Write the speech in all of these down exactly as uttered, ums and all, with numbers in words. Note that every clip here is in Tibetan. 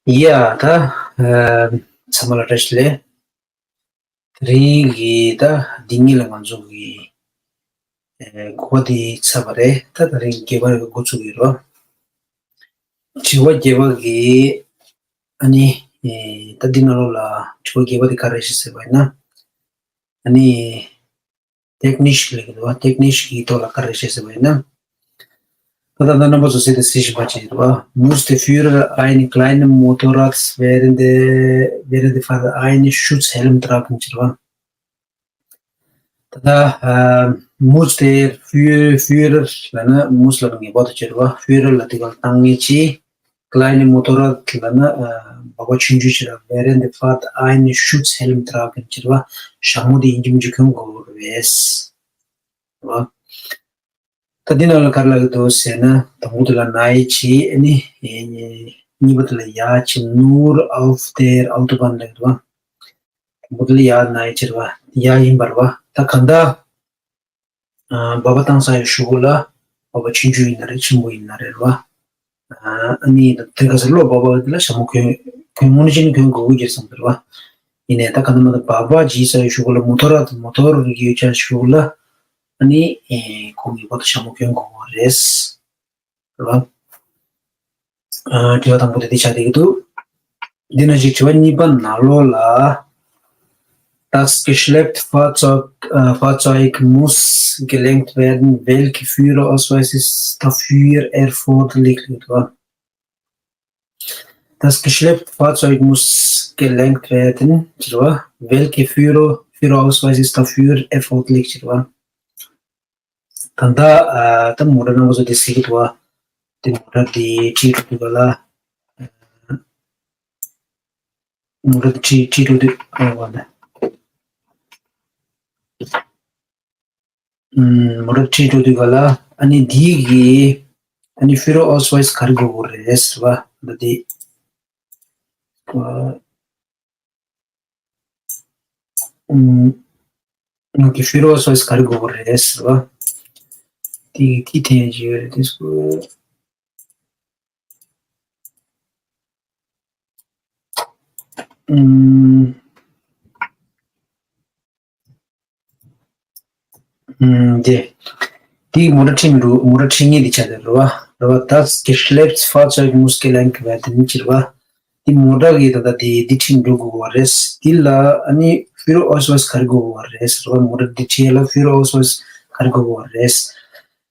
ཡ་ད་ཚང་མ་ལ་བཀྲ་ཤིས་བདེ་ལེགས། དེ་རིང་གི་ད་འདི་གཉིས་ལ་ང་ཚོ་གི་གོ་བ་འདི་ཚར་བ་རེད། ད་དེ་རིང་བརྒྱད་པ་འགོ་ཚུགས་ཀྱི་རེད། དྲི་བ་བརྒྱད་པ་གི་ཨ་ནི་ད་འདི་ནང་ལོགས་ལ་དྲི་བ་བརྒྱད་པ་འདི་ག་རེ་རེད་ཟེར་བ་ཡིན་ན། ཨ་ནི་Technisch ལབ་ཀྱི་འདུག་བ། Technisch གི་ཐོག་ལ་ག་རེ་བཤད་ཟེར་བ་ཡིན་ན། ད་ལྟ་རྣམ་པ་ཚོ་གསལ་དུ་གཟིགས་བཞིན་པ་ཅིག་རེད་བ། Muss der Führer ein kleines Motorrad während der, während der Fahrt einen Schutzhelm tragen ཟེར་བ། ད་ལྟ་muss der Führer, Führer ལབ་ན་muss ལབ་ན་ངེས་པར་དུ་ཅིག་རེད་བ། Führer ལ་དེ་ག་ལ་བཏང་ངེས་ཅིག Kleine Motorrad ལབ་ན་འབབ་པ་ཆུང་ཆུང་ཅིག་ར། Während der Fahrt einen Schutzhelm tragen ཟེར་བ། ཞྭ་མོ་དེ་ཡིན་གཅིག་མིན་གཅིག་གྱོན་དགོས་རེད་བ། ད་འདི་ནང་ལ་ག་རེ་ལབ་ཀྱི་འདུག་ཟེར་ན། དང་པོ་དེ་ལ་ནའི་ཅི་ཨ་ནི། གཉིས་པ་དེ་ལ་ཡ་ཅི་nur auf der Autobahn ལབ་ཀྱི་འདུག་བ། དང་པོ་དེ་ལ་ཡ་ནའི་ཅི་རེད་བ། ཡ་ཡིན་པ་རེད་བ། ད་གང་ལྟར། འབབ་པ་བཏང་ཚར་བའི་གཞུག་གུ་ལ་འབབ་པ་ཆུང་ཆུང་ཡིན་ན་རེད། ཆེན་པོ་ཡིན་ན་རེད་བ། ཨ་ནི་དེ་ག་ས་གློག་འབབ་པ་དེ་ལ་ཞྭ་མོ་གྱོན་གྱོན་དངོས་གནས་བྱས་ན་གྱོན་དགོས་ཀྱི་རེད་བསམ་གྱི་རེད་བ། ཡིན་ནའི་ད་ག་ནང་མ་ད་འབབ་པ་བྱས་ཚར་བའི་གཞུག་གུ་ལ་མོ་ཊ་ར་དང་མོ་ཊ་ར་ཡོད་ཆ་གཞུག་གུ་ལ་ཨ་ནི་ཁོང་གིས་འབབ་པ་ཞྭ་མོ་གྱོན་དགོས་རེད། རེད་བ། དྲི་བ་དང་པོ་དེ་འདི་ཆགས་བསྡད་ཀྱི་འདུག་འདི་ནང་བཞིན་དྲི་བ་གཉིས་པ་ནང་ལོགས་ལ། Das geschleppte Fahrzeug, äh, Fahrzeug muss gelenkt werden. Welche Führerausweis ist dafür erforderlich? Das geschleppte Fahrzeug muss gelenkt werden. Welche Führer, Führerausweis ist dafür erforderlich? ད་ལྟ་ཨ་ད་མོ་ཊ་རྣམ་པ་ཚོ་དེ་གཟིགས་ཀྱི་འདུག་བ། དེ་མོ་ཊ་དེ་ཁྲིད་འགྲོ་དུས་ག་ལ། མོ་ཊ་དེ་ཁྲིད་ཁྲིད་འགྲོ་དུས་ཨ་བ་ལ། ཨུམ། མོ་ཊ་ཁྲིད་འགྲོ་དུས་ག་ལ་ཨ་ནི་འདི་གི་ཨ་ནི་Führerausweis ག་རེ་དགོས་དགོས་རེད་ཟེར་བ་ད་དེ། ཨུམ། ང་གི་Führerausweis ག་རེ་དགོས་པ་རེད་ཟེར་བ། དེ་དེ་དེ་ཡང་ཡོད་རེད་དེ་སྐོར། ཨུམ། ཨུམ། དེ། དེ་མོ་ཊ་ཁྲིད་མི་འགྲོ། མོ་ཊ་ཁྲིད་མཁན་དེ་ཆགས་བསྡད་རེད་བ། རེད་བ། Das geschleppte Fahrzeug muss gelenkt werden ཟེར་བ། དེ་མོ་ཊ་གི་ད་ལྟ་དེ་དེ་ཁྲིད་འགྲོ་དགོས་པ་རེད། དེ་ལ་ཨ་ནི་Führerausweis ག་རེ་དགོས་པ་རེད་ཟེར་བ། མོ་ཊ་དེ་ཁྲིད་ལ་Führerausweis ག་རེ་དགོས་པ་རེད།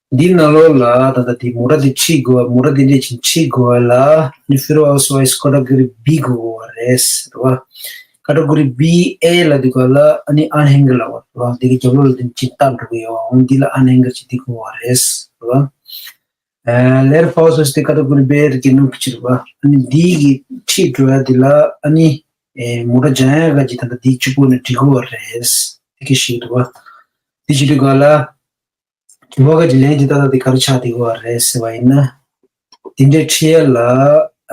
འདི་ནང་ལོགས་ལ་ད་ལྟ་དེ་མོ་ཊ་དེ་ཁྲིད་དགོས་པ། མོ་ཊ་དེ་འདྲས་ཅིག་ཁྲིད་དགོས་པ་ལ་ཨ་ནི་Führerausweis Kategorie B དགོས་པ་རེད་ཟེར་བ། Kategorie B A ལབ་དུས་ག་ལ་ཨ་ནི་Anhänger ལབ་པ་རེད་བ། འདི་གི་རྒྱབ་ལོགས་ལ་དེ་ཅིག་བཏགས་འགྲོ་གི་ཡོད་བ། འོ་འདི་ལ་Anhänger ཅིག་འདི་དགོས་པ་རེད་ཟེར་བ། ཨ། Leerfahrzeuge Kategorie B གི་ནང་གི་ཕྱིར་བ། ཨ་ནི་འདི་གི་ཁྲིད་འགྲོ་ཡ་འདི་ལ་ཨ་ནི་ཨེ་མོ་ཊ་སྦྱང་ཡ་ག་ཅིག་ད་ལྟ་འདི་གཅིག་པོ་ནས་འགྲིག་གི་ཡོད་རེད། འདི་གི་ཞིག་འདུག་བ། འདི་ཞིག་འདུག་ག་ལ། དྲི་བ་ག་ཅིག་ལན་ཅིག་ད་ལྟ་འདི་ག་རེ་ཆགས་འདུག་གི་ཡོད་རེད་ཟེར་བ་ཡིན་ན། འདི་འདྲའི་ཁྲིད་ཡ་ལ་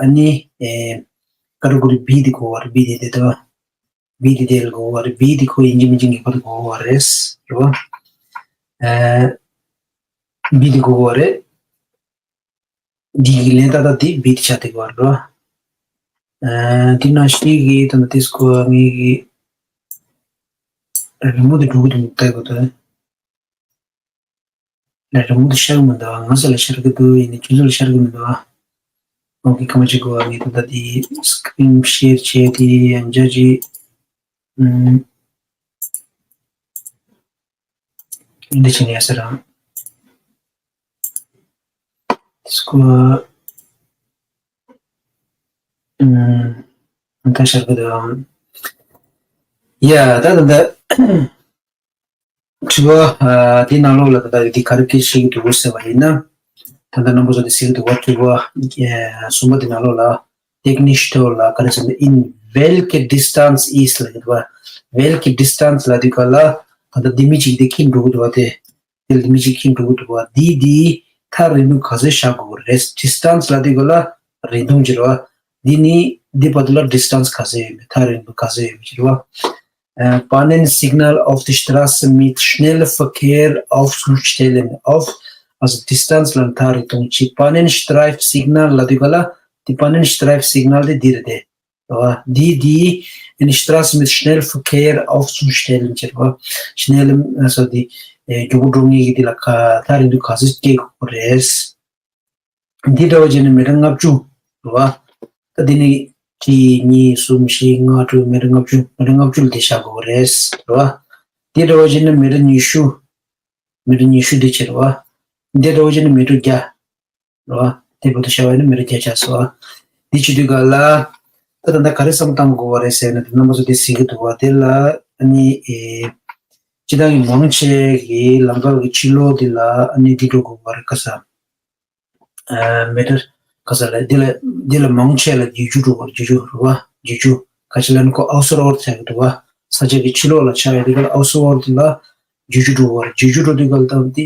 ཨ་ནི་ཨེ་Kategorie B འདི་དགོས་པ་རེད། B འདི་འདི་འདུག་བ། B འདི་དེ་ལ་དགོས་པ་རེད། B འདི་ཁོ་ཡིན་གཅིག་མིན་གཅིག་ངེས་པར་དུ་དགོས་པ་རེད། རེད་བ། ཨ། B འདི་དགོས་པ་རེད། འདི་གི་ལན་ཏག་ཏག་འདི་B འདི་ཆགས་བསྡད་པ་རེད་བ། ཨ། འདི་ནང་བཞིན་གྱི་ད་ལྟ་དེ་སྐོར་ངེད་ཀྱི་རི་མོ་འདི་འགྲོ་གི་འདུག་ལྟ་དགོས་ད། ལས་རི་མོ་དེ་ཤར་གི་མི་འདུག་ང་ས་ལ་ཤར་གི་འདུག་ཡིན་ནའི་ཁྱོད་ཚོ་ལ་ཤར་གི་མི་འདུག་ཨོ་ཁེ། ཁ་མ་ཅིག་གོ་ངས་ད་ལྟ་དེ་screen share བྱས་ཏེ་ཡང་བསྐྱར་ཅིག་ཨུམ། འདི་བྱས་ནས་ཡ་ས་རང་སྐོར་ཨུམ། ད་ཤར་གི་འདུག་ཡ་ད་ད་ད། དྲི་བ་ཨ་འདི་ནང་ལོགས་ལ་ད་ལྟ་འདི་ག་རེ་སྐད་ཆ་བཤད་ཀྱི་འདུག་ཟེར་བ་ཡིན་ན། ད་ལྟ་རྣམ་པ་ཚོ་འདི་གཟིགས་ཀྱི་འདུག་བ། དྲི་བ་ཨ་གསུམ་པ་འདི་ནང་ལོགས་ལ་Technisch ཐོག་ལ་ག་རེ་ཟེར་ན། In welche Distanz ist ལབ་ཀྱི་འདུག་བ། Welche Distanz ལབ་དུས་ག་ལ་ད་ལྟ་འདི་མི་གཅིག་འདི་འཁྱེར་འགྲོ་གི་འདུག་བ། དེ་དེ་ལ་མི་གཅིག་འཁྱེར་འགྲོ་གི་འདུག་བ། འདི་འདི་ཐག་རིང་ཐུང་ག་ཚོད་བཞག་དགོས་རེད། Distanz ལབ་དུས་ག་ལ་རིང་ཐུང་ཅིག་རེད་བ། འདི་ནི་འདི་བར་དུ་ལ་Distanz ག་ཚོད་ཡོད་མེད། ཐག་རིང་ཐུང་ག་ཚོད་ཡོད་མེད་ཅིག་རེད་བ། Äh, Pannensignal auf der Straße mit Schnellverkehr aufzustellen. Auf, also Distanz ལ་ཐག་རིང་ཐུང་ཅིག Pannenstreifensignal ལབ་དུས་ག་ལ་ དེ་Pannenstreifen་སིག་ནལ་དེ་འདི་རེད་དེ། རེད་བ། འདི་འདི་ཨ་ནི་Straße mit Schnellverkehr aufzustellen་ཟེར་བ། Schnell ཨ་སོ་འདི་ཨེ་མགྱོགས་པོ་འགྲོ་མཁན་གྱི་འདི་ལ་ཁ་ཐག་རིང་དུ་ག་ཚོད་སྐྱེལ་དགོས་རེད། འདི་འདྲ་བ་བྱས་ན་མི་ཊར་ལྔ་བཅུ་རེད་བ། ད་འདི་ནི་གཅིག་གཉིས་གསུམ་བཞི་ལྔ་དྲུག་མི་ཊར་ལྔ་བཅུ། མི་ཊར་ལྔ་བཅུ་ལ་དེ་བཞག་དགོས་རེད་རེད་བ། འདི་འདྲ་བ་བྱས་ན་མི་ཊར་ཉི་ཤུ། མི་ཊར་ཉི་ཤུ་དེ་བྱས་རེད་བ། འདི་འདྲ་བ་བྱས་ན་མི་ཊར་བརྒྱ། རེད་བ། དེ་བར་དུ་བཞག་པ་ཡིན་ན་མི་ཊར་བརྒྱ་ཆགས་སོང་བ། འདི་བྱེད་དུས་ག་ལ། ད་ད་ལྟ་ག་རེ་བསམ་བློ་གཏོང་དགོས་པ་རེད་ཟེར་ན་དེ་རྣམ་པ་ཚོ་དེ་གཟིགས་ཀྱི་འདུག་བ། དེ་ལ་ཨ་ནི་ཨེ། སྤྱི་བཏང་གི་མང་ཆེ་གི་ལམ་ཁ་གི་ཕྱི་ལོགས་འདི་ལ་ཨ་ནི་འདི་འགྲོ་དགོས་པ་རེད། ག་ས། ཨ་མི་ཊར་ག་ས་ལ་འདི་ལ་འདི་ལ་མང་ཆེ་ལ་བརྒྱད་ཅུ་འགྲོ་དགོས་རེད། བརྒྱད་ཅུ་རེད་བ། བརྒྱད་ཅུ། ཁ་ཤས་ལ་ནི་ཁོ་Außerort་ཟེར་གྱི་འདུག་བ། ས་ཆ་གི་ཕྱི་ལོགས་ལ་ཆགས་ཡོད་དུས་ག་ལ་Außerort་ལ་བརྒྱད་ཅུ་འགྲོ་དགོས་རེད། བརྒྱད་ཅུ་འགྲོ་དུས་ག་ལ་ད་འདི།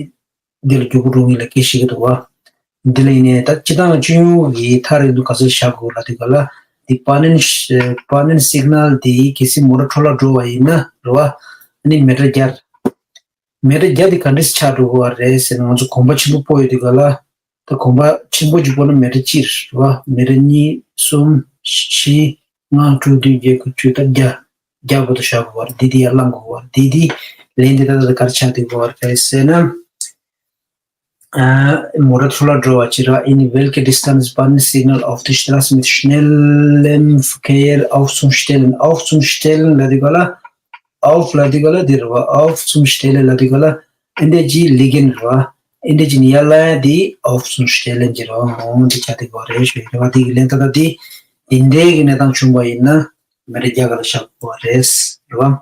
འདི་ལ་མགྱོགས་པོ་འགྲོ་མཁན་ལ་སྐད་བཤད་ཀྱི་འདུག་བ། འདི་ལ་ཡིན་ནའི་ད་སྤྱི་བཏང་སྤྱི་ཡོངས་ཀྱི་ཐག་རིང་དུ་ག་ཚོད་བཞག་དགོས་ལབ་དུས་ག་ལ། འདི་Pannen- Pannensig-ནལ་འདི་གལ་སྲིད་མོ་ཊ་འཕྲོ་བརླག་འགྲོ་བ་ཡིན་ན་རེད་བ། ཨ་ནི་མི་ཊར་བརྒྱ། མི་ཊར་བརྒྱ་འདི་ག་འདྲས་ཆགས་འགྲོ་གི་བ་རེད་ཟེར་ན། ང་ཚོ་གོམ་པ་ཆེན་པོ་སྤོ་ཡོད་དུས་ག་ལ། ད་གོམ་པ་ཆེན་པོ་གཅིག་སྤོ་ན་མི་ཊར་གཅིག་རེད་བ། མི་ཊར་གཉིས་གསུམ་བཞི། ལྔ་དྲུག་བདུན་བརྒྱད་དགུ་བཅུ་ད་བརྒྱ། བརྒྱ་བར་དུ་བཞག་དགོས་པ་རེད། འདི་འདི་ཡར་བླང་དགོས་པ་རེད། འདི་འདི་ལན་འདི་ད་ལྟ་ག་རེ་ཆགས་བསྡད་དགོས་པ་རེད་ཟེར་ན། ཨ་མོ་ཊ་འཕྲོ་བརླག་འགྲོ་བ་ཅིག་ར། In welcher Distanz Pannen Signal auf der Straße mit schnellem Verkehr aufzustellen? Aufzustellen་ལབ་དུས་ག་ལ། Auf་ལབ་དུས་ག་ལ་འདི་རེད་བ། Aufzustellen་ལབ་དུས་ག་ལ་ཨེ་འདྲས་ཅིག་ལི་གིན་རེད་བ། ཨེ་འདྲས་ཅིག་ནི་ཡར་བླང་ཡ་འདི་Aufzustellen་གྱི་རེད་བ། འོང་འདི་ཆགས་བསྡད་དགོས་པ་རེད་ཞུ་ཡི་རེད་བ། འདི་གི་ལན་ད་ལྟ་འདི་འདི་འདྲའི་གི་གནས་སྟངས་བྱུང་བ་ཡིན་ན། མི་ཊར་བརྒྱ་ག་ལ་བཞག་དགོས་པ་རེད་རེད་བ།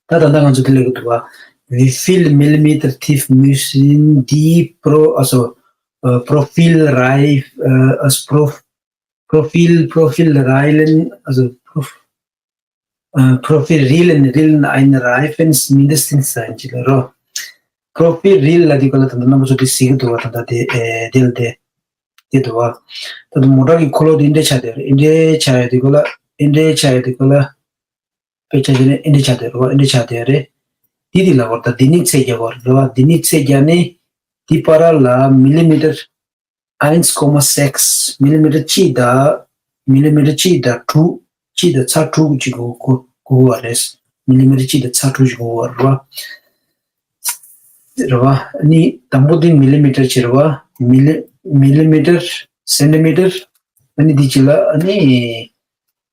ད་ད་ལྟ་ང་ཚོ་དེ་ལས་ཀྱི་འདུག་བ། Wie viel Millimeter tief müssen die pro- also äh, Profilreif- äh, also Prof- Profil- Profilreilen- also Prof- äh, Profilrillen- Rillen eines Reifens mindestens sein ཅིག་ལ་རོ། Profilrill་ལབ་དུས་ག་ལ་ད་ལྟ་རྣམ་པ་ཚོ་དེ་གཟིགས་ཀྱི་འདུག་བ། ད་ལྟ་དེ་ཨེ་དེ་ལ་དེ་དེ་འདུག་བ། ད་ལྟ་མོ་ཊ་གི་འཁོར་ལོ་དེ་འདྲས་ཆགས་དེ་རེད། ཨེ་འདྲས་ཆགས་ཡོད་དུས་ག་ལ། ཨེ་འདྲས་ཆགས་ཡོད་དུས་ག་ལ། དཔེ་ཆ་བཞག་ན་ཨེ་འདྲས་ཆགས་བསྡད་རེད་བ། ཨེ་འདྲས་ཆགས་བསྡད་རེད། འདི་འདི་ལ་བར་ད་འདི་ནི་ཚད་བརྒྱབ་པ་རེད་བ། འདི་ནི་ཚད་བརྒྱབ་ནས་འདི་བར་ལ་Millimeter eins Komma sechs Millimeter གཅིག་དང་། Millimeter གཅིག་དང་དྲུག་གཅིག་དང་ཚེག་དྲུག་ཅིག་དགོས་དགོས་དགོས་པ་རེད། Millimeter གཅིག་དང་ཚེག་དྲུག་ཅིག་དགོས་པ་རེད་བ། རེད་བ། ཨ་ནི་དང་པོ་འདི་Millimeter ཅིག་རེད་བ། Milli- Millimeter Centimeter ཨ་ནི་འདི་གཅིག་ལ་ཨ་ནི་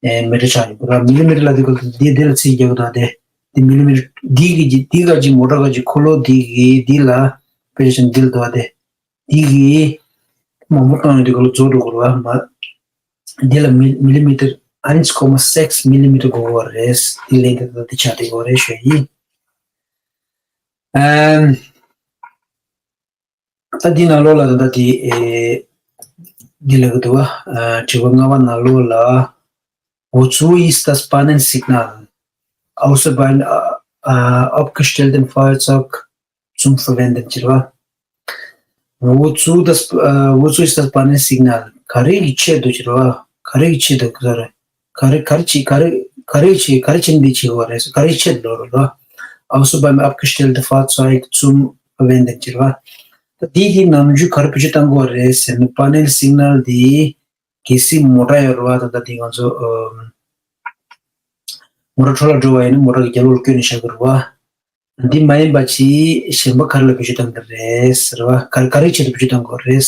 ཨེ་མི་ཊར་ཆགས་ཡོད་ར། Millimeter་ལབ་དུས་ག་ལ་འདི་འདི་ལ་ཚིག་རྒྱག་གི་འདུག་སྟེ། འདི་Millimeter འདི་གི་འདི་ག་ཅིག་མོ་ཊ་ག་ཅིག་འཁོར་ལོ་འདི་གི་འདི་ལ་དཔེ་ཆ་འདི་ལ་འདུག་སྟེ། འདི་གི་མང་པོ་བཏང་ཡོད་དུས་ག་ལ་རྫོགས་འགྲོ་གི་རེད་བ། མ་འདི་ལ་མི- Millimeter eins Komma sechs Millimeter དགོས་པ་རེད། འདི་ལན་འདི་ད་འདི་ཆགས་བསྡད་ཡོད་རེད་ཞུ་ཡི། ཨམ། ད་འདི་ནང་ལོགས་ལ་ད་ལྟ་འདི་ཨེ་འདི་ལབ་ཀྱི་འདུག་བ། ཨ་དྲི་བ་ལྔ་པ་ནང་ལོགས་ལ། Wozu ist das Pannensignal außer beim äh, äh, abgestellten Fahrzeug zum Verwenden ཅེས་པ། Wozu das äh, wozu ist das Pannensignal? ག་རེ་གི་ཆེད་དུ་ཅེས་པ། ག་རེ་གི་ཆེད་དུ་ག་རེ། ག་རེ་ག་རེ་བྱེད་ག་རེ་ག་རེ་བྱེད་ག་རེ་བྱེད་འདི་བྱེད་དགོས་རེད། ག་རེ་ཆེད་ལོ་རེད་ལོ། Außer beim abgestellten Fahrzeug zum Verwenden ཅེས་པ། ད་འདི་གི་ནམ་རྒྱུན་ག་རེ་བེད་སྤྱོད་གཏང་དགོས་རེད་ཟེར་ན། Pannensignal འདི་གལ་སྲིད་མོ་ཊ་ཡོད་རེད་བ། ད་ལྟ་འདི་ང་ཚོ་ཨམ་མོ་ཊ་འཕྲོ་བརླག་འགྲོ་བ་ཡིན་ན་མོ་ཊ་གི་རྒྱབ་ལོགས་ལ་བསྐྱོན་ནས་བཞག་གི་རེད་བ། འདི་མ་ཡིན་པ་ཅིག་གཞན་པ་ག་རེ་ལ་བེད་སྤྱོད་གཏང་གི་རེད་ཟེར་བ། ག་རེ་ག་རེ་ཆེད་དུ་བེད་སྤྱོད་གཏང་དགོས་རེད།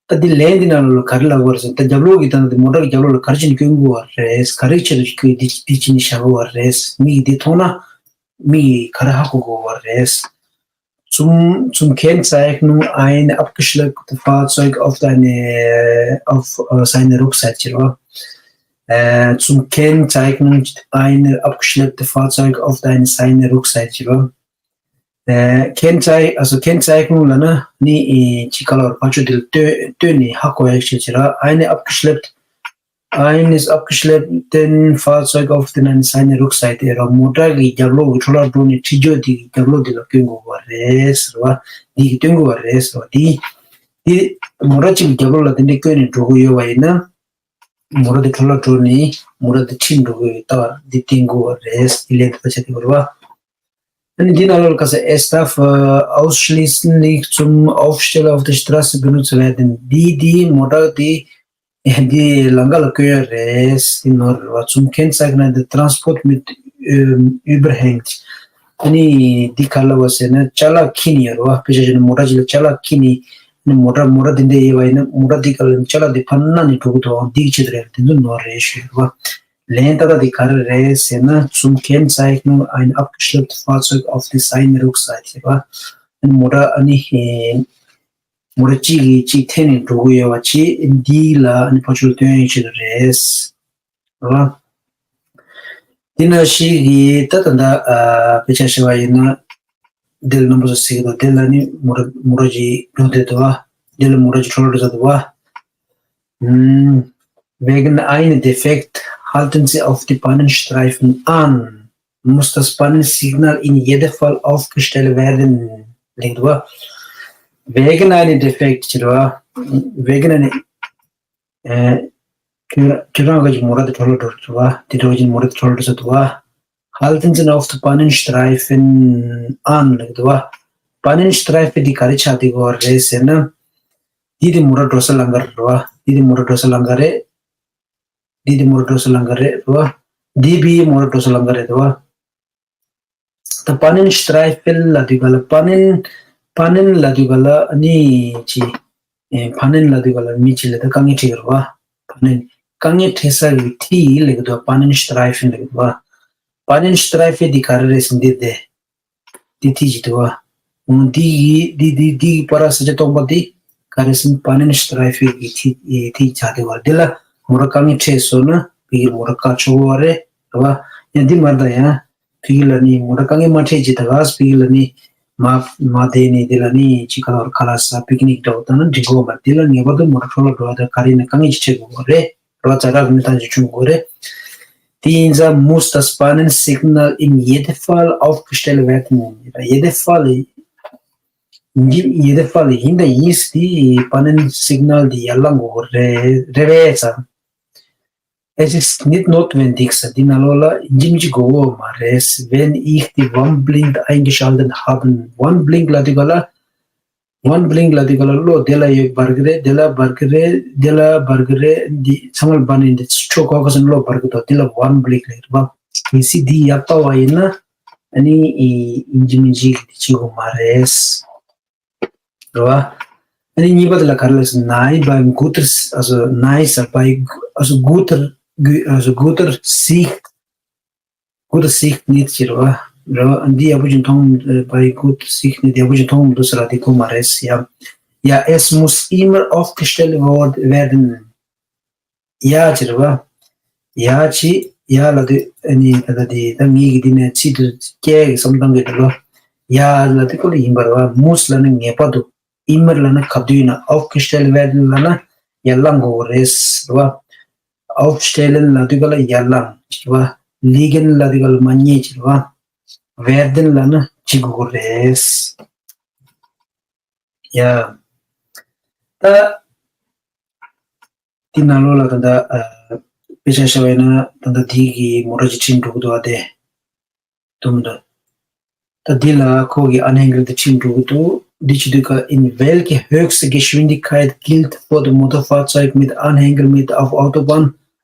ད་འདི་ལན་འདི་ནང་ལ་ག་རེ་ལབ་དགོས་རེད་ཟེར་ན། ད་རྒྱབ་ལོགས་ཀྱི་ད་ནི་མོ་ཊ་གི་རྒྱབ་ལོགས་ལ་ག་རེ་བྱས་ནས་བསྐྱོན་དགོས་པ་རེད། ག་རེ་ཆེད་དུ་བསྐྱོན་འདི་འདི་བྱས་ནས་བཞག་དགོས་པ་རེད། མི་གིས་འདི་མཐོང་ན་མི་གིས་ག་རེ་ཧ་གོ་དགོས་པ་རེད། Zum, zum Kennzeichnung ein abgeschlepptes Fahrzeug auf eine, auf äh, seine Rückseite ཅེས་པ། Äh, zum Kennzeichnung ein abgeschlepptes Fahrzeug auf eine seine Rückseite ཅེས་པ། Äh, Kennzei- also Kennzeichnung ལབ་ན་ནི་ཅི་ག་ལ་བར་ཕར་ཕྱོགས་འདི་ལ་སྟོན་སྟོན་ནས་ཧ་གོ་ཡག་ཅིག་ཅེས་ར། Eine abgeschleppt eines abgeschleppten Fahrzeug auf den seine Rückseite ར། མོ་ཊ་གི་རྒྱབ་ལོགས་ཀྱི་འཕྲོ་བརླག་འགྲོ་ནས་འཁྲིད་རྒྱུ་དེ་གི་རྒྱབ་ལོགས་དེ་ལ་བསྐྱོན་དགོས་པ་རེད་ཟེར་བ། འདི་གི་སྟོན་དགོས་པ་རེད་ཟེར་བ། འདི་འདི་མོ་ཊ་གཅིག་གི་རྒྱབ་ལོགས་ལ་དེ་འདྲས་བསྐྱོན་ནས་འགྲོ་གི་ཡོད་པ་ཡིན་ན། མོ་ཊ་དེ་འཕྲོ་བརླག་འགྲོ་ནས་མོ་ཊ་དེ་འཁྲིད་འགྲོ་གི་ཡོད་ལྟ་བ་འདི་བསྟན་དགོས་པ་རེད། འདི་ལན་དེ་ལྟ་བྱེད་དགོས་རེད་བ། ཨ་ནི་འདི་ནང་ལོགས་ལ་ག་ས་S darf ausschließlich zum Aufstellen auf der Straße benutzt werden. འདི་འདི་མོ་ཊ་འདི་འདི་ལམ་ཁ་ལ་བཀོལ་ཡ་རེད། འདི་ནོར་རེད་བ། zum Kennzeichnen der Transport mit überhängt. ཨ་ནི་འདི་ག་ལ་བ་ཟེར་ན་ཅ་ལག་འཁྱེར་ནས་ཡོད་རེད་བ། དཔེ་ཆ་བཞག་ན་མོ་ཊ་ཅིག་ལ་ཅ་ལག་འཁྱེར་ནས་ཨ་ནི་མོ་ཊ་མོ་ཊ་འདི་འདྲ་ཡོད་པ་ཡིན་ན་མོ་ཊ་འདི་ག་ལ་ཅ་ལག་འདི་ཕར་བསྣམས་ནས་འགྲོ་གི་འདུག་འདི་གི་ཆེད་དུ་རེད། འདི་ཚོ་ནོར་རེད་ཞུ་ཡོད་རེད་བ། ལན་ཏག་ཏག་དེ་ག་རེ་རེད་ཟེར་ན། zum Kennzeichnung ein abgeschlepptes Fahrzeug auf die Seitenrückseite. ཟེར་བ། ཨ་ནི་མོ་ཊ་ཨ་ནི་ཧེ། མོ་ཊ་གཅིག་གིས་གཅིག་འཐེན་ནས་འགྲོ་གི་ཡོད་པ་ཅིག་འདི་ལ་ཨ་ནི་ཕར་ཕྱོགས་ལ་སྟོན་ཡས་ཆེད་དུ་རེད། རེད་བ། འདི་ན་ཞིག་གིས་ད་ད་ད་ཨ་དཔེ་ཆ་བཞག་པ་ཡིན་ན། འདི་ལ་རྣམ་པ་ཚོ་གཟིགས་ཀྱི་འདུག་འདི་ལ་ནི་མོ་ཊ་མོ་ཊ་གཅིག་འགྲོ་བསྡད་འདུག་བ། འདི་ལ་མོ་ཊ་གཅིག་འགྲོ་འགྲོ་ས་འདུག་བ། Hm, wegen einem Defekt halten Sie auf die Pannenstreifen an. Muss das Pannensignal in jedem Fall aufgestellt werden. ལེགས་འདུག་བ། Wegen einem Defekt ཟེར་བ། Wegen einem ཁྱོད་ཁྱོད་རང་གི་མོ་ཊ་དེ་འགྲོ་ལ་འགྲོ་འདུག་བ། དེ་འགྲོ་གི་མོ་ཊ་དེ་འགྲོ་ལ་འགྲོ་ས་འདུག་བ། Halten Sie auf die Pannenstreifen an ལེགས་འདུག་བ། Pannenstreifen འདི་ག་རེ་ཆགས་བསྡད་ཀྱི་ཡོད་རེད་ཟེར་ན། འདི་དེ་མོ་ཊ་འགྲོ་ས་ལམ་ཁ་རེད་བ། འདི་དེ་མོ་ཊ་འགྲོ་ས་ལམ་ཁ་རེད། འདི་དེ་མོ་ཊ་འགྲོ་ས་ལམ་ཁ་རེད་བ། འདི་བི་མོ་ཊ་འགྲོ་ས་ལམ་ཁ་རེད་བ། ད་Pannenstreifen ལབ་དུས་ག་ལ་Pannen Pannen ལབ་དུས་ག་ལ་ཨ་ནི་ཅི། ཨེ་Pannen ལབ་དུས་ག་ལ་མི་ཅིག་ལ་ད་དཀའ་ངལ་འཕྲད་ཀྱི་རེད་བ། Pannen དཀའ་ངལ་འཕྲད་ས་གི་མཐིལ་ལབ་ཀྱི་འདུག Pannenstreifen ལབ་ཀྱི་འདུག་བ། Pannenstreifen འདི་ག་རེ་རེད་ཟེར་ན་འདི་རེད། འདི་མཐིལ་གཅིག་འདུག་བ། འོ་འདི་ཡི་འདི་འདི་འདི་གི་བར་ས་ཆ་སྟོང་པ་འདི་ག་རེ་ཟེར་ན་Pannenstreifen གི་མཐིལ་ཨེ་མཐིལ་ཆགས་བསྡད་པ་རེད། འདི་ལ་མོ་ཊ་དཀའ་ངལ་འཕྲད་སོང་ན་ཕ་གིར་མོ་ཊ་བཀག་ཆོག་གི་རེད་བ། ཡང་འདི་མ་རེད་ད་ཡང་ཕ་གི་ལ་ནི་མོ་ཊ་དཀའ་ངལ་མ་འཕྲད་ཅིག་ད་ག་ས་ཕ་གི་ལ་ནི་མ་མ་བསྡད་ནས་འདི་ལ་ནི་ཅིག་ག་ལ་བར་ཁ་ལག་ཟ་པིག་ནིག་འདྲ་བོ་ད་ན་འགྲིག་གི་ཡོད་མ་རེད། འདི་ལ་ངེས་པར་དུ་མོ་ཊ་འཕྲོ་བརླག་འགྲོ་བ་དང་ག་རེ་ཡིན་ན་དཀའ་ངལ་ཅིག་འཕྲད་དགོས་པ་རེད། རོ་ཛ་དྲག་གི་གནས་སྟངས་ཅིག་བྱུང་དགོས་རེད། དེ་ཡིན་ཙང་muss das Pannensignal in jedem Fall aufgestellt werden. Jede Fall ཡིན་གྱི་jede Fall ཡིན་དང་ཡིན་སྲིད་དེ་Pannensignal འདི་ཡར་ལངས་དགོས་རེད་རེད་པས་ཙང་། Es ist nicht notwendig ཟེར་འདི་ནང་ལོགས་ལ་ཡིན་གྱི་མི་གཅིག་དགོས་ཀྱི་ཡོད་མ་རེད། Wenn ich die Warnblink eingeschaltet habe. Warnblink ལབ་དུས་ག་ལ། Warnblink ལབ་དུས་ག་ལ་གློག་དེ་ལ་ཡོད་འབར་གི་རེད། དེ་ལ་འབར་གི་རེད། དེ་ལ་འབར་གི་རེད། འདི་ཚང་མ་ལ་འབར་ནས་འདི་ཕྱོགས་ག་ག་ས་ནས་གློག་འབར་གི་འདུག་དེ་ལ་Warnblink ལབ་རེད་པ། གལ་སྲིད་འདི་ཡར་བཏང་བ་ཡིན་ན་ཨ་ནི་ཡིན་གྱི་མི་གཅིག་འདི་བྱེད་དགོས་མ་རེད། རེད་པ། ཨ་ནི་གཉིས་པ་དེ་ལ་ག་རེ་ལབ་ཟེར་ན་nein beim guter also nein ཟེར་bei also guter also guter Sicht guter Sicht nicht ཟེར་བ། རེད་པ། འདི་ཡག་པོ་ཅིག་མཐོང་། bei guter Sicht nicht ཡག་པོ་ཅིག་མཐོང་མི་འདུག་ཟེར་བ་དེ་དགོས་མ་རེད་ཟེར་ཡ། Ja, es muss immer aufgestellt wor- werden. ཡ་ཟེར་བ། ཡ་ཅི་ཡ་ལབ་དུས་ཨ་ནི་ད་ལྟ་དེ་ད་ངེད་ཀྱི་འདི་ནས་ཚིག་ཏུ་སྐྱེལ་གི་བསམ་སྟངས་ཀྱི་འདུག་ལོ། ཡ་ལབ་དུས་ཁོ་ལ་ཡིན་པ་རེད་པ། muss ལབ་ན་ངེས་པར་དུ། immer ལབ་ན་ག་དུས་ཡིན་ན། aufgestellt werden ལབ་ན་ཡར་ལངས་དགོས་རེད་ཟེར་བ། aufstellen ལབ་དུས་ག་ལ་ཡར་ལངས་ཟེར་བ། liegen ལབ་དུས་ག་ལ་མར་བསྙེས་ཟེར་བ། werden ལབ་ན་བྱེད་དགོས་རེད། ཡ། ད་འདི་ནང་ལོགས་ལ་ད་ལྟ་ཨ་དཔེ་ཆ་བཞག་པ་ཡིན་ན་ད་ལྟ་འདི་གི་མོ་ཊ་ཅིག་ཁྲིད་འགྲོ་གི་འདུག་ཨ་དེ། འདུག་མི་འདུག་ད་འདི་ལ་ཁོ་གི་Anhänger དེ་ཁྲིད་འགྲོ་གི་འདུག་འདི་བྱེད་དུས་ཀ in welche höchste Geschwindigkeit gilt für die Motorfahrzeug mit Anhänger mit auf Autobahn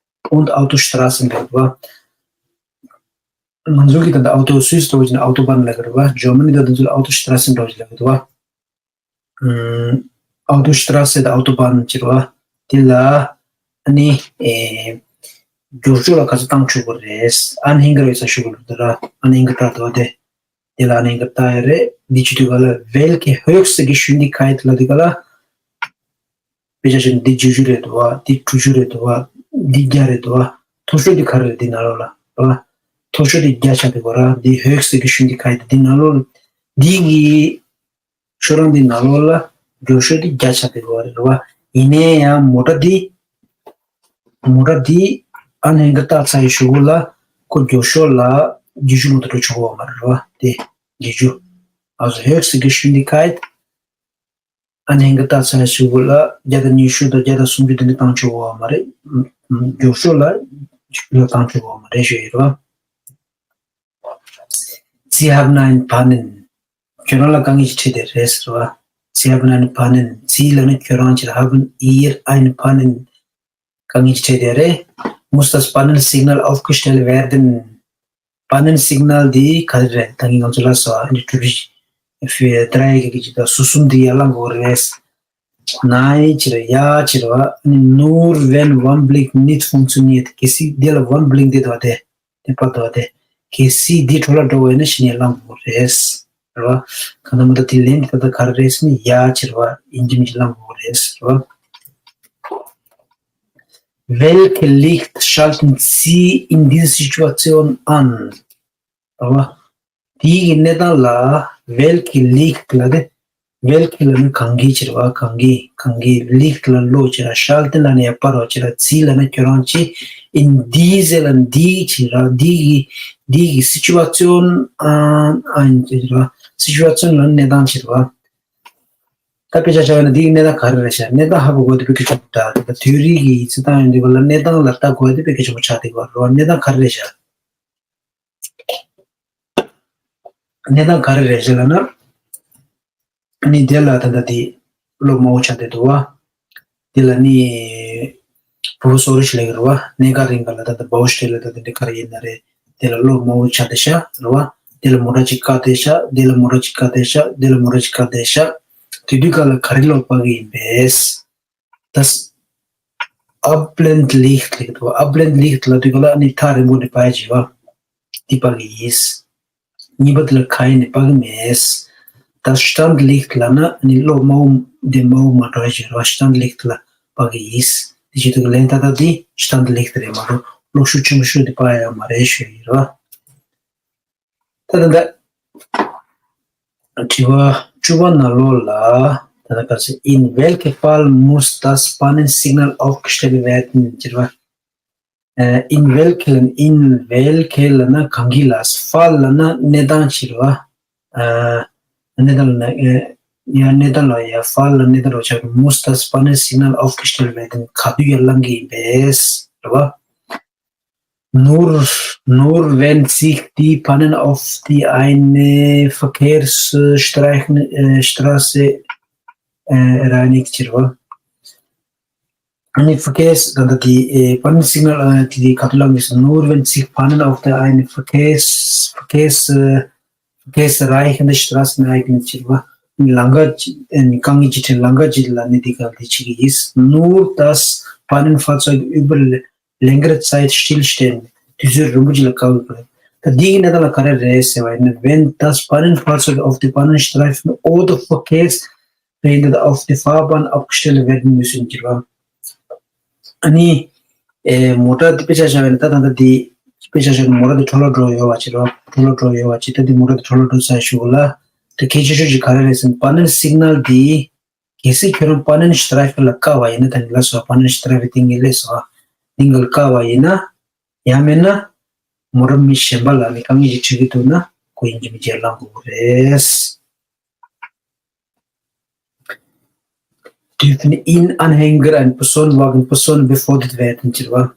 und Autostraßen ལབ་པ། ང་ཚོ་གི་ད་ལྟ་Auto Swiss འདྲ་བོ་ཅིག་ན་Autobahn ལབ་ཀྱི་རེད་པ། Germany ད་ང་ཚོ་ལ་Autostraßen འདྲ་བོ་ཅིག་ལབ་ཀྱི་འདུག་པ། ཨམ། Autostrasse དང་Autobahn ཟེར་བ་དེ་ལ་ཨ་ནི་ཨེ་མགྱོགས་ཤོས་ལ་ག་ཚོད་བཏང་ཆོག་གི་རེད། Anhänger ཡོད་ས་ཞུ་གི་རེད་ད་ར། Anhänger བཏང་འདུག་དེ་དེ་ལ་Anhänger བཏང་ཡ་རེད། འདི་བྱེད་དུས་ག་ལ་welche höchste Geschwindigkeit ལབ་དུས་ག་ལ་དཔེ་ཆ་བཞག་ན་འདི་བརྗེ་རྒྱུ་རེད་འདུག་པ། འདི་དྲུག་ཅུ་རེད་འདུག་པ། འདི་བརྒྱ་རེད་འདུག་པ། མཐོ་ཤོས་འདི་ག་རེ་རེད་འདི་ནང་ལོགས་ལ་རེད་པ། མཐོ་ཤོས་འདི་བརྒྱ་ཆགས་འདུག་གོ་ར། འདི་höchste Geschwindigkeit འདི་ནང་ལོགས་འདི་གི་ཤོག་གྲངས་འདི་ནང་ལོགས་ལ་མགྱོགས་ཤོས་འདི་བརྒྱ་ཆགས་འདུག་གོ་ར་རེད་པ། ཡིན་ནའི་ཡང་མོ་ཊ་འདི་མོ་ཊ་འདི་Anhänger བཏགས་ཚར་ཡི་གཞུག་གུ་ལ་ཁོ་མགྱོགས་ཤོས་ལ་བརྒྱད་ཅུ་ལོ་ད་འགྲོ་ཆོག་གོ་མ་རེད་པ། འདི་བརྒྱད་ཅུ། Also höchste Geschwindigkeit Anhänger བཏགས་ཚར་ཞུ་དགོས་ལ་བརྒྱ་དང་ཉི་ཤུ་དང་བརྒྱ་དང་སུམ་ཅུ་དེ་འདྲ་བཏང་ཆོག་གི་ཡོད་མ་རེད། མགྱོགས་ཤོས་ལ་བརྒྱད་ཅུ་ལ་བཏང་ཆོག་གི་ཡོད་མ་རེད་ཞུ་ཡི་རེད་པ། Sie haben ein Pannen. ཁྱོད་རང་ལ་དཀའ་ངལ་ཅིག་འཕྲད་བསྡད་རེད་ཟེར་བ། Sie haben ein Pannen. Sie ལབ་ན་ཁྱོད་རང་ཅིག་རེད། Haben ihr ein Pannen. དཀའ་ངལ་ཅིག་འཕྲད་བསྡད་རེད། Muss das Pannensignal aufgestellt werden. Pannensignal འདི་ག་རེ་རེད། ད་གིན་ང་ཚོ་ལ་སོ་ཨ་ནི་གྲུ་བཞི་ཕི་དྲ་ཡི་གི་ཅིག་དང་ཟུར་གསུམ་འདི་ཡར་ལངས་དགོས་རེད། Nein ཅེས་རེད། Ja ཅེས་རེད་བ། Nur wenn Warnblick nicht funktioniert. གལ་སྲིད་འདི་ལ་Warnblick འདི་འདུག་སྟེ། དེ་པ་འདུག་སྟེ། གལ་སྲིད་འདི་འཕྲོ་བརླག་འགྲོ་བ་ཡིན་ན་གཞི་ནས་ལངས་དགོས་རེད། རེད་བ། གང་ལྟར་མ་གཏོགས་དེ་ལན་དེ་ད་ལྟ་ག་རེ་རེད་ཟེར་ན་Ja ཅེས་རེད་བ། ཡིན་གཅིག་མིན་གཅིག་ལངས་དགོས་རེད། རེད་བ། Welche Licht schalten Sie in dieser Situation an? རེད་བ། དེའི་གི་གནས་སྟངས་ལ་welche Licht ལབ་དེ། Welche ལབ་ན་གང་གི་ཅེས་རེད་བ། གང་གི་གང་གི Licht ལབ་གློག་ཅེས་རེད། Schalten ལབ་ན་ཡར་སྤར་བ་ཅེས་རེད། Sie ལབ་ན་ཁྱོད་རང་ཅིག in diese ལབ་འདི་ཅེས་རེད། འདི་གི་འདི་གི་Situation an ཅེས་རེད་བ། Situation ལབ་ན་གནས་སྟངས་ཅེས་རེད་བ། ད་དཔེ་ཆ་བཞག་ན་འདི་གི་གནས་སྟངས་ག་རེ་རེད་ཤག་གནས་སྟངས་ཧ་གོ་དགོས་དེ་དཔེ་སྐད་ཆ་འདྲ། ད་ལྟ་དུས་རིག་གི་ཡིག་ཚད་བཏང་ཡོང་དུས་ག་ལ་གནས་སྟངས་ལ་ལྟ་དགོས་དེ་དཔེ་སྐད་ཆ་པོ་ཆགས་བསྡད་ཀྱི་ཡོད་རེད་བ། གནས་སྟངས་ག་རེ་རེད་ཤག་གནས་སྟངས་ག་རེ་རེད་ཟེར་ལབ་ན། ནི་དེ་ལ་ད་ལྟ་དེ་གློག་དམར་པོ་ཆགས་བསྡད་འདུག་བ། དེ་ལ་ནི་བུ་བུ་སོ་རུ་ཞིག་ལེགས་རེད་བ། གནས་སྐབས་རིང་ག་ལ་ད་ལྟ་Baustelle ལ་ད་ལྟ་འདི་ག་རེ་ཡིན་ན་རེད། དེ་ལ་གློག་དམར་པོ་ཆགས་བསྡད་ཤག་རེད་བ། དེ་ལ་མོ་ཊ་གཅིག་བཀག་བསྡད་ཤག་དེ་ལ་མོ་ཊ་གཅིག་བཀག་བསྡད་ཤག་དེ་ལ་མོ་ཊ་གཅིག་བཀག་བསྡད་ཤག་དེ་དུས་ག་ལ་ག་རེ་གློག་སྤར་གི་ཡིན་པས། Das Abblendlicht ལབ་ཀྱི་འདུག Abblendlicht ལབ་དུས་ག་ལ་ནི་ཐག་རིང་པོ་ནས་སྤར་ཡ་བྱེད་པ། འདི་སྤར་གི་ཡིན། གཉིས་པ་དེ་ལ་ག་ཡིན་ནས་སྤར་གི་མེད། Das Standlicht ལབ་ན་ནི་གློག་དམར་པོ་འདི་དམར་པོ་མ་འགྲོ་ཡ་བྱེད་ར། Standlicht ལ་སྤར་གི་ཡིན། དེ་བྱེད་དུས་ལན་ད་ལྟ་འདི་Standlicht རེད་མ་གཏོགས་གློག་ཤུགས་ཆེན་པོ་ཤོས་འདི་སྤར་ཡ་མ་རེད་ཞུ་ཡི་རེད་བ། ད་ད་ད། དྲི་བ་བཅུ་པ་ནང་ལོགས་ལ་ད་ལྟ་ག་ཚོད། In welchem Fall muss das Pannensignal aufgestellt werden? དྲི་བ། ཨ། In welchem ལབ་ན། In welchem ལབ་ན་གང་གི་ལ། Fall ལབ་ན་གནས་སྟངས་ཅིག་རེད་བ། ཨ། གནས་སྟངས་ལབ་ན། ཨ། ཡ་གནས་སྟངས་ལ་ཡ། Fall ལ་གནས་སྟངས་རོ་ཆགས། Muss das Pannensignal aufgestellt werden? ག་དུས་ཡར་ལངས་ཀྱི་ཡིན་པས་རེད་བ། Nur, nur wenn sich die Pannen auf die eine Verkehrsstreifen, äh, Straße, äh, ereignet ཅེས་རེད་བ། ཨ་ནི་Verkehrs ད་ལྟ་དེ་Pannensignal དེ་ག་དུས་ལངས་ཀྱི་ཟེར། Nur wenn sich Pannen auf der eine Verkehrs, Verkehrs, Verkehrsreichen Straßen ereignet ཅེས་རེད་བ། ལམ་ཁ་དཀའ་ངལ་ཅིག་འཕྲད། ལམ་ཁ་ཅིག་ལ་ནི་དེ་ག་དེ་བྱེད་ཀྱི་ཡིན། Nur das Pannenfahrzeug über längere Zeit stillstehen. དུས་ཚོད་རིང་པོ་ཅིག་ལ་བཀག་ཡོད་པ་རེད། ད་འདི་གི་གནས་སྟངས་ལ་ག་རེ་རེད་ཟེར་བ་ཡིན་ན། Wenn das Pannenfahrzeug auf die Pannenstreifen oder Verkehrsbehinderung auf die Fahrbahn abgestellt werden müssen ཅེས་རེད་བ། ཨ་ནི། ཨེ། མོ་ཊ་འདི་དཔེ་ཆ་བཞག་པ་ཡིན་ན། ད་ད་ལྟ་འདི་དཔེ་ཆ་བཞག་ན་མོ་ཊ་འདི་འཕྲོ་བརླག་འགྲོ་ཡོད་པ་ཅིག་རེད་བ། འཕྲོ་བརླག་འགྲོ་ཡོད་པ་ཅིག་ད་འདི་མོ་ཊ་འདི་འཕྲོ་བརླག་འགྲོ་ཚར་ཞུ་གི་ལ། ད་གལ་ཆེ་ཤོས་ཅིག་ག་རེ་རེད་ཟེར་ན། Pannensignal འདི་གལ་སྲིད་ཁྱོད་རང་Pannenstreifen ལ་བཀག་པ་ཡིན་ན། ད་ནི་ལ་སོགས་Pannenstreifen དེ་ངས་ལས་སོགས་དེ་འགའ་ལ་བཀག་པ་ཡིན་ན། ཡང་མིན་ན་མོ་ཊ་མི་གཞན་པ་ལ་ནི་དཀའ་ངལ་ཅིག་འཕྲད་ཀྱི་འདུག་ན་ཁོ་ཡིན་གཅིག་མིན་གཅིག་ལངས་དགོས་ཀྱི་རེད། Dürfen in Anhänger ein Personenwagen, Personen befördert werden ཅེས་རེད་བ།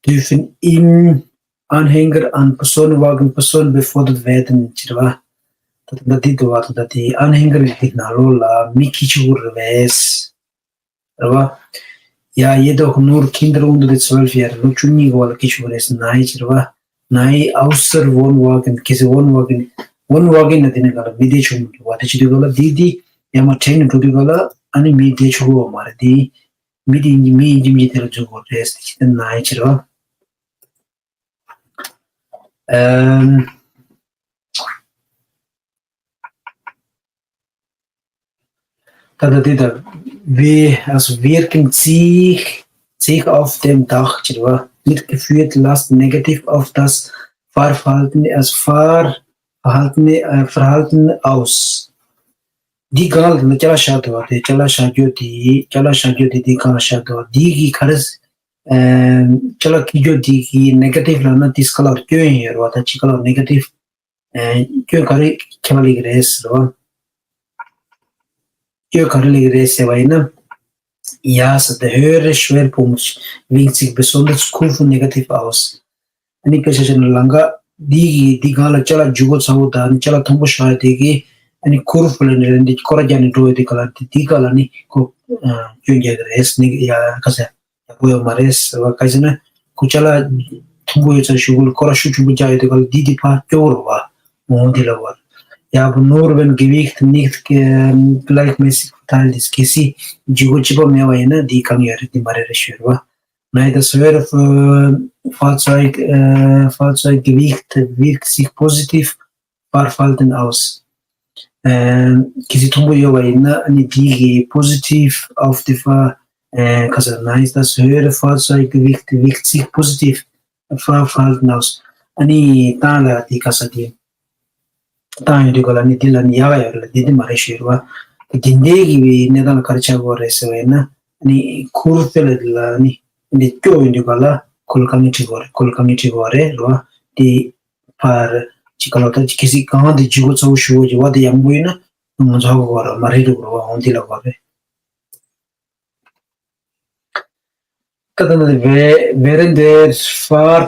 Dürfen in Anhänger ein Personenwagen, Personen befördert werden ཅེས་རེད་བ། ད་ད་འདི་འདུག་བ། ད་ད་འདི་Anhänger གི་ནང་ལོགས་ལ་མི་འཁྱེར་ཆོག་གི་རེད་པས། རེད་བ། Ja, jedoch nur Kinder unter zwölf Jahren. ལོ་བཅུ་གཉིས་གི་བར་ལ་འཁྱེར་ཆོག་གི་རེད་ཟེར། Nein ཅེས་རེད་བ། Nein, außer Wohnwagen, གལ་སྲིད་Wohnwagen, Wohnwagen ལ་དེ་ནས་ག་ལ་མི་བསྡད་ཆོག་མི་འདུག་བ། དེ་བྱེད་དུས་ག་ལ་འདི་འདི་ཡར་མར་དྲན་ནས་འགྲོ་དུས་ག་ལ་ཨ་ནི་མི་བསྡད་ཆོག་གི་ཡོད་མ་རེད། འདི་མི་དེ་མི་ཡིན་གཅིག་མིན་གཅིག་དེ་ལ་འཛུལ་དགོས་རེད་ཟེར་གྱི་དེ་Nein ཅེས་རེད་བ། ཨམ། ད་ལྟ་འདི་ལྟར། Wie, also wirken sich, sich auf dem Dach ཅེས་རེད་བ། Mit geführter Last negativ auf das Fahrverhalten, also Fahrverhalten, äh, Verhalten aus. འདི་སྒང་ལ་ནི་ཅ་ལག་བཞག་འདུག་བ། དེ་ཅ་ལག་བཞག་རྒྱུ་དེ་ཅ་ལག་བཞག་རྒྱུ་དེ་འདི་སྒང་ལ་བཞག་འདུག་བ། འདི་གི་ག་རེ། ཨེ། ཅ་ལག་འཁྱེར་རྒྱུ་འདི་གི་negativ ལབ་ན་འདི་ག་ལ་སྐྱོན་ཡོད་རེད་བ། ད་ཅི་ག་ལ་negativ ཨེ། སྐྱོན་ག་རེ་ཁྱད་པར་སླེབས་ཀྱི་རེད་ཟེར་བ། སྐྱོན་ག་རེ་སླེབས་ཀྱི་རེད་ཟེར་བ་ཡིན་ན། Ja, also der höhere Schwerpunkt wirkt sich besonders kurv negativ aus. ཨ་ནི་དཔེ་ཆ་བཞག་ན་ལམ་ཁ་ འདི་གི་འདི་སྒང་ལ་ཅ་ལག་ཇུས་འགོད་ཚ་བོ་དང་ཅ་ལག་མཐོན་པོ་བཞག་ཡོད་དེ་གི་ཨ་ནི་ཁུར་ཕུ་ལ་ནི་རེད་འདི་སྐོར་རྒྱག་ནས་འགྲོ་ཡོད་དེ་ག་ལ་འདི་འདི་ག་ལ་ནི་ཁོ་སྐྱོན་རྒྱག་གི་རེད་ནི་ཡ་ག་ཟེར་ཡག་པོ་ཡོད་མ་རེད་ཟེར་བ་ག་ཟེར་ན་ཁོ་ཅ་ལག་མཐོན་པོ་ཡོད་ཚ་ཞུ་གུ་ལ་སྐོར་ར་ཤུགས་ཆེན་པོ་རྒྱག་ཡོད་དེ་ག་ལ་འདི་འདི་ཕ་སྐྱོ་བོ་རེད་བ་འོང་འདི་ལ་བ་ཡག་པོ་ནོར་བན་གི་ཝིག་ནིག་ལའིག་མེ་སི་ཐལ་འདི་གལ་སྲིད་ཇུས་འགོད་ཅི་པ་མེད་བ་ཡིན་ན་འདི་གང་ཡོད་རེད་འདི་མ་རེད་རེད་ཞུ་རེད་བ། Nein, das höhere F- Fahrzeug, äh, Fahrzeuggewicht wirkt sich positiv Fahrverhalten aus. Ähm, གལ་སྲིད་མཐོན་པོ་ཡོད་པ་ཡིན་ན་ཨ་ནི་དེ་གི་positive auf die Fahr- äh, ག་ཟེར་nein, das höhere Fahrzeuggewicht wirkt sich positiv Fahrverhalten aus. ཨ་ནི་ཏང་ལ་དེ་ག་ཟེར་དེ། བཏང་ཡོང་དུས་ག་ལ་ནི་འདི་ལ་ནི་ཡག་ཡོད་ལ་འདི་འདི་མ་རེད་ཞུས་རེད་བ། དེ་འདྲའི་གི་བའི་གནས་སྟངས་ལ་ག་རེ་ཆགས་དགོས་རེད་ཟེར་བས་ན་ནི་ཁུར་ཕེ་ལ་འདི་ལ་ནི་འདི་སྐྱོ་ཡོང་དུས་ག་ལ་ཁོ་ལ་དཀའ་ངལ་འཕྲད་དགོས་རེད་ཁོ་ལ་དཀའ་ངལ་འཕྲད་དགོས་རེད་རེད་བ། དེ་ཕར་ཅི་ག་ལ་ད་ཅི་གི་སྲིད་གང་དེ་ཇུས་འགོད་ཚ་བོ་ཞུ་བ་ཅི་བ་དེ་ཡག་པོ་ཡིན་ན་ང་ཚོ་ཧ་གོ་ག་རེད་མ་རེད་འདུག་རེད་བ་འོང་འདི་ལ་ག་རེད། ད་ད་ནི་ཝེ་ཝེ་རན་དེར་ཕར་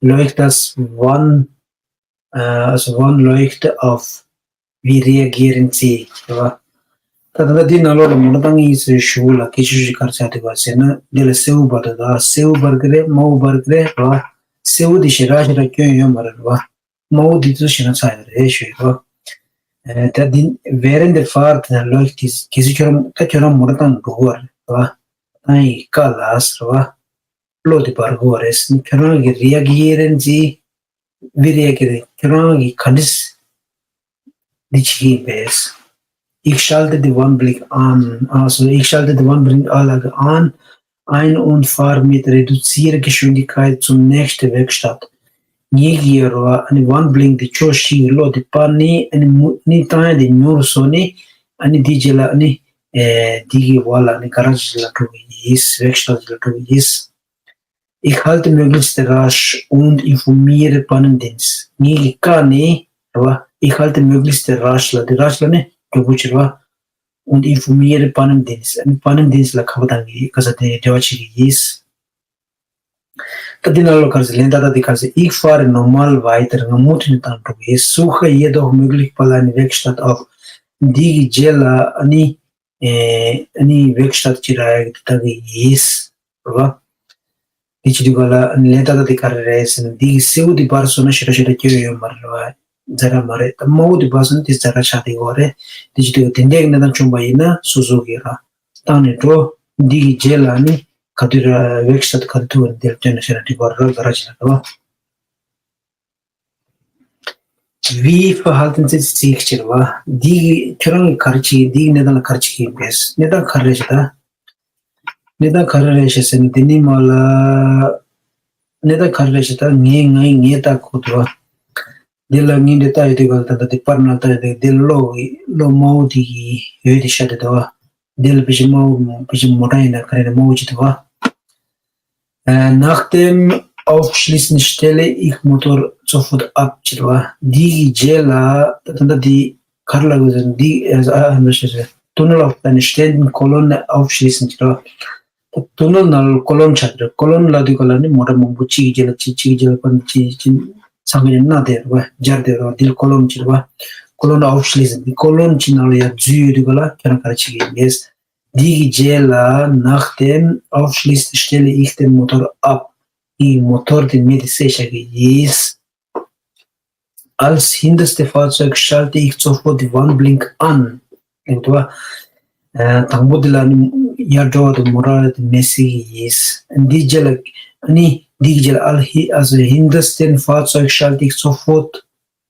ལོ་ཡིག་ཏ་སི་ཝན། Äh, also wann leuchte auf, wie reagieren sie, རེད་བ། ད་ད་ལྟ་འདི་ནང་ལོགས་ལ་མོ་ཊ་བཏང་ཡིན་ཟེར་ཞུ་ལ་སྐད་ཆ་ཞུ་གར་ཆགས་འདུག་བ་ཟེར་ན་འདི་ལ་སེའུ་འབར་དུ་ད་སེའུ་འབར་གི་རེད་མའུ་འབར་གི་རེད་རེད་བ། སེའུ་འདི་ཞེ་དྲག་ཞེ་དྲག་སྐྱོན་ཡོད་མ་རེད་རེད་བ། མའུ་འདི་ཚོ་ཞེ་དྲག་ཚ་ཡོད་རེད་ཞུ་ཡོད་རེད་བ། ད་འདི་während der Fahrt ད་ལོ་གི་གལ་སྲིད་ཁྱོད་རང་ད་ཁྱོད་རང་མོ་ཊ་བཏང་འགྲོ་གི་རེད་བ། བཏང་ཡིན་ཀ་ལ་ཟེར་བ། བློ་དེ་འབར་དགོས་རེད། ཁྱོད་རང་གི་རེ་ཡ་གི་ཡེ་རན་ཙི་བི་རེ་ཡ་གི་རེད། ཁྱོད་རང་གི་ག་འདྲས་འདི་བྱེད་ཀྱི་ཡིན་པས། Ich schalte die Warnblick an. Also, ich schalte die Warnblick-Anlage an, ein und fahre mit reduzierter Geschwindigkeit zur nächsten Werkstatt. ངེད་ཀྱི་རོ་ཨ་ནི་ཝན་བི་ལིང་དེ་ཆོ་ཤིག་གི་བློ་དེ་སྤར་ནི་ཨ་ནི་མུ་ནི་བཏང་ཡ་དེ་ཉུང་རུ་སོང་ནི་ཨ་ནི་འདི་རྗེས་ལ་ཨ་ནི་ཨེ་འདི་གི་བ་ལ་ཨ་ནི་ག་ར་ཇི་ལ་འགྲོ་གི་ཡིས་Werkstatt ཇི་ལ་འགྲོ་གི་ཡིས། Ich halte möglichst rasch und informiere Pannendienst. ངེད་ཀྱི་ཀ་ནི་རེད་བ། Ich halte möglichst rasch ལ་དེ་ར་ཤ་ལ་ནི་མགྱོགས་པོ་བྱེད་རེད་བ། Und informiere Pannendienst. Pannendienst ལ་ཁ་པ་དང་གི་ག་ས་དེ་འབྲེལ་བ་བྱེད་ཀྱི་ཡིས། ད་འདི་ནང་ལོགས་ག་རེ་ཟེར་ལན་ད་ལྟ་འདི་ག་རེ་ཟེར། Ich fahre normal weiter. ང་མུ་མཐུད་ནས་བཏང་འགྲོ་གི་ཡིས། Suche jedoch möglich bald eine Werkstatt auf. འདི་གི་རྗེས་ལ་ཨ་ནི། ཨེ་ཨ་ནི་Werkstatt ཅི་ར་ཡག་ད་གི་ཡིས་རེད་བ། དེ་ཅི་དུས་ག་ལ་ཨ་ནི་ལན་ད་ལྟ་དེ་ག་རེ་རེད་ཟེར་ན་འདི་གི་སེའུ་དེ་འབར་སོང་ན་ཞེ་དྲག་ཞེ་དྲག་སྐྱོ་ཡོད་མ་རེད་བ། ཛ་ར་མ་རེད་ད་མའུ་དེ་འབར་སོང་ན་དེ་ཛ་ར་ཆགས་དེ་གོ་རེད། དེ་ཅི་དུས་དེ་འདྲའི་གནས་སྟངས་བྱུང་བ་ཡིན་ན་སོ་སོ་གི་ར་བཏང་ནས་འགྲོ། འདི་གི་རྗེས་ལ་ཨ་ནི་ག་དུས་ར་Werkstatt ག་དུས་ཐུག་ནས་དེར་སྟོན་ན་ཞེ་དྲག་འགྲིག་གོ་རེད་ཛ་ར་ཆགས་རེད་བ། Wie verhalten Sie sich ཟེར་བ། འདི་ཁྱོད་རང་གིས་ག་རེ་བྱེད་འདི་གནས་སྟངས་ལ་ག་རེ་བྱེད་ཀྱི་ཡིན་པས། གནས་སྟངས་ག་རེ་རེད་ད། གནས་སྟངས་ག་རེ་རེད་ཞེས་ཟེར་ན་འདི་ནི་མ་ལ། གནས་སྟངས་ག་རེ་རེད་ཞེས་ད་ངས་ངའི་ངས་ལྟ་གོ་འདུག་བ། འདི་ལ་ངས་འདི་ལྟ་ཡོད་དུས་ག་ལ་ད་ལྟ་འདི་པར་ནང་ལྟ་ཡོད་དུས་འདི་གློག་གི་གློག་དམར་པོ་དེ་གི་འོད་དེ་ཤར་བསྡད་འདུག་བ། འདི་ལ་བེ་ཅིན་དམར་པོ་བེ་ཅིན་མོ་ཊ་ཡིན་ན་ག་རེ་རེད་དམར་པོ་ཅིག་འདུག་བ། Äh, nach dem Aufschließen stelle ich Motor sofort ab ཟེར་བ། འདི་གི་རྗེས་ལ་ད་ལྟ་འདི་གར་ལ་གི་འདི་ཨ་ཨ་འདི་ཞེས་ཟེར། Tunnel auf einer stehenden Kolonne aufschließen ཟེར་བ། ད་tunnel ནང་ལ་colonne ཆགས་ཀྱི་རེད། colonne ལབ་དུས་ག་ལ་ནི་མོ་ཊ་མང་པོ་གཅིག་གི་རྗེས་ལ་གཅིག་གཅིག་གི་རྗེས་ལ་པ་གཅིག་གཅིག་ཚང་མ་ནི་སྣ་དེ་རེད་བ། སྦྱར་དེ་རེད་བ། འདི་ལ་colonne ཟེར་བ། Kolonne aufschließen འདི་colonne གཅིག་ནང་ལ་ཡར་འཛུལ་ཡོད་དུས་ག་ལ་ཁྱོད་རང་ག་རེ་བྱེད་ཀྱི་ཡིན་ངེས། འདི་གི་རྗེས་ལ་nach dem Aufschließen stelle ich den Motor ab ངའི་མོ་ཊ་དེ་མེ་དེ་བསད་བཞག་གི་ཡིན། Als hinterste Fahrzeug schalte ich sofort die Warnblink an ལབ་འདུག་བ། དང་པོ་དེ་ལ་ནི་ཡར་འགྲོ་བ་དང་མོ་ཊ་དེ་མེ་བསད་ཀྱི་ཡིན། འདི་རྗེས་ལ་ནི་འདི་གི་རྗེས་ལ་als hi- also hintersten Fahrzeug schalte ich sofort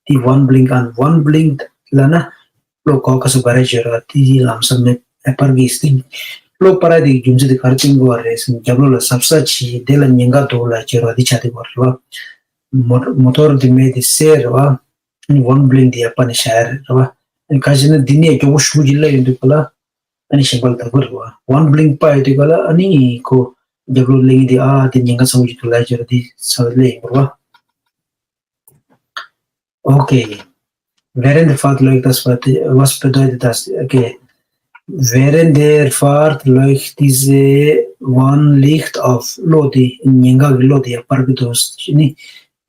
die Warnblink an. Warnblink ལབ་ན་གློག་གོག་ཁ་སོ་བར་རེ་བརྗོད་ར་དེ་དེ་ལམ་སང་མེད་པར་གྱིས་ཏེ། གློག་སྤར་ར་དེ་གི་རྒྱུ་མཚན་དེ་ག་རེ་བསྟན་དགོས་པ་རེད་ཟེར་ན་རྒྱབ་ལོགས་ལ་ཟབ་ས་ཆེ་དེ་ལ་ཉེན་ཁ་འདུག་ལ་བརྗོད་ར་དེ་ཆགས་བསྡད་པ་རེད་བ། མོ་མོ་ཊ་དེ་མེ་དེ་བསད་རེད་བ། ཨ་ནི་ཝར་ནིང་དེ་ཡར་སྤར་ནས་བཞག་ཡ་རེད་བ། ཨ་ནི་ག་ཅི་ན་འདི་ནས་མགྱོགས་པོ་ཞེ་པོ་ཅིག་སླེབས་ཡོང་དུས་ག་ལ་ཨ་ནི་གཞན་པ་ལ་བདག་པོ་རེད་བ། ཝར་ནིང་སྤར་ཡོང་དུས་ག་ལ་ཨ་ནི་ཁོ་རྒྱབ་ལོགས་སླེབས་མཁན་དེ་ཨ་དེ་ཉེན་ཁ་ཚ་པོ་ཅིག་འདུག་ལ་བརྗོད་ར་དེ་ས་ལ་སླེབས་ཡོང་བ་རེད་བ། Okay. Während der Fahrt läuft das Fahrzeug, was bedeutet das? Okay. Während der Fahrt leuchtet diese Warnlicht auf. གློག་དེ་ཉེན་ཁ་གི་གློག་དེ་ཡར་སྤར་གྱི་འདུག་ནི།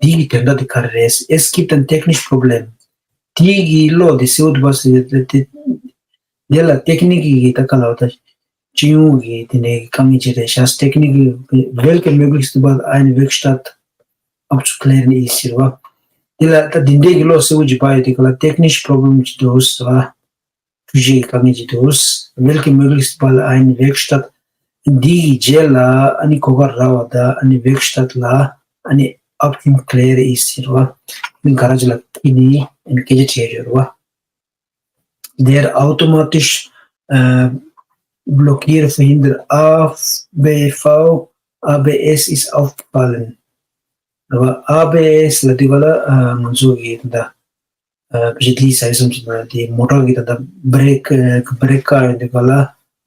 འདི་གི་དོན་དག་དེ་ག་རེ་རེད། Es gibt ein technisches Problem. འདི་གི་བློ་དེ་གསལ་བོ་འདུག་པ་ཟེར་ཏེ། དེ་ལ་ཏེག་ནིག་གི་ད་ག་ལ་བ་ད་སྤྱི་ཡོངས་ཀྱི་དེ་ནས་དཀའ་ངལ་ཅིག་རེད་ཤག Technisch, welche Möglichkeit eine Werkstatt abzuklären ist ཟེར་བ། དེ་ལ་ད་འདི་འདྲའི་གི་བློ་གསལ་བོ་ཅིག་པ་ཡོད་དེ་ག་ལ་technische Problem ཅིག་འདུག་ཟེར་བ། འཕྲུལ་ཆས་ཀྱི་དཀའ་ངལ་ཅིག་འདུག Welche Möglichkeit eine Werkstatt, འདི་གི་རྗེས་ལ་ཨ་ནི་གོ་སྐབས་རག་པ་ད་ཨ་ནི་Werkstatt ལ་ཨ་ནི་abzuklären ist ཟེར་བ། ཨ་ནི་ག་ར་ཅིག་ལ་ཁྱེར་ནས་ཨ་ནི་སྐད་ཆ་དྲིས་ཡོད་རེད་བ། Der automatische, äh, Blockierverhinderer A B V, A B S ist ausgefallen. རེད་བ། A B S ལབ་དུས་ག་ལ་ང་ཚོ་གི་ད་ལྟ་བི་ཇི་ལི་ཟ་ཡི་སོམ་ཅིག་ན་དེ་མོ་ཊ་གི་ད་ལྟ་བྷི་རེག་བྷི་རེག་བཀག་ཡོད་དུས་ག་ལ་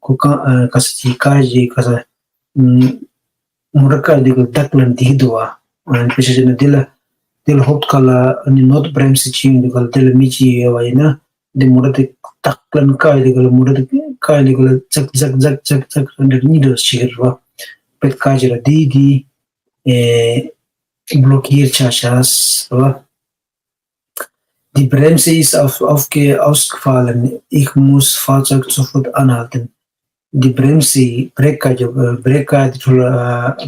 ཁོ་གང་ག་ས་ཅིག་བཀག་ཅིག་ག་ས་མོ་ཊ་བཀག་དུས་ག་ལ་ཏག་ལ་འདིག་འདུག་བ། དཔེ་ཆ་བྱས་ན་འདི་ལ་འདི་ལ་ཧོབ་ཁ་ལ་ཨ་ནི་Notbremse ཅིག་ཡོད་དུས་ག་ལ་འདི་ལ་མི་ཅིག་ཡོད་བ་ཡིན་ན་འདི་མོ་ཊ་དེ་ཏག་ལ་བཀག་ཡོད་དུས་ག་ལ་མོ་ཊ་དེ་བཀག་ཡོད་དུས་ག་ལ་ཙག་ཙག་ཙག་ཙག་ཙག་རེ་གཉིས་འགྲོ་ཞིག་རེད་བ། པེད་བཀག་ཅིག་ར་འདི་འདི་ཨེ་Blockiert ཆ་ཤས་རེད་བ། Die Bremse ist auf, aufge, ausgefallen. Ich muss Fahrzeug sofort anhalten. Die Bremse, བྷི་རེག་བཀག་རྒྱུ་བྷི་རེག་བཀག་དེ་འཕྲོ་ལ་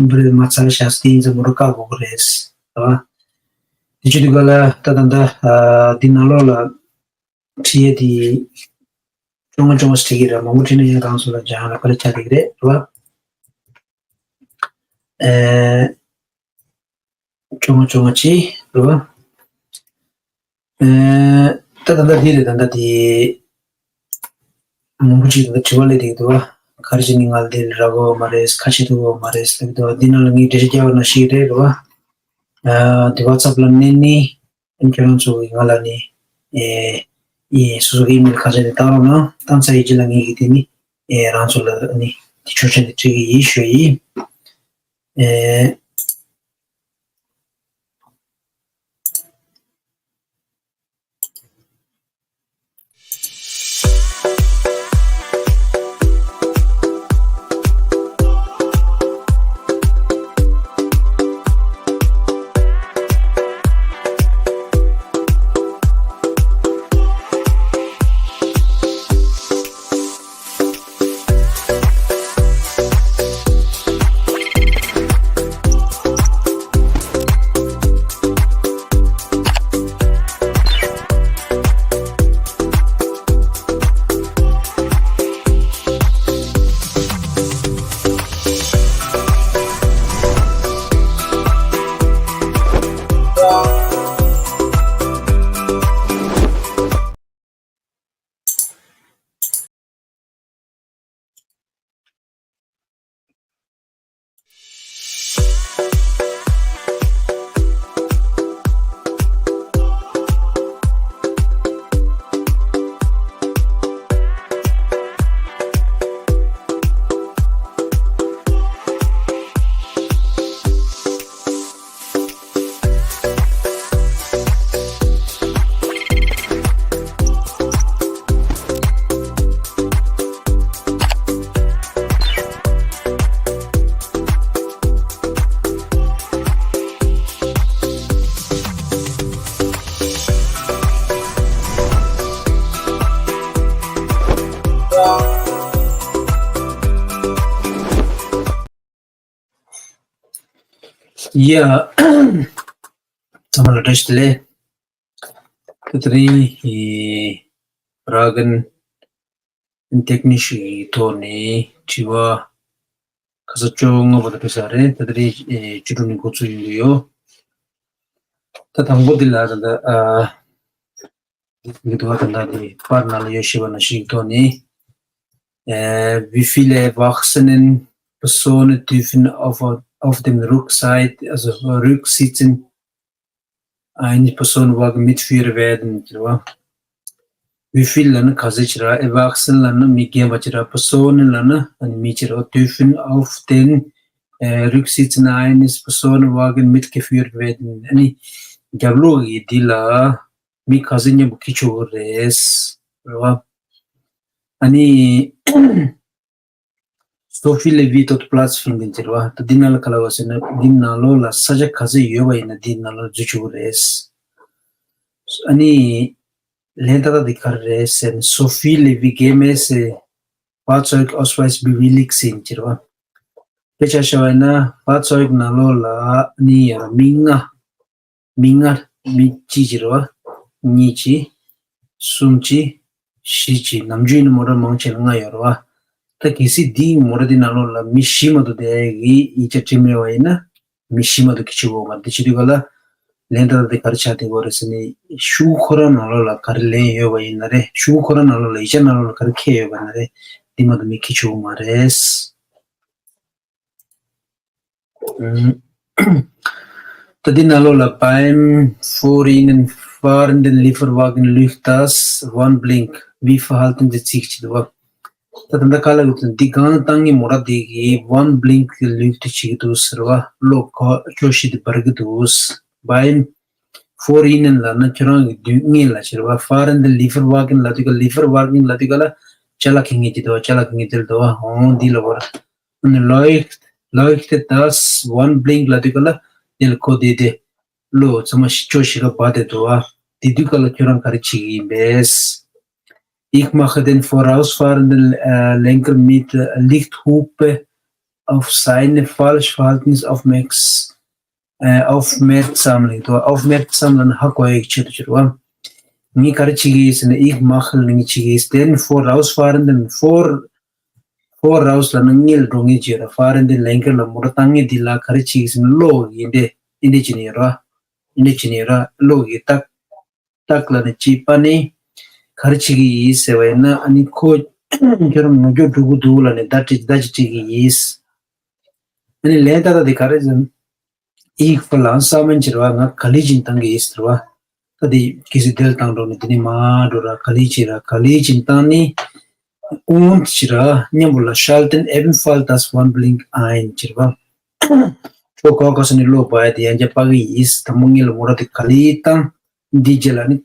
བྷི་རེག་མ་ཚར་ཤག་སྟེང་ཙམ་མོ་ཊ་བཀག་དགོས་ཀྱི་རེད། རེད་བ། དེ་བྱེད་དུས་ག་ལ་ད་ད་ད་འདི་ནང་ལོགས་ལ་བྲིས་ཡས་དེ་ཅུང་ང་ཅུང་ང་ཞིག་བྲིས་ཀྱི་རེད། མང་པོ་བྲིས་ན་ཡང་རང་ཚོ་ལ་སྦྱང་ཡ་ལ་དཀའ་ལས་ཆགས་ཀྱི་རེད། རེད་བ། ཨེ། ཅུང་ང་ཅུང་ང་ཅི་རེད་བ། ཨེ། ད་ད་ལྟ་འདི་རེད། ད་ལྟ་འདི་མང་པོ་ཅིག་ད་ལྟ་དྲི་བ་སླེབས་བསྡད་ཀྱི་འདུག་བ། ག་རེ་བྱས་ནས་ང་ལ་འདི་ལ་རག་གི་ཡོད་མ་རེད། ཁ་ཕྱེ་ཐུབ་ཀྱི་ཡོད་མ་རེད་ལབ་ཀྱི་འདུག་བ། འདི་ནང་ལ་ངས་འགྲེལ་བཤད་རྒྱག་པ་ནང་བཞིན་རེད། རེད་བ། ཨ། འདི་WhatsApp ལ་ནས་ནི་ཨ་ནི་ཁྱེད་རང་ཚོ་གིས་ང་ལ་ནི་ཨེ་ཡི་སོ་སོ་གི་ཨི་མེལ་ཁ་བྱང་དེ་བཏང་རོགས་གནང་། བཏང་ཚར་ཡི་རྗེས་ལ་ངས་ཀྱིས་དེ་ནི་ཨེ་རང་ཚོ་ལ་ནི་དེ་ཆོག་མཆན་དེ་སྤྲད་ཀྱི་ཡིན་ཞུ་ཡི། ཨེ། ཡ། ཚང་མ་ལ་བཀྲ་ཤིས་བདེ་ལེགས། ད་དེ་རིང་ཧི་Fragen in technisch གི་ཐོག་ནས་དྲི་བ་ཁ་ས་བཅོ་ལྔ་པ་དང་ཕེབས་ས་རེད། ད་དེ་རིང་ཨེ་བཅུ་དྲུག་ནས་འགོ་ཚུགས་ཡོང་གི་ཡོད། ད་དང་པོ་འདི་ལ་ད་ལྟ་ཨ། འདི་འདུག་བ། ད་ལྟ་འདི་པར་ནང་ལ་ཡོད་ཤེས་པ་ནང་བཞིན་གྱི་ཐོག་ནས། Äh, wie viele erwachsenen Personen dürfen auf, auf dem Rückseit, also Rücksitzen eines Personenwagen mitgeführt werden, ཟེར་བ། Wie viele ལབ་ན་ག་ཚོད་ཅིག་རེད། Erwachsene ལབ་ན་མི་རྒན་པ་ཅིག་རེད། Personen ལབ་ན་ཨ་ནི་མི་ཅིག་རེད། Dürfen auf den, äh, Rücksitz eines Personenwagen mitgeführt werden. ཨ་ནི་རྒྱབ་ལོགས་ཀྱི་འདི་ལ་མི་ག་ཚོད་མཉམ་པོ་འཁྱེར་ཆོག་གི་རེད། རེད་བ། ཨ་ནི། Sophie Levy dot Platz finden ཟེར་བ། ད་འདི་ནང་ལ་ག་ལབ་པ་ཟེར་ན་འདི་ནང་ལོགས་ལ་ས་ཆ་ག་ཚོད་ཡོད་པ་ཡིན་ན་འདི་ནང་ལོགས་འཛུལ་ཆོག་གི་རེད། ཨ་ནི་ལན་ཏག་ཏག་འདི་ག་རེ་རེད་ཟེར་ན། Sophie Levy G M S Fahrzeug Ausweis bewilligt sind ཟེར་བ། དཔེ་ཆ་བཞག་པ་ཡིན་ན་Fahrzeug ནང་ལོགས་ལ་ཨ་ནི་ཡར་མི་ལྔ། མི་ལྔ། མི་གཅིག་ཅིག་རེད་བ། གཉིས་གཅིག་གསུམ་གཅིག་བཞི་གཅིག་ནམ་རྒྱུན་ནི་མོ་ཊ་མང་ཆེ་ལྔ་ཡོད་རེད་བ། ད་གལ་སྲིད་འདིའི་མོ་ཊ་འདི་ནང་ལོགས་ལ་མི་བཞི་མ་གཏོགས་དེ་གི་ཡིག་ཆ་བྲིས་མེད་པ་ཡིན་ན། མི་བཞི་མ་གཏོགས་གི་ཆུ་བོ་མ་འདི་བྱེད་དུས་ག་ལ། ལན་ཏག་ཏག་དེ་ག་རེ་ཆགས་བསྡད་ཡོད་རེད་ཟེར་ནས་ཤུ་གུ་ཁོ་རང་ནང་ལོགས་ལ་ག་རེ་ལན་ཡོད་པ་ཡིན་ན་རེད། ཤུ་གུ་ཁོ་རང་ནང་ལོགས་ལ་ཡིག་ཆ་ནང་ལོགས་ལ་ག་རེ་འཁོད་ཡོད་པ་ཡིན་ན་རེད། འདི་མ་གཏོགས་མི་གི་ཆུ་བོ་མ་རེད། ད་འདི་ནང་ལོགས་ལ་Beim Vorreinfahren den Lieferwagen leuchtet das Warnblink, wie verhalten Sie sich ཟེར་བ། ད་ད་ལྟ་ག་ལ་ཡོད་དུ་འདི་སྒང་ལ་བཏང་ངེས་མོ་ཊ་འདི་གི་Warnblink leuchtet བྱེད་ཀྱི་འདུག་ཟེར་བ། གློག་ཁོ་ཅོ་ཤི་དེ་འབར་གྱི་འདུག Beim Vorreinfahren ལབ་ན་ཁྱོད་རང་གི་མདུན་སྔོན་ལ་ཟེར་བ། Fahren den Lieferwagen ལབ་དུས་ག Lieferwagen ལབ་དུས་ག་ལ་ཅ་ལག་འཁྱེར་མཁན་གྱི་འདུག་ཅ་ལག་འཁྱེར་མཁན་དེ་ལ་འདུག་འོང་འདི་ལ་བར། Leucht, leuchtet das Warnblink ལབ་དུས་ག་ལ་དེ་ལ་ཁོ་དེ་དེ་གློག་ཚང་མ་ཤི་ཅོ་ཤི་ག་བ་དེ་འདུག་ཨ། དེ་དུས་ག་ལ་ཁྱོད་རང་ག་རེ་བྱེད་ཀྱི་ཡིན་པས། Ich mache den vorausfahrenden äh, Lenker mit äh, Lichthupe auf seine falsch Verhaltens aufmerks aufmerksam ལབ་དུས། aufmerksam ལབ་ན་ཧ་གོ་ཡག་ཆེད་དུ་བྱེད་རོགས། ངས་ག་རེ་བྱེད་ཀྱི་ཡིན་ཟེར་ན། Ich mache ལབ་ངས་བྱེད་ཀྱི་ཡིན། Den vorausfahrenden vor voraus ལབ་ན་སྔོན་ལ་འགྲོ་མཁན་ཅིག་རེད། fahrenden Lenker ལ་མོ་ཊ་བཏང་མཁན་འདི་ལ་ག་རེ་བྱེད་ཀྱི་ཟེར་ན་གློག་ཡིན་ཏེ་ཡིན་ཏེ་བྱེད་ནི་ཡོད་ར། ཡིན་ཏེ་བྱེད་ནི་ཡོད་ར། གློག་གི་རྟགས་རྟགས་ལབ་ནས་ཅིག་པ་ནི་ག་རེ་བྱེད་ཀྱི་ཡིན་ཟེར་བ་ཡིན་ན། ཨ་ནི་ཁོ་ཁྱོད་རང་ངོ་སྐྱོར་འགྲོ་གི་འདུག་ལབ་ནས་བརྡ་སྤྲད་བརྡ་ཅིག་སྤྲད་ཀྱི་ཡིན། ཨ་ནི་ལན་ཏག་ཏག་དེ་ག་རེ་ཟེར་ན། Ich verlangsame ཟེར་བ། ང་ག་ལེ་ཅིག་བཏང་གི་ཡིན་ཟེར་བ། ད་དེ་གལ་སྲིད་དེ་ལ་བཏང་འགྲོ་ན་དེ་ནི་མར་འགྲོ་ར། ག་ལེ་ཅིག་ར་ག་ལེ་ཅིག་བཏང་ནི། Und ཟེར་ར་མཉམ་པོ་ལ་schalten ebenfalls das Warnblink ein ཟེར་བ། ཁྱོད་ག་ག་ས་ནས་གློག་སྤར་ཡ་དེ་ཡང་བསྐྱར་སྤར་གི་ཡིན། དང་པོ་ངེད་ལ་མོ་ཊ་དེ་ག་ལེ་བཏང་། འདི་རྗེས་ལ་ནི་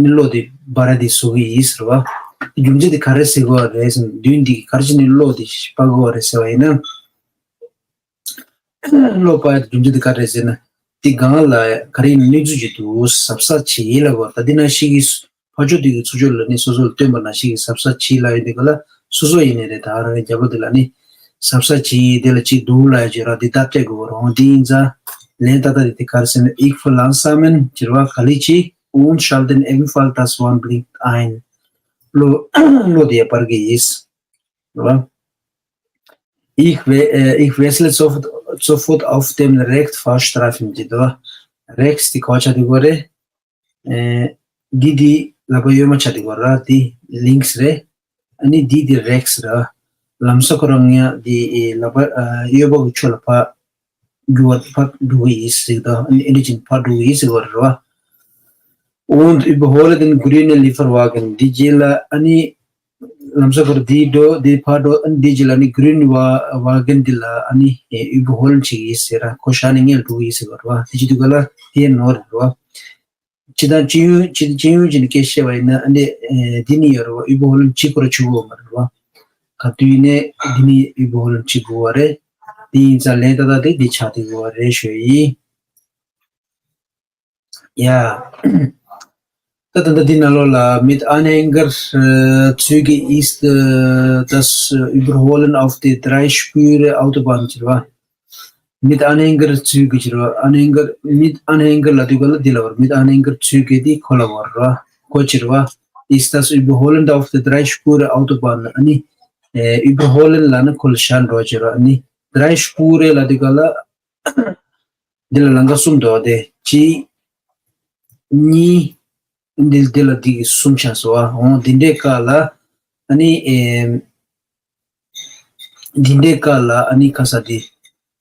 ནི་གློག་དེ་འབར་ར་དེ་བཟོ་གི་ཡིན་ཟེར་བ། རྒྱུ་མཚན་དེ་ག་རེ་ཟེར་དགོས་པ་རེད་ཟེར་ན། མདུན་འདི་ག་རེ་བྱས་ནས་གློག་དེ་སྤར་དགོས་པ་རེད་ཟེར་བ་ཡིན་ན། གློག་སྤར་ཡ་དེ་རྒྱུ་མཚན་དེ་ག་རེ་རེད་ཟེར་ན། དེ་སྒང་ལ་ག་རེ་ཡིན་ན་གནོད་འཚེ་བྱེད་དུས་གཟབ་གཟབ་བྱེད་ལབ་པ། ད་འདི་ནང་བཞིན་གྱི་ཕར་ཕྱོགས་དེ་གི་ཚུར་ཕྱོགས་ལ་ནི་སོ་སོ་ལ་སྟོན་པ་ནང་བཞིན་གྱི་གཟབ་གཟབ་བྱེད་ལབ་ཡོད་དེ་ག་ལ་སོ་སོ་ཡིན་ནི་རེད། ད་རང་རེ་རྒྱབ་ལོགས་དེ་ལ་ནི་གཟབ་གཟབ་བྱེད་དེ་ལ་གཅིག་འདུག་ལབ་ཡ་ཅིག་ར་དེ་ད་སྤྲད་དགོས་པ་རེད། འོ་དེ་ཡིན་ཙང་ལན་ཏག་ཏག་དེ་དེ་ག་རེ་ཟེར་ན། Ich verlangsame ཟེར་བ་ག་ལེ་ཅིག und schalten ebenfalls das Warnblink ein. གློག་གློག་དེ་ཡང་སྤར་གི་ཡིན་ཟེར་བ། Ich, we, äh, ich wechsle sofort, sofort auf den Rechtsfahrstreifen ཟེར་དུས། Rechts དེ་ག་པར་ཆགས་བསྡད་ཀྱི་ཡོད་རེད། ཨེ། འདི་འདི་ལག་པ་གཡོན་མ་ཆགས་བསྡད་ཀྱི་ཡོད་ར། འདི་links རེད། ཨ་ནི་འདི་འདི་rechts ར། ལམ་སང་ཁོ་རང་ངས་འདི་ཨེ་ལག་པ་ཨ་གཡོན་པ་གི་ཕྱོགས་ལ་ཕར་རྒྱུག་པ་ཕར་འགྲོ་གི་ཡིན་ཟེར་དུས། ཨ་ནི་ཨེ་འདྲ་བྱས་ནས་ཕར་འགྲོ་གི་ཡིན་ཟེར་བ་རེད་བ། Und überhole den grünen Lieferwagen འདི་རྗེས་ལ་ཨ་ནི་ལམ་སང་ཁོ་རང་འདི་འགྲོ་འདི་ཕར་འགྲོ། ཨ་ནི་འདི་རྗེས་ལ་ཨ་ནི་grünen Wa- Wagen འདི་ལ་ཨ་ནི་ཨེ་überholen བྱེད་ཀྱི་ཡིན་ཟེར་ར། ཁོ་བཞག་ནས་ངས་འགྲོ་གི་ཡིན་ཟེར་བ་རེད་བ། དེ་བྱེད་དུས་ག་ལ་དེ་ནོར་རེད་བ། སྤྱིར་བཏང་སྤྱི་ཡོངས་སྤྱི་སྤྱི་ཡོངས་ཀྱི་ནི་སྐད་བཤད་པ་ཡིན་ན། ཨ་ནི་ཨེ་འདི་ནི་ཡོད་རེད་བ། überholen བྱེད་དགོས་ར་བྱེད་དགོས་མ་རེད་བ། ག་དུས་ནས་འདི་ནི་überholen བྱེད་དགོས་པ་རེད། དེ་ཡིན་ཙང་ལན་ཏག་ཏག་དེ་འདི་ཆགས་བསྡད་དགོས་པ་རེད་ཞུ་ཡིན། ཡ། ད་ད་ད་འདི་ནང་ལོགས་ལ། Mit Anhänger äh, Züge ist äh, das äh, Überholen auf der Dreispur Autobahn ཟེར་བ། Mit Anhänger Züge ཟེར་བ། Anhänger mit Anhänger ལབ་དུས་ག་ལ་འདི་ལ་བར། Mit Anhänger Züge འདི་ཁོ་ལ་བར་ར། ཁོ་ཟེར་བ། Ist das Überholen auf der Dreispur Autobahn ཨ་ནི་ཨེ་überholen ལབ་ན་ཁོ་ལ་བཞག་འགྲོ་ཟེར་བ། ཨ་ནི་Dreispur ལབ་དུས་ག་ལ་འདི་ལ་ལམ་ཁ་གསུམ་འདུག་སྟེ། གཅིག་གཉིས། འདི་འདི་ལ་འདི་གི་གསུམ་ཆགས་སོང་བ། འོང་འདི་འདྲའི་སྐབས་ལ་ཨ་ནི་ཨེ་འདི་འདྲའི་སྐབས་ལ་ཨ་ནི་ཁ་ས་འདི་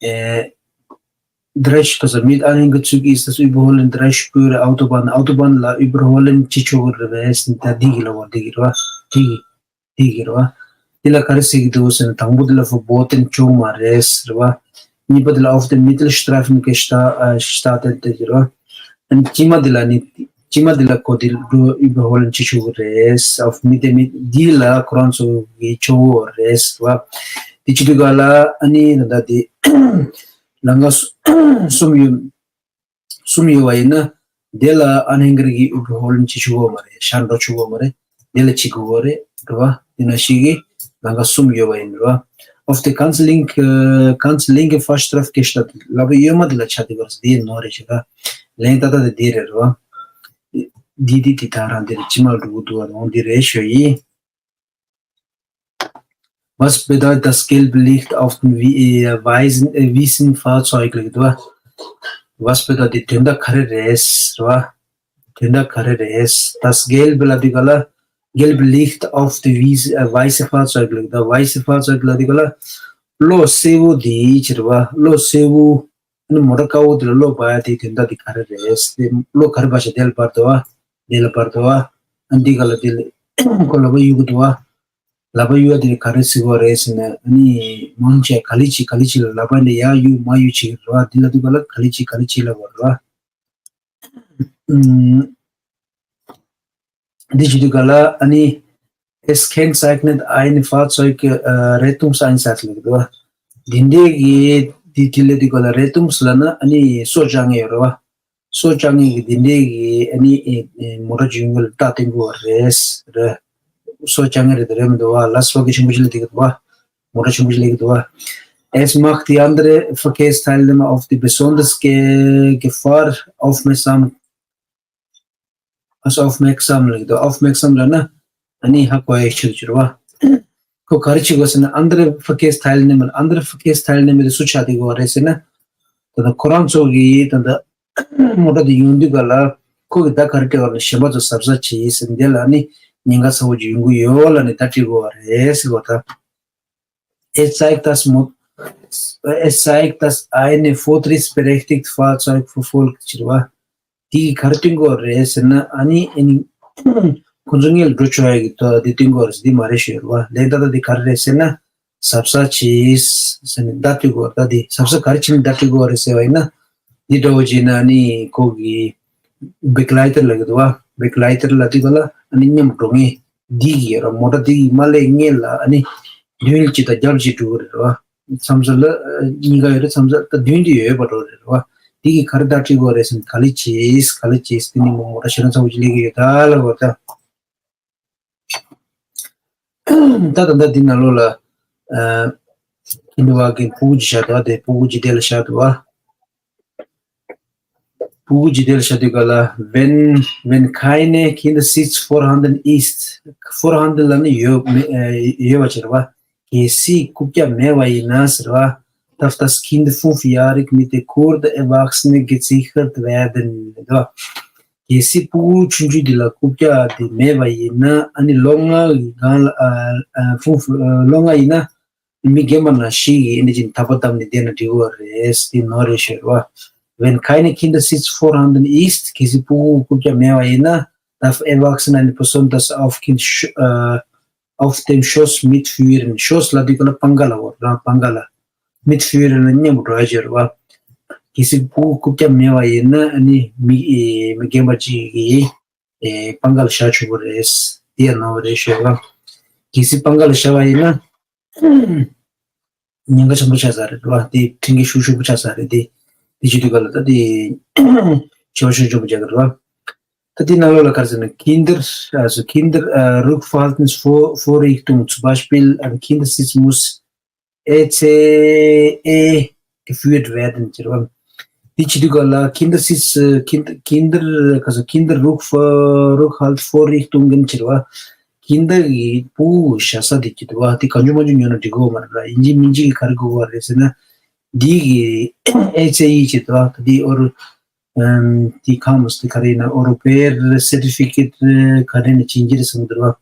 ཨེ་Dresch ཁ་ས། Mit Anhänger Züge ist das Überholen Dreschspur Autobahn Autobahn ལ་überholen བྱེད་ཆོག་གི་རེད་པས་ཟེར། ད་འདི་གི་ལ་བ་འདི་གི་རེད་བ། འདི་གི་འདི་གི་རེད་བ། འདི་ལ་ག་རེ་ཟེར་གི་འདུག་ཟེར་ན། དང་པོ་འདི་ལ་verboten བྱུང་མ་རེད་ཟེར་བ། གཉིས་པ་འདི་ལ auf der Mittelstreifen gesta- äh, gestattet ཟེར་བ། ཨ་ནི་དཀྱིལ་མ་འདི་ལ་ནི་དཀྱིལ་མ་འདི་ལ་ཁོ་འདི་འགྲོ་überholen བྱེད་ཆོག་གི་རེད། auf Mitte mit འདི་ལ་ཁོ་རང་ཚོ་གི་ཆོག་གི་རེད་ཟེར་བ། དེ་བྱེད་དུས་ག་ལ་ཨ་ནི་ད་ལྟ་དེ་ལམ་ཁ་གསུམ་ཡོད། གསུམ་ཡོད་པ་ཡིན་ན། དེ་ལ་ཨན་ཧེང་གར་གྱིས་ཨུབ་ཧོལ་ནི་བྱེད་ཆོག་གི་མ་རེད། ཤར་འགྲོ་ཆོག་གི་མ་རེད། དེ་ལ་བྱེད་དགོས་པ་རེད། རེད་བ། དེ་ན་ཞིག་གི་ལམ་ཁ་གསུམ་ཡོད་པ་ཡིན། རེད་བ། Auf der ganz linke, ganz linke Fahrstreifke statt, ལབ་ཡོད་མ་དེ་ལ་ཆ་དེ་བར་དེ་ནོ་རེད་ཤག་ལན་ཏག་ཏག་དེ་དེ་རེད། རེད་བ། འདི་འདི་དེ་ད་རང་དེ་རེད། ཅི་མ་འགྲོ་གི་འདུག་བ་འོང་དེ་རེད་ཞོ་ཡིན། Was bedeutet das gelbe Licht auf den wie- äh, weißen, äh, weißen Fahrzeug ལབ་འདུག་བ། Was bedeutet དོན་དག་ག་རེ་རེད་བ། དོན་དག་ག་རེ་རེད། Das gelbe ལབ་དུས་ག་ལ། Gelbe Licht auf die weiße, äh, weiße Fahrzeug ལབ་འདུག་བ། Weiße Fahrzeug ལབ་དུས་ག་ལ། གློག་སེར་པོ་དེ་ཕྱིར་བ། གློག་སེར་པོ། ཨ་ནི་མོ་ཊ་དཀར་པོ་དེ་ལ་གློག་སྦར་ཡ་དེའི་དོན་དག་དེ་ག་རེ་རེད། དེ་གློག་ག་རེ་སྦར་བྱས་དེ་ལ་སྦར་འདུག་བ། དེ་ལ་སྦར་འདུག་བ། ཨ་འདི་ག་ལ་དེ་ལ་ཁོ་ལག་པ་གཡུག་གི་འདུག་བ། ལག་པ་གཡུག་ཡ་དེ་ག་རེ་ཟེར་གི་རེད་ཟེར་ན། ཨ་ནི་མང་ཆེ་ག་ལེ་བྱེད་ག་ལེ་བྱེད་ལ་ལག་པ་འདི་ཡར་གཡུག་མར་གཡུག་བྱེད་ཀྱི་རེད་བ། དེ་ལབ་དུས་ག་ལ་ག་ལེ་བྱེད་ག་ལེ་བྱེད་ལབ་པ་རེད་བ། ཨུམ། འདི་བྱེད་དུས་ག་ལ་ཨ་ནི། Es kennzeichnet ein Fahrzeug, äh, Rettungseinsatz ལབ་འདུག་བ། འདི་འདྲའི་གི་འདི་དེ་ལབ་དུས་ག་ལ་Rettungs ལབ་ན་ཨ་ནི་སྲོག་བཅད་མཁན་ཡོད་རེད་བ། སྲོག་བཅད་མཁན་གི་འདི་འདྲའི་གི་ཨ་ནི་ཨེ་ཨེ་མོ་ཊ་ཅིག་ཡོང་གི་ལ་རྟ་བཏོན་དགོས་པ་རེད། རེད། སྲོག་བཅད་མཁན་རེད་དེ་རེད་མི་འདུག་བ། ལ་སོགས་ཀྱི་ཆེན་པོ་ཅིག་ལ་དེ་གི་འདུག་བ། མོ་ཊ་ཆུང་ཆུང་ལེགས་འདུག་བ། Es macht die andere Verkehrsteilnehmer auf die besonders Ge- Gefahr aufmerksam, also aufmerksam ལེགས་འདུག། Aufmerksam ལབ་ན་ཨ་ནི་ཧ་གོ་ཡའི་ཆེད་དུ་གྱུར་བ། ཁོ་ག་རེ་བྱེད་དགོས་ཟེར་ན། andere Verkehrsteilnehmer, andere Verkehrsteilnehmer དེ་སུ་ཆགས་བསྡད་དགོས་པ་རེད་ཟེར་ན། ད་ལྟ་ཁོ་རང་ཚོ་གི་ད་ལྟ་མོ་ཊ་དེ་ཡོང་དུས་ག་ལ་ཁོ་གི་བརྡ་ག་རེ་སྤྲད་པ་ལ་གཞན་པ་ཚོ་གཟབ་གཟབ་བྱེད་ཟེར། འདི་ལ་ནི་ཉེན་ཁ་ཚ་བོ་ཅིག་ཡོང་གི་ཡོད་ལ་ནི་བརྡ་སྤྲད་དགོས་པ་རེད་ཟེར་བ་དང་། Es zeigt das Mo- es zeigt, dass ein vortrittsberechtigtes Fahrzeug verfolgt ཟེར་བ། དེ་གི་ག་རེ་སྟོན་གྱི་ཡོད་རེད་ཟེར་ན། ཨ་ནི་ཨ་ནི་ཁོ་ཚོ་སྔོན་ལ་འགྲོ་ཆོག་ཡ་གི་ཐོག་དེ་སྟོན་གྱི་ཡོད་རེད་ཟེར། དེ་མ་རེད་ཞུ་ཡོད་རེད་བ། ལན་ཏག་ཏག་དེ་ག་རེ་རེད་ཟེར་ན། གཟབ་གཟབ་བྱེད་ཟེར་ནས་བརྡ་སྤྲོད་དགོས་རེད། ད་དེ་གཟབ་གཟབ་ག་རེ་བྱས་ནས་བརྡ་སྤྲོད་དགོས་རེད་ཟེར་བ་ཡིན་ན། འདི་འདྲ་བོ་བྱས་ན་ཨ་ནི་ཁོ་གི་Begleiter ལབ་ཀྱི་འདུག་བ། Begleiter ལབ་དུས་ག་ལ་ཨ་ནི་མཉམ་འགྲོ་མཁན་འདི་གི་ར། མོ་ཊ་འདི་གི་མ་སླེབས་སྔོན་ལ་ཨ་ནི་མདུན་གཅིག་དང་རྒྱབ་གཅིག་འགྲོ་གི་རེད་བ། མཚམས་མཚམས་ལ་ཨ་གཉིས་ཀ་ཡོད་རེད། མཚམས་མཚམས་ད་མདུན་དེ་ཡོད་པ་འགྲོ་རེད་བ། འདི་གི་ག་རེ་བརྡ་སྤྲོད་དགོས་རེད་ཟེར་ན། ག་ལེ་བྱེད་ག་ལེ་བྱེད། དེ་ནི་མོ་མོ་ཊ་ཞེ་དྲག་ཚ་བོ་ཅིག་སླེབས་ཀྱི་ཡོད་ད་ལབ་པ་དང་། ད་ད་ལྟ་འདི་ནང་ལོགས་ལ་ཨ་ཁྱིམ་པ་གི་ཕྲུ་གུ་ཅིག་བཞག་འདུག་བ། དེ་ཕྲུ་གུ་ཅིག་དེ་ལ་བཞག་འདུག་བ། ཕྲུ་གུ་ཅིག་དེ་ལ་བཞག་དུས་ག་ལ། Wenn, wenn keine Kindersitz vorhanden ist, vorhanden ལབ་ན་ཡོད་མེད་ཨ་ཡོད་པ་ཅིག་རེད་བ། གལ་སྲིད་རྐུབ་བཀྱག་མེད་པ་ཡིན་ན་ཟེར་བ། Darf das Kind fünfjährig mit der Kurve erwachsene gesichert werden ལབ་འདུག་བ། གལ་སྲིད་ཕྲུ་གུ་ཆུང་ཆུང་འདི་ལ་རྐུབ་བཀྱག་འདི་མེད་པ་ཡིན་ན། ཨ་ནི་ལོ་ལྔ་གི་སྒང་ལ་ཨ་ཨ་ཕུང་ཨ་ལོ་ལྔ་ཡིན་ན་མི་རྒན་པ་ནང་བཞིན་གྱི་ཨེ་འདྲ་ཅིག་ཐག་པ་བསྡམས་ནས་བསྡད་ན་འགྲིག་གི་རེད། འདི་ནོར་རེད་ཤོད་རེད་བ། Wenn keine Kindersitz vorhanden ist, གལ་སྲིད་ཕྲུ་གུ་རྐུབ་བཀྱག་མེད་པ་ཡིན་ན། Darf erwachsene eine Person das auf Kind sch- ཨ auf dem Schoss mitführen. Schoss ལབ་དུས་ག་ལ་པང་ཁ་ལ་འོ་ར། པང་ཁ་ལ། Mitführen ལ་མཉམ་དུ་འགྲོ་ཡ་ཅིག་རེད་བ། གལ་སྲིད་ཕྲུ་གུ་རྐུབ་བཀྱག་མེད་པ་ཡིན་ན་ཨ་ནི་མི་ཨེ་མི་རྒན་པ་ཅིག་གིས་ཨེ་པང་ཁ་ལ་བཞག་ཆོག་གི་རེད། འདི་ཡང་ནོར་བ་རེད་ཤོད་རེད་བ། གལ་སྲིད་པང་ཁ་ལ་བཞག་པ་ཡིན་ན་ཉེན་ཁ་ཆེན་པོ་ཆགས་ས་རེད་བ། འདི་ཁྲིམས་འགལ་ཤུགས་ཆེན་པོ་ཆགས་ས་རེད། འདི་འདི་བྱེད་དུས་ག་ལ་ད་འདི་བྱེད་པ་ཤུགས་ཆེན་པོ་རྒྱག་གི་རེད་བ། ད་འདི་ནང་ལོགས་ལ་ག་རེ་ཟེར་ན། Kinder, also Kinder, äh, Rückverhaltensvorrichtung, zum Beispiel ein Kindersitz muss E C E geführt werden ཟེར་བ། འདི་བྱེད་དུས་ག་ལ་Kindersitz, Kind- Kinder, also Kinder Rückver- Rückhaltvorrichtungen ཟེར་བ། Kinder གི་ཕྲུ་གུ་བཞག་ས་དེ་བྱེད་དུས་བ། དེ་གང་བྱུང་མང་བྱུང་ཉོ་ན་འགྲིག་གི་ཡོད་མ་རེད་ལ། ཡིན་གཅིག་མིན་གཅིག་གི་ག་རེ་དགོས་པ་རེད་ཟེར་ན། འདི་གི་ཨེ་ཙེ་ཡི་བྱེད་དུས་བ། ད་འདི་ཨོར་ཨམ། དེ་ཁང་མོ་སི་དེ་ག་རེ་ཡིན་ན། ཨོ་རོ་པེར་སེར་ཏི་ཕི་ཀེ་ཊི་ག་རེ་ནས་བྱིན་གྱི་རེད་གསུངས་འདུག་བ།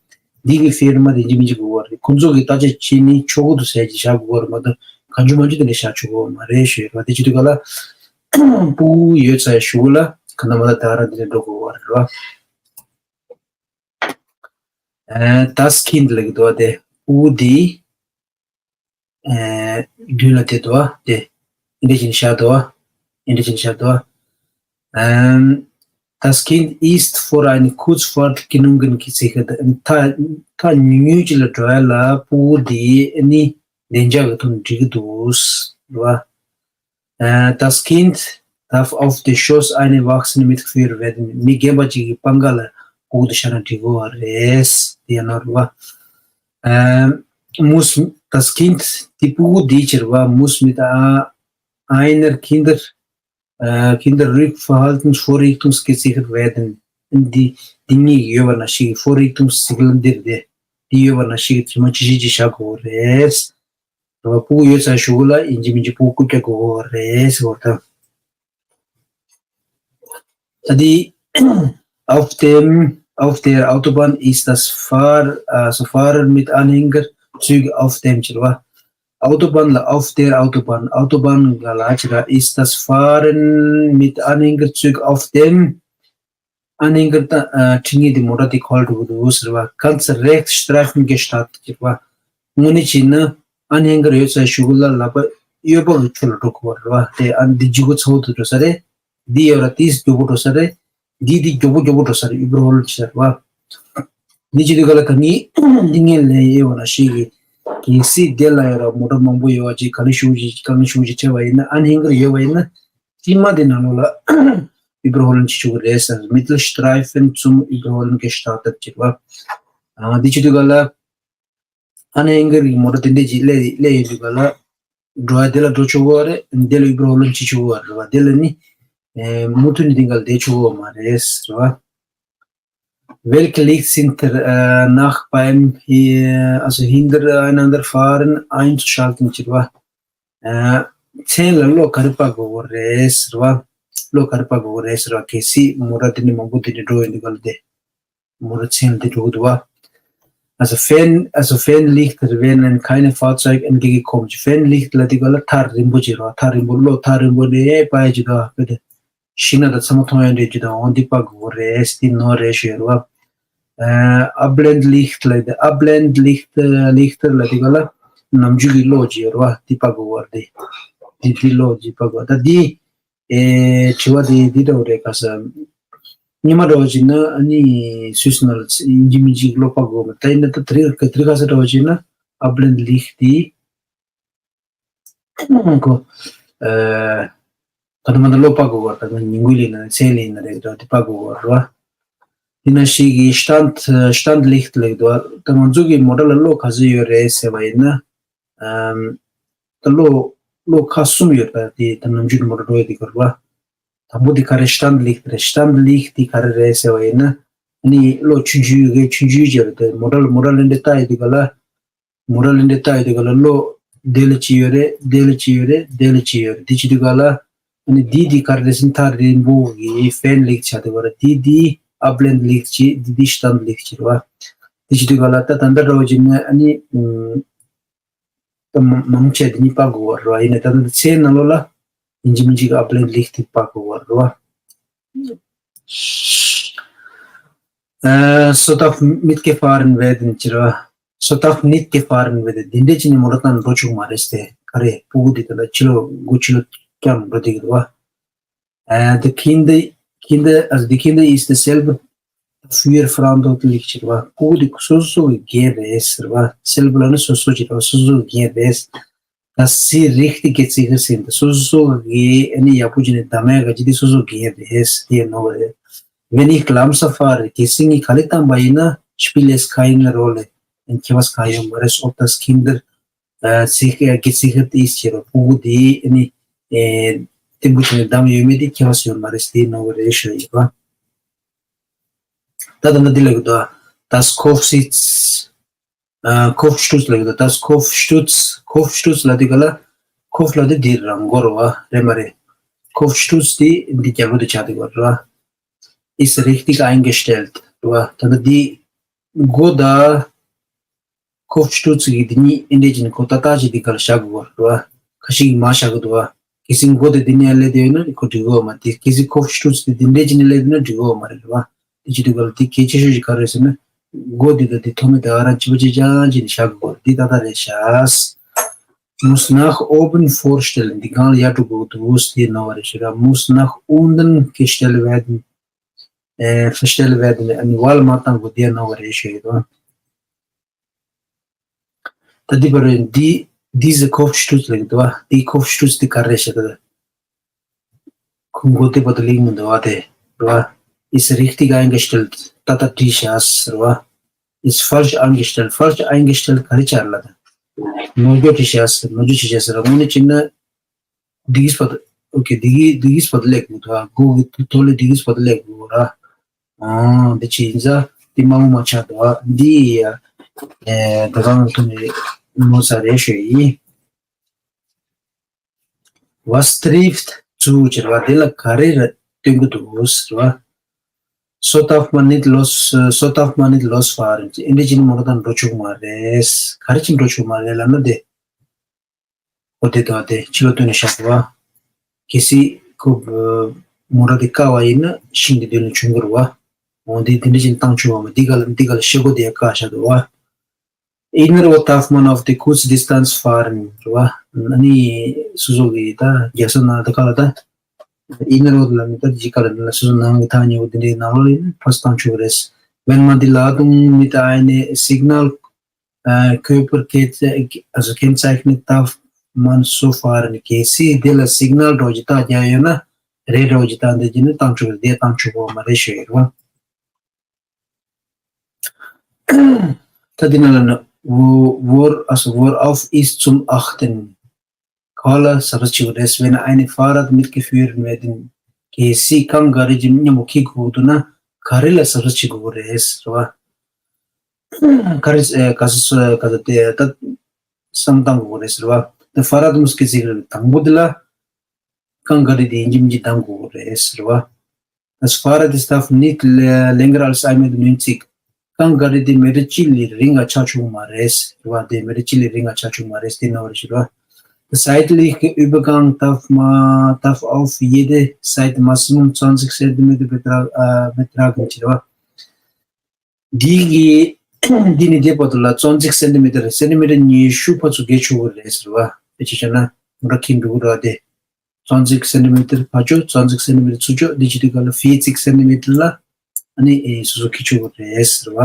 འདི་གི་ཕིར་མ་དེ་ཡིན་གཅིག་མིན་གཅིག་དགོས་པ་རེད། ཁོང་ཚོ་གི་བརྟག་དཔྱད་བྱས་ནས་ཆོག་གི་འདུག་ཟེར་གྱི་བཞག་དགོས་པ་རེད་མ་གཏོགས། གང་བྱུང་མང་བྱུང་དེ་འདྲ་བཞག་ཆོག་གི་མ་རེད་ཞུ་ཡོད་པ། དེ་བྱེད་དུས་ག་ལ་ཕྲུ་གུ་ཡོད་ཚད་གཞུག་ལ་ག་ན་མ་ད་ད་ར་འདི་འདྲ་འགྲོ་དགོས་པ་རེད་བ། ཨ། Das Kind ལབ་ཀྱི་འདུག་བ། དེ་ཕྲུ་གུ་འདི། ཨེ། མདུན་ལ་དེ་འདུག་བ། དེ་ཨེ་འདྲ་བྱས་ནས་བཞག་འདུག་བ། ཨེ་འདྲ་བྱས་ནས་བཞག་འདུག་བ། ཨམ། Das Kind ist vor einer Kurzfahrt genügend gesichert. ད་ད་ཉུང་ཉུང་ཅིག་ལ་འགྲོ་ཡ་ལ་ཕྲུ་གུ་འདི་ཨ་ནི་ བདེ་འཇགས་ཀྱི་ཐོག་ནས་འགྲིག་གི་འདུག་རེད་བ། Äh, das Kind darf auf die Schoß eine Erwachsene mit führen werden. མི་རྒན་པ་ཅིག་གི་པང་ཁ་ལ་སྤུ་གུ་དེ་བཞག་ན་འགྲིག་གི་རེད། དེ་ཡང་ནོར་བ། Äh, muss das Kind, དེ་སྤུ་གུ་དེ་ཕྱིར་བ། muss mit a- einer Kinder, äh, Kinderrückverhaltensvorrichtung gesichert werden. འདི་འདི་གཉིས་ཡོད་པ་ན་ཞིག་Vorrichtungsregeln འདིར་དེ་འདི་ཡོད་པ་ན་ཞིག་ཇི་མ་ཇི་ཞིག་ཅིག་བཞག་དགོས་རེད། རོ་སྤུ་གུ་ཡོད་ཚད་གཞུག་ལ་ཡིན་གཅིག་མིན་གཅིག་སྤུ་གུ་རྒྱག་དགོས་རེད་ཟེར་བ་དང་། ད་དེ། Auf dem, auf der Autobahn ist das Fahr-, also Fahren mit Anhänger, Züge auf dem ཅེས་པ། Autobahn ལ auf der Autobahn, Autobahn ག་ལ་ཅེས་པ། ist das Fahren mit Anhänger, Züge auf dem Anhänger ད་ཁྲིད་མཁན་དེ་མོ་ཊ་དེ་ག་པར་འགྲོ་གི་འདུག་ཟེར་བ། Ganz rechts Streifen gestartet ཅེས་པ། དངོས་གནས་བྱས་ན་Anhänger ཡོད་ཚད་གཞུག་ལ་ལག་པ་གཡོན་པ་གི་ཕྱོགས་ལ་འགྲོ་དགོས་པ་རེད་བ། དེ་ཨ་འདི་ལྗིད་ཁོག་ཚ་བོ་དུ་འགྲོ་ས་རེད། འདི་ཡོད་ར་དེས་མགྱོགས་པོ་འགྲོ་ས་རེད། འདི་འདི་མགྱོགས་པོ་མགྱོགས་པོ་འགྲོ་ས་རེད། Überholen བྱས་ར་བ། འདི་བྱེད་དུས་ག་ལ་ག་ནི་འདི་ངས་ལན་ཡོད་པ་ན་ཤེས་གི། གལ་སྲིད་དེ་ལ་ཡོད་ར་མོ་ཊ་མང་པོ་ཡོད་པ་ཅིག་ག་ལེ་ཤུགས་ཅིག་ག་ལེ་ཤུགས་ཅིག་བྱས་པ་ཡིན་ན་Anhänger ཡོད་པ་ཡིན་ན། ཅི་མ་དེ་ནང་ལོགས་ལ་Überholen བྱེད་ཆོག་གི་རེད་ཟེར། Mittelstreifen zum Überholen gestartet བྱེད་པ། ཨ་འདི་བྱེད་དུས་ག་ལ། Anhänger གི་མོ་ཊ་དེ་འདྲས་ཅིག་སླེབས་སླེབས་ཡོང་དུས་ག་ལ། འགྲོ་བ་དེ་ལ་འགྲོ་ཆོག་གི་རེད། དེ་ལ་Überholen བྱེད་ཆོག་གི་རེད་བ། དེ་ལ་ནི། ཨེ་མུ་མཐུད་ནས་དེ་འགལ་བསྡད་ཆོག་གི་མ་རེད་ཟེར་བ། Welche Licht sind, äh, nach beim, äh, also hintereinander fahren einzuschalten བྱེད་པ། ཨ་མཚན་ལ་བློ་ག་རེ་སྤར་དགོས་རེད་ཟེར་བ། བློ་ག་རེ་སྤར་དགོས་རེད་ཟེར་བ། གལ་སྲིད་མོ་ཊ་དེ་ནི་མང་པོ་དེ་འདྲ་འགྲོ་ཡོང་དུས་ག་ལ་དེ། མོ་ཊ་མཚན་ལ་དེ་འགྲོ་གི་འདུག་བ། Also Fern, also Fernlichter, wenn einem keine Fahrzeug entgegenkommt. Fernlicht ལ་དེ་ག་ལ་ཐག་རིང་པོ་ཅིག་རེད་བ། ཐག་རིང་པོ་བློ་ཐག་རིང་པོ་ནས་སྤར་ཡ་ཅིག་འདུག་བ། ཤིང་ནགས་དང་ཚང་མ་མཐོང་ཡ་འདྲ་ཅིག་དང་འོ་འདི་སྤར་དགོས་རེད། འདི་ནོར་རེད་ཞུ་ཡ་རེད་བ། ཨ་Abblendlicht ལབ་དེ། Abblendlicht, Lichter ལབ་དེ་ག་ལ་ནམ་རྒྱུན་གྱི་གློག་ཅིག་ཡོད་རེད་བ། འདི་སྤར་དགོས་བ་རེད། འདི་འདི་གློག་ཅིག་སྤར་དགོས། ད་འདི་ཨེ་དྲི་བ་དེ་འདི་འདྲ་བོ་རེད། ག་ས་སྔོན་མ་འདྲ་བ་ཅིག་ན་ཨ་ནི་སུད་སི་ནང་ལ་ཡིན་གཅིག་མིན་གཅིག་གློག་སྤར་དགོས་བ། ད་ཡིན་ན་ད་དེ་རིང་དེ་རིང་ག་ས་འདྲ་བ་ཅིག་ན་Abblendlicht འདི་ཁོ། ཨ་ད་ལྟ་མ་ད་གློག་སྤར་དགོས་བ། ད་ཉིན་གུང་ལ་ཡིན་ན་མཚན་ལ་ཡིན་ན་རེད། ད་དེ་སྤར་དགོས་བ་རེད་བ། དེ་ན་ཞིག་གི་Stand, Standlicht ལབ་འདུག་བ། ད་ང་ཚོ་གི་མོ་ཊ་ལ་གློག་ག་ཚོད་ཡོད་རེད་ཟེར་བ་ཡིན་ན། ཨམ། ད་གློག་གློག་ཁ་གསུམ་ཡོད་རེད། ད་དེ་ད་ནམ་རྒྱུན་གི་མོ་ཊ་འགྲོ་ཡ་དེ་ག་རེད་བ། དང་པོ་དེ་ག་རེ། Standlicht རེད། Standlicht དེ་ག་རེ་རེད་ཟེར་བ་ཡིན་ན། ཨ་ནི་གློག་ཆུང་ཆུང་གི་ཆུང་ཆུང་ཅིག་རེད། དེ་མོ་ཊ་ལ་མོ་ཊ་ལེན་འདྲེ་བཏགས་ཡོད་དུས་ག་ལ། མོ་ཊ་ལེན་འདྲེ་བཏགས་ཡོད་དུས་ག་ལ་གློག་དེ་ལ་ཅིག་ཡོད་རེད། དེ་ལ་ཅིག་ཡོད་རེད། དེ་ལ་ཅིག་ཡོད་རེད། དེ་བྱེད་དུས་ག་ལ། ཨ་ནི་འདི་འདི་ག་རེ་རེད་ཟེར་ན་ཐག་རིང་པོ་གི་Fernlicht ཆགས་འདུག་བ་རེད། འདི་འདི་Abblendlicht ཅིག་འདི་འདི་Standlicht ཅིག་རེད་བ། དེ་བྱེད་དུས་ག་ལ་ད་ད་ལྟ་འདྲ་བོ་ཅིག་ན་ཨ་ནི་ཨུམ། ད་མང་མང་ཆེ་འདི་གཉིས་སྤར་དགོས་བ་རེད་བ། ཡིན་ནའི་ད་ལྟ་འདི་མཚན་ནང་ལོགས་ལ་ཡིན་གཅིག་མིན་གཅིག་Abblendlicht དེ་སྤར་དགོས་བ་རེད་བ། Äh, so darf mitgefahren werden ཅེས་རེད་བ། So darf nicht gefahren werden འདི་འདྲས་ཅིག་ནི་མོ་ཊ་བཏང་འགྲོ་ཆོག་མ་རེད་ཟེར། ག་རེ་སྤུ་གུ་འདི་ད་ལྟ་ཕྱི་ལོགས་སྒོ་ཕྱི་ལོགས་བརྐྱངས་འགྲོ་བསྡད་ཀྱི་འདུག་བ། Äh, die Kinder, Kinder, also die Kinder ist selber dafür verantwortlich ཟེར་བ། སྤུ་གུ་དེ་སོ་སོ་གི་འགན་རེད་ཟེར་བ། Selber ལབ་ན་སོ་སོ་ཅིག་རེད་བ། སོ་སོ་གི་འགན་རེད། Das sie richtig gesichert sind སོ་སོ་གི་ཨ་ནི་ཡག་པོ་བྱས་ནས་བདམས་ཡ་ག་ཅིག་དེ་སོ་སོ་གི་འགན་རེད་ཟེར་ནོ་རེད། Wenn ich langsam fahre གལ་སྲིད་ངས་ག་ལེ་བཏང་པ་ཡིན་ན། Spielt es keine Rolle ཁྱད་པར་གང་ཡང་ཡོད་མ་རེད། Ob das Kinder sich gesichert ist ཟེར་བ། སྤུ་གུ་དེ་ཨ་ནི་བརྟན་པོ་བྱས་ནས་བདམས་ཡོད་མེད་དེ་ཁྱད་པར་ཡོད་མ་རེད་ཟེར་ནོ་རེད་ཞུ་ཡོད་པ། ད་ལྟ་ང་འདི་ལ་གི་འདུག Das Kopfsitz, Kopfstütz ལ་གི་འདུག Das Kopfstütz, Kopfstütz ལ་དེ་ག་ལ། Kopf ལ་དེ་འདི་རང་མགོ་རེད་བ། རེད་མ་རེད། Kopfstütz དེ་འདི་རྒྱབ་ལོགས་དེ་ཆགས་འདུག་བ་རེད་བ། Ist richtig eingestellt རེད་བ། ད་ལྟ་འདི་མགོ་ད། Kopfstütz གི་འདི་གཉིས་ཨེ་འདྲས་ཀྱི་ནི་ཁོ་ཏག་ཏག་ཅིག་འདི་ག་ལ་བཞག་དགོས་པ་རེད་བ། ཁ་ཤས་ཀྱིས་མར་བཞག་གི་འདུག་བ། གལ་སྲིད་མགོ་དེ་འདི་ནས་སླེབས་བསྡད་ཡོད་ན་ཁོ་འགྲིག་གི་ཡོད་མ་རེད། གལ་སྲིད་Kopfstütz དེ་འདི་འདྲས་ཀྱི་ནས་སླེབས་བསྡད་ན་འགྲིག་གི་ཡོད་མ་རེད་བ། དེ་བྱེད་དུས་ག་ལ་དེ་གལ་ཆེ་ཤོས་ཤིག་ག་རེ་རེད་ཟེར་ན། མགོ་འདི་དང་འདི་ཐོག་མའི་ཟླ་བ་རང་གཅིག་པ་གཅིག་རྐྱང་ཅིག་ནས་བཞག་དགོས་པ་རེད། འདི་ཏག་ཏག་རེད་ཤག Muss nach oben vorstellen འདི་སྒང་ལ་ཡར་འགྲོ་དགོས་འདུག་དེ་ནོ་བ་རེད་ཤག Muss nach unten gestellt werden, äh, verstellt werden ཨ་ནི་བར་ལ་མར་བཏང་དགོས་དེ་ནོ་བ་རེད་ཤག་ཡོད་དོ། ད་འདི་བར་འདི་ Diese Kopfstöße ལབ་ཀྱི་འདུག་བ། དེའི་Kopfstöße དེ་ག་རེ་རེད་ཤག་ད། ཁོང་མགོ་རྡེག་པ་དེ་ལེགས་མི་འདུག་བ་དེ། རེད་བ། Ist richtig eingestellt. ཏག་ཏག་བྲིས་ཤག་ཟེར་བ། Ist falsch eingestellt. Falsch eingestellt ག་རེ་ཆགས་ལ་ད། ནོར་འགྱོག་བྲིས་ཤག་ཟེར། ནོར་འགྱོག་བྲིས་ཤག་ཟེར། དངོས་གནས་བྱས་ན། Dies Pod, okay, Digi, Dies Pod ལེགས་འདུག་བ། གུ་གི་ཐོག་ལ་Dies Pod ལེགས་འདུག་ར། ཨང་། འདི་ཅི་ཡིན་ཟེར། འདི་མང་པོ་མ་ཆགས་འདུག་བ། འདི་ཡ། ཨེ། ད་གང་ཐོག་ནས་ནོར་ས་རེད་ཤོད་ཡིན། Was trifft zu ཟེར་བ་དེ་ལ་ག་རེ་ར་སྟོན་གྱི་འདུག་ཟེར་བ། So darf man nicht los, so darf man nicht losfahren. ཨེ་འདྲ་བྱས་ན་མོ་ཊ་དང་འགྲོ་ཆོག་གི་མ་རེད། ག་རེ་བྱས་ནས་འགྲོ་ཆོག་གི་མ་རེད་ལབ་ན་དེ། འོ་དེ་དང་དེ་ཕྱི་ལོགས་སྟོན་ནས་བཞག་པ། གལ་སྲིད་ཁོ་མོ་ཊ་དེ་བཀག་པ་ཡིན་ན་ཤིང་དེ་མདུན་ལ་བྱུང་གི་རེད་བ། འོ་དེ་དེ་འདྲ་བྱས་ནས་བཏང་ཆོག་གི་མ་རེད། འདི་ག་ལ་འདི་ག་ལ་ཤེལ་སྒོ་དེ་ཡང་བཀག་བཞག་འདུག་བ། Innerorte darf man auf die kurze Distanz fahren. རེད་བ། ཨ་ནི་སོ་སོ་གི་ད་རྒྱལ་ས་ནང་ད་ག་ལ་ད། Innerorte ལ་ནི་ད་ཇི་ག་ལ་ནི་ལ་སོ་སོ་ནང་གི་ཐག་ཉེ་བོ་དེ་འདྲའི་ནང་ལོགས་ལ་ཡིན་ཕར་བཏང་ཆོག་གི་རེད། Wenn man die Ladung mit einem Signal, äh, Körper geht, also kennzeichnet, darf man so fahren. གལ་སྲིད་དེ་ལ་སིག་ནལ་འདྲ་བོ་ཅིག་རྟགས་རྒྱག་ཡོད་ན་རེད། འདྲ་བོ་ཅིག་རྟགས་འདི་ཅིག་ནི་བཏང་ཆོག་གི་རེད། དེ་བཏང་ཆོག་གི་མ་རེད་ཞུ་ཡོད་རེད་བ། ད་འདི་ནང་ལ་ན། Wo, wo, also worauf ist zum Achten? ག་ལ་གཟབ་གཟབ་བྱེད་དགོས་རེད། Wenn ein Fahrrad mitgeführt werden, གལ་སྲིད་རྐང་ག་རེ་ཅིག་མཉམ་པོ་འཁྱེར་དགོས་འདུག་ན་ག་རེ་ལ་གཟབ་གཟབ་བྱེད་དགོས་རེད་ཟེར་བ། ག་རེ་ག་ས་ག་ས་དེ་ད་བསམ་བཏང་དགོས་རེད་ཟེར་བ། The Fahrrad muss gesichert དང་པོ་དེ་ལ་རྐང་ག་རེ་དེ་ཡིན་གཅིག་མིན་གཅིག་བདམས་དགོས་རེད་ཟེར་བ། Das Fahrrad darf nicht lä- länger als ein Meter neunzig. རྐང་ག་རེ་དེ་མེ་ཊར་གཅིག་ལས་རིང་ང་ཆགས་ཆོག་མ་རེད་ཟེར་བ། དེ་མེ་ཊར་གཅིག་ལས་རིང་ང་ཆགས་ཆོག་མ་རེད། དེ་ནོར་ཞེས་པ། Der seitliche Übergang darf, ma- darf auf jede Seite maximum zwanzig Zentimeter betra- äh, betragen ཟེར་བ། འདི་གི་འདི་ནས་དེ་བར་དུ་ལ་zwanzig Zentimeter, སེན་ཏི་མི་ཊར་ཉི་ཤུ་ཕར་ཚུར་བརྒལ་ཆོག་གི་རེད་ཟེར་བ། དཔེ་ཅིག་བྱས་ན་མོ་ཊ་འཁྱེར་འགྲོ་གི་རེད་བ། དེ་zwanzig Zentimeter ཕར་ཕྱོགས། zwanzig Zentimeter ཚུར་ཕྱོགས། འདི་བྱེད་དུས་ག་ལ་vierzig Zentimeter ལ་ཨ་ནི་ཨེ་སོ་སོ་འཁྱེར་ཆོག་གི་རེད་ཟེར་བ།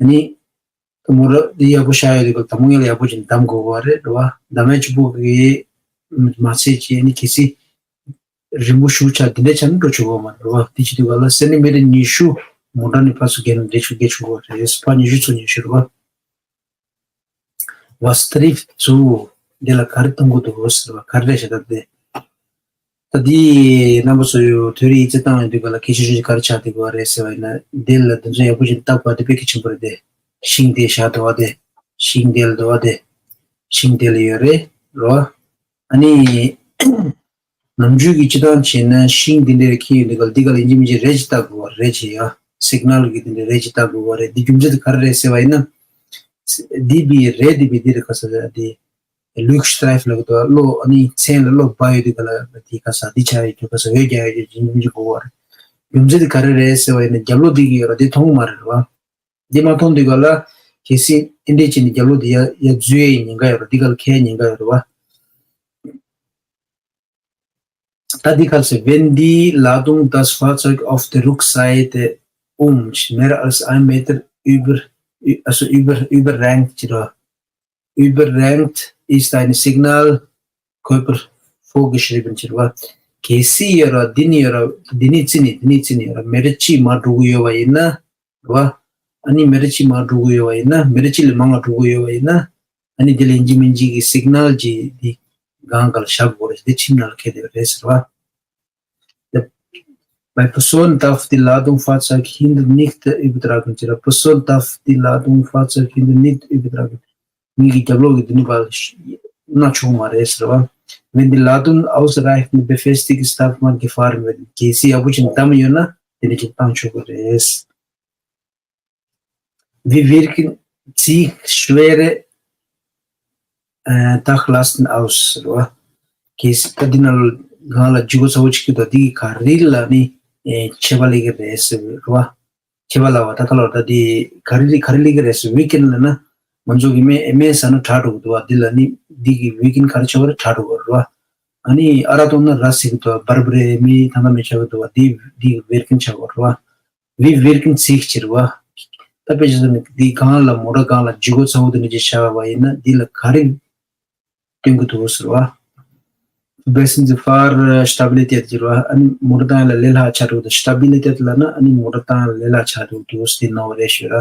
ཨ་ནི་མོ་ཊ་འདི་ཡག་པོ་བཞག་ཡོད་དུས་ག་ལ་དང་པོ་ངས་ལ་ཡག་པོ་བྱས་ནས་བདམས་དགོས་པ་རེད་རེད་བ། བདམས་ཡག་གཅིག་པོ་གིས་མ་ཚད་ཀྱི་ཨ་ནི་གལ་སྲིད་རིང་པོ་ཞེ་པོ་ཆགས་འདི་འདྲ་ཆགས་ན་འགྲོ་ཆོག་གི་མ་རེད་བ། དེ་བྱེད་དུས་ག་ལ་སེན་ཏི་མི་ཊར་ཉི་ཤུ་མོ་ཊ་ནས་ཕར་ཚུར་བརྒལ་ན་འགྲོ་ཆོག་འགྲོ་ཆོག་གི་རེད། ཕར་ཉི་ཤུ་ཚུར་ཉི་ཤུ་རེད་བ། Was trifft zu འདི་ལ་ག་རེ་གཏོང་གི་འདུག་ཟེར་བ། ག་རེ་རེད་ཤག་ད་དེ། ད་འདི་རྣམ་པ་ཚོ་ཡོད་དུས་རིག་རྩིས་བཏང་ཡོང་དུས་ག་ལ་གལ་ཆེ་ཤོས་ཅིག་ག་རེ་ཆགས་བསྡད་ཀྱི་ཡོད་རེད་ཟེར་བ་ཡིན་ན། འདི་ལ་དེ་ཚོ་ཡག་པོ་ཞིག་བལྟ་དགོས་པ་དེ་དཔེ་གལ་ཆེན་པོ་རེད་དེ། ཤིང་དེ་བཞག་འདུག་བ་དེ། ཤིང་དེ་ལ་འདུག་བ་དེ། ཤིང་དེ་ལ་ཡོད་རེད་རོ། ཨ་ནི། ནམ་རྒྱུན་གྱི་སྤྱིར་བཏང་བྱས་ན་ཤིང་འདི་འདྲའི་འཁྱེར་ཡོང་དུས་ག་ལ་འདི་ག་ལ་ཡིན་གཅིག་མིན་གཅིག་རེ་ཅིག་བལྟ་དགོས་པ་རེད་བྱས་ཡ། སིག་ནལ་གྱི་འདི་འདྲའི་རེ་ཅིག་བལྟ་དགོས་པ་རེད། འདི་རྒྱུ་མཚན་དེ་ག་རེ་རེད་ཟེར་བ་ཡིན་ན། འདི་བི་རེད་འདི་བི་འདི་རེད་ག་ས་འདི། ལུག་སི་ཊ་རའི་ཕི་ལབ་ཀྱི་འདུག་བ། གློག་ཨ་ནི་མཚན་ལ་གློག་སྦར་ཡོད་དུས་ག་ལ་འདི་ག་ས་འདི་ཆགས་ཡོད་དུས་ག་ས་འོད་རྒྱག་ཡོད་དུས་འདི་འདྲ་དགོས་པ་རེད། རྒྱུ་མཚན་དེ་ག་རེ་རེད་ཟེར་བ་ཡིན་ན་རྒྱབ་ལོགས་འདི་གི་ཡོད་ར་འདི་མཐོང་གི་མ་རེད་ར་བ། འདི་མ་མཐོང་དུས་ག་ལ་གལ་སྲིད་ཨེ་འདྲས་བྱས་ནས་རྒྱབ་ལོགས་འདི་ཡ་ཡ་འཛུལ་ཡའི་ཉེན་ཁ་ཡོད་ར། འདི་ག་ལ་འཁེལ་ཉེན་ཁ་ཡོད་ར་བ། ད་འདི་ག་ལ་ཟེར། Wenn die Ladung das Fahrzeug auf der Rückseite um mehr als ein Meter über, also über, überrenkt ཅེས་ར། Überrenkt ist ein Signalkörper vorgeschrieben ཅེས་ར་བ། གལ་སྲིད་ཡོད་ར་འདི་ནས་ཡོད་ར་འདི་ནས་རྩི་ནས་འདི་ནས་རྩི་ནས་ཡོད་ར་མེ་ཊར་གཅིག་མར་འགྲོ་གི་ཡོད་པ་ཡིན་ན། རེད་བ། ཨ་ནི་མེ་ཊར་གཅིག་མར་འགྲོ་གི་ཡོད་པ་ཡིན་ན། མེ་ཊར་གཅིག་ལས་མང་བ་འགྲོ་གི་ཡོད་པ་ཡིན་ན། ཨ་ནི་དེ་ལ་ཡིན་གཅིག་མིན་གཅིག་གི་སིག་ནལ་གྱི་འདི་སྒང་ག་ལ་བཞག་དགོས་རེད། འདི་ཁྱིམ་ནང་ལ་འཁེལ་བསྡད་པ་རེད་ཟེར་བ། Bei Person darf die Ladung Fahrzeug hinten nicht übertragen ཟེར་བ། Person darf die Ladung Fahrzeug hinten nicht übertragen. མི་གི་རྒྱབ་ལོགས་ཀྱི་འདི་ནི་བར་གནང་ཆོག་མ་རེད་ཟེར་བ། Wenn die Ladung ausreichend befestigt ist, darf man gefahren werden. གལ་སྲིད་ཡག་པོ་ཅིག་བདམས་ཡོད་ན་དེ་འདྲ་ཅིག་བཏང་ཆོག་གི་རེད། Wie wirken sich schwere äh, Dachlasten aus རེད་བ། གལ་སྲིད་ད་འདི་ནང་ལ་སྒང་ལ་ལྗིད་ཁོག་ཚ་བོ་ཅིག་གི་དོ་འདི་གི་ག་རེ་ལ་ནི་ཨེ་ཁྱད་པར་སླེབས་ཀྱི་རེད་ཟེར་བ་རེད་བ། ཁྱད་པར་ལབ་པ་ད་ད་ལོར་ད་འདི་ག་རེ་ག་རེ་སླེབས་ཀྱི་རེད་ཟེར། ཝིར་ཀེན་ལབ་ན་ང་ཚོ་གི་སྨན་སྨན་ཟ་ན་དྲག་འགྲོ་གི་འདུག་བ། འདི་ལ་ནི་འདི་གི་ཝིར་ཀེན་ག་རེ་ཆགས་པ་རེད། དྲག་འགྲོ་གི་རེད་བ། ཨ་ནི་ཨ་རག་བཏུང་ན་ར་ཟེར་གི་འདུག་བ། བར་བ་རེ་མི་ཐང་ཀ་མི་ཆགས་གི་འདུག་བ། འདི་འདི་ཝིར་ཀེན་ཆགས་པ་རེད་བ། Wie wirken sich ཟེར་བ། ད་དཔེ་ཆ་བཞག་ན་འདི་སྒང་ལ་མོ་ཊ་སྒང་ལ་ལྗིད་ཁོག་ཚ་བོ་དེ་འདྲ་ཅིག་བཞག་པ་ཡིན་ན་འདི་ལ་ག་རེ་ སྟོན་གྱི་འདུག་ཟེར་བ། Verbessern Sie Fahrstabilität ཟེར་བ། ཨ་ནི་མོ་ཊ་བཏང་ཡ་ལ་ལས་སླ་ཆགས་འགྲོ་གི་འདུག Stabilität ལབ་ན་ཨ་ནི་མོ་ཊ་བཏང་ཡ་ལ་ལས་སླ་ཆགས་འགྲོ་གི་འདུག་ཟེར་ནོ་རེད་ཤོད་ར།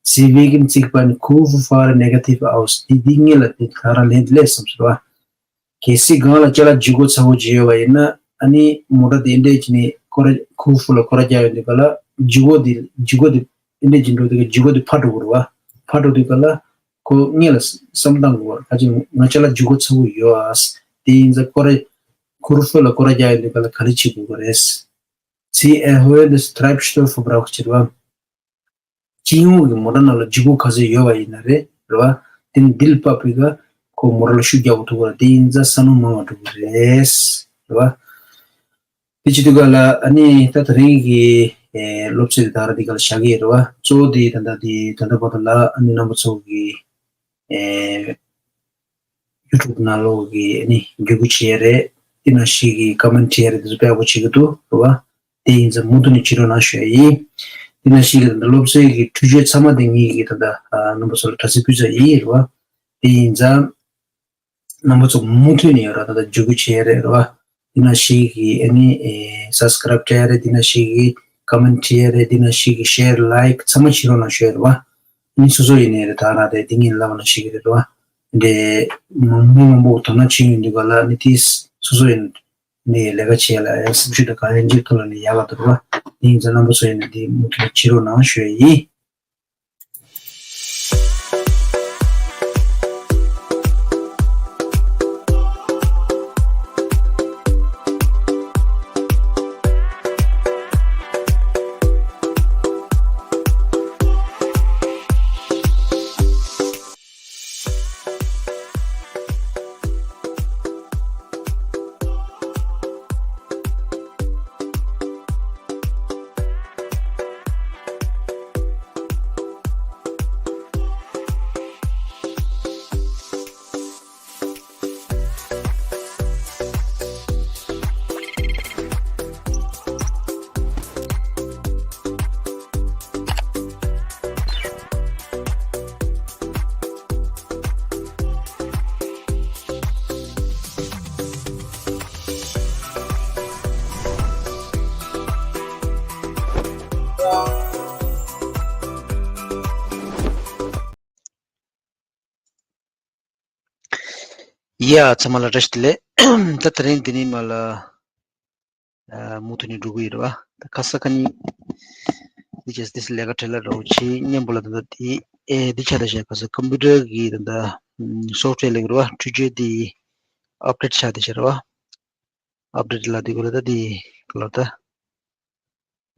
Sie wägen sich beim Kurvenfahren negativ aus. དེ་དེ་ངེད་ལ་དེ་ད་རང་ལན་དེ་ལས་སམ་ཟེར་བ། གལ་སྲིད་སྒང་ལ་ཅ་ལག་ལྗིད་ཁོག་ཚ་པོ་ཅིག་ཡོད་པ་ཡིན་ན་ཨ་ནི་མོ་ཊ་དེ་འདྲས་ཅིག་ནས་སྐོར་ར་ཁུར་ཕུ་ལ་སྐོར་ར་རྒྱག་ཡོང་དུས་ག་ལ་ལྗིད་ཁོག་དེ་ལྗིད་ཁོག་དེ་འདྲས་ཅིག་འགྲོ་དུས་ག་ལྗིད་ཁོག་དེ་འཕར་འགྲོ་གི་རེད་བ། འཕར་འགྲོ་དུས་ག་ལ་ཁོ་སྔོན་ལ་བསམ་བཏང་དགོས་པ་རེད། ཁ་ཅིག་ང་ཅ་ལག་ལྗིད་ཁོག་ཚ་པོ་ཡོད་ཨ། དེ་ཡིན་ཙང་སྐོར་ར་ཁུར་ཕུ་ལ་སྐོར་ར་རྒྱག་ཡོང་དུས་ག་ལ་ག་རེ་བྱེད་དགོས་ཀྱི་རེད། Sie erhöhen den Treibstoffverbrauch ཟེར་བ། སྤྱི་ཡོངས་ཀྱི་མོ་ཊ་ནང་ལ་ལྗིད་ཁོག་ག་ཚོད་ཡོད་པ་ཡིན་ན་རེད་རེད་བ། དེ་ནི་འདི་ལ་དཔག་པའི་ཀ་ཁོ་མོ་ཊ་ལ་ཤུགས་རྒྱག་གི་ཐུབ་པ་རེད། དེ་ཡིན་ཙང་ས་སྣུམ་མང་བ་འགྲོ་གི་རེད་རེད་བ། དེ་བྱེད་དུས་ག་ལ་ཨ་ནི་ད་དེ་རིང་གི་ཨེ་སློབ་ཚན་དེ་ད་ར་འདི་ག་ལ་བཞག་གི་ཡོད་རེད་བ། གཙོ་བོ་དེ་ད་ལྟ་དེ་ད་ལྟ་བར་དུ་ལ་ཨ་ནི་རྣམ་པ་ཚོ་གི་ཨེ་YouTube ནང་ལོགས་ཀྱི་ཨ་ནི་བརྒྱུད་སྐུར་བྱེད་ཡ་རེད། དེ་ནང་བཞིན་གྱི་comment བྱེད་ཡ་རེད། དེ་ཚོ་དཔེ་ཡག་པོ་བྱེད་ཀྱི་འདུག་རེད་བ། དེ་ཡིན་ཙང་མུ་མཐུད་ནས་བྱེད་རོགས་གནང་ཞུ་ཡ་ཡིན། དེ་ནང་བཞིན་གྱི་ད་ལྟ་སློབ་ཚན་གྱི་འཕྲུལ་ཆས་ཚང་མ་དེ་ངེད་ཀྱིས་ད་ལྟ་ཨ་རྣམ་པ་ཚོ་ལ་དྲ་ཚིགས་ཕུལ་ཚར་ཡིན་རེད་བ། དེ་ཡིན་ཙང་རྣམ་པ་ཚོ་མུ་མཐུད་ནས་ཡོད་ར་ད་ལྟ་བརྒྱུད་སྐུར་བྱེད་ཡ་རེད་རེད་བ། དེ་ནང་བཞིན་གྱི་ཨ་ནི་ཨེ་subscribe བྱེད་ཡ་རེད། དེ་ནང་བཞིན་གྱི་comment བྱེད་ཡ་རེད། དེ་ནང་བཞིན་གྱི་share like ཚང་མ་བྱེད་རོགས་གནང་ཞུ་ཡ་རེད་བ། ཨ་ནི་སོ་སོ་ཡིན་ནའི་རེད། ད་རང་རེད། དེ་ངས་ལབ་ན་ཤེས་ཀྱི་རེད་རེད་བ། འདི་མང་མི་མང་པོ་དོ་སྣང་བྱེད་ཡོང་དུས་ག་ལ་ཨ་ནི་དེ་སོ་སོ་ཡིན་ནའི་ལས་ཀ་བྱེད་ཡ་ལ་ཨེ་སེམས་ཤུགས་དང་གང་ཡང་འཇིགས་ཐུབ་ལ་ནི་ཡག་ལ་འདུག་རེད་བ། དེ་ཡིན་ཙང་རྣམ་པ་ཚོ་ཡིན་ན་དེ་མུ་མཐུད་བྱེད་རོགས་གནང་ཞུ་ཡ་ཡིན། ཡ། ཚང་མ་ལ་བཀྲ་ཤིས་བདེ་ལེགས། ད་དེ་རིང་འདི་ནས་མར་ལ་ཨ་མུ་མཐུད་ནས་འགྲོ་གི་ཡོད་རེད་བ། ད་ཁ་ས་ཁ་ཉིན་འདི་བྱས་འདི་ལས་ཀ་བྲེལ་ལ་རོགས་བྱེད་སྙམ་པོ་ལ། ད་ལྟ་འདི་ཨེ་འདི་ཆ་ད་བྱས་ཁ་ས་ཀམ་པུ་ཊར་གི་ད་ལྟ་སོབ་ཊི་ཝེར་ལབ་ཀྱི་རེད་བ། འཕྲུལ་ཆས་འདི་ཨབ་ཌེཊ་ཆགས་བསྡད་བྱས་རེད་བ། ཨབ་ཌེཊ་ལབ་དུས་ག་ལ་ད་འདི་ག་ལ་ད།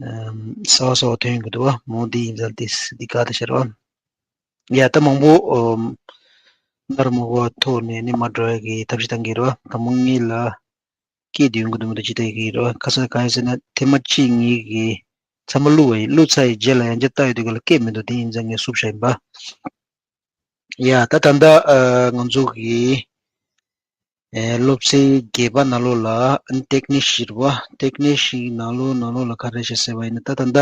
ཨམ། གསར་པ་གསར་པ་ཐོན་ཡོང་གི་འདུག་བ། མོ་འདི་ཡིན་ཙང་ཏིས་འདི་ག་ད་ཤར་བ། ཡ་ད་མང་པོ་ཨམ། ནར་མོ་བ་ཐོག་ནས་ནི་མ་འགྲོ་ཡ་གི་ཐབས་ཤེས་བཏང་གི་རེད་བ། ད་མོ་ངེད་ལ་སྐད་དུ་ཡོང་གི་འདུག་མི་འདུག་ཅི་ལྟ་ཡི་གི་རེད་བ། ཁ་སང་གང་ཡིན་ཟེར་ན་ཐེངས་མ་གཅིག་ངེད་ཀྱི་ཚང་མ་བླུགས་པ་ཡིན། བླུགས་ཚར་ཡི་རྗེས་ལ་ཡང་བསྐྱར་བལྟ་ཡོད་དུས་ག་ལ་སྐད་མི་འདུག་དེ་ཡིན་ཙང་ངས་བསུབ་བཞག་ཡིན་པ། ཡ་ད་ད་ལྟ་ཨ་ང་ཚོ་གི་ཨེ་སློབ་ཚན་བརྒྱད་པ་ནང་ལོགས་ལ་ཨན་ཏེག་ནིཤ་ཟེར་བ། ཏེག་ནིཤ་ནང་ལོགས་ནང་ལོགས་ལ་ག་རེ་བྱས་ཟེར་བ་ཡིན་ན། ད་ད་ད་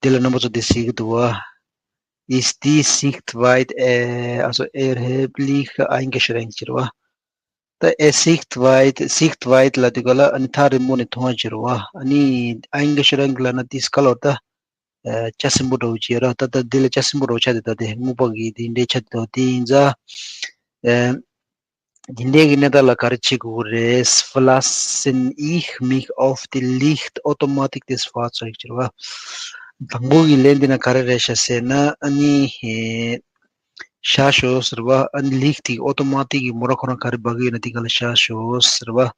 འདི་ལ་རྣམ་པ་ཚོ་འདི་གཟིགས་ཀྱི་འདུག་བ། Ist die Sichtweite, äh, also erheblich eingeschränkt ཟེར་བ། ད་ཨེ་Sichtweite, Sichtweite ལབ་དུས་ག་ལ་ཨ་ནི་ཐག་རིང་པོ་ནས་མཐོང་བ་ཟེར་བ། ཨ་ནི་eingeschränkt ལབ་ན་ཏིས་ག་ལོར་ད། ཨ་ལྕགས་སྲིན་པོ་འདྲ་བོ་ཅིག་ཡོད་ར། ད་ལྟ་འདི་ལ་ལྕགས་སྲིན་པོ་འདྲ་བོ་ཆགས་བསྡད་ད། དེ་སྨུག་པ་གི་དེ་འདྲའི་ཆགས་བསྡད་ད། དེ་ཡིན་ཙང་། ཨ་དེ་འདྲའི་གི་གནས་སྟངས་ལ་ག་རེ་བྱེད་དགོས་ཀྱི་རེད། Verlassen ich mich auf die Lichtautomatik des Fahrzeugs ཟེར་བ། དང་པོ་གི་ལན་འདི་ན་ག་རེ་རེད་ཤག་ཟེར་ན། ཨ་ནི་ཨེ་བཞག་ཤོག་ཟེར་བ། ཨ་ནི་ལིག་ཊི་ཨོ་ཏོ་མ་ཏིག་གི་མོ་ཊ་ཁོ་རང་ག་རེ་འབག་གི་ཡོད་ན་དེ་ག་ལ་བཞག་ཤོག་ཟེར་བ། ཨ་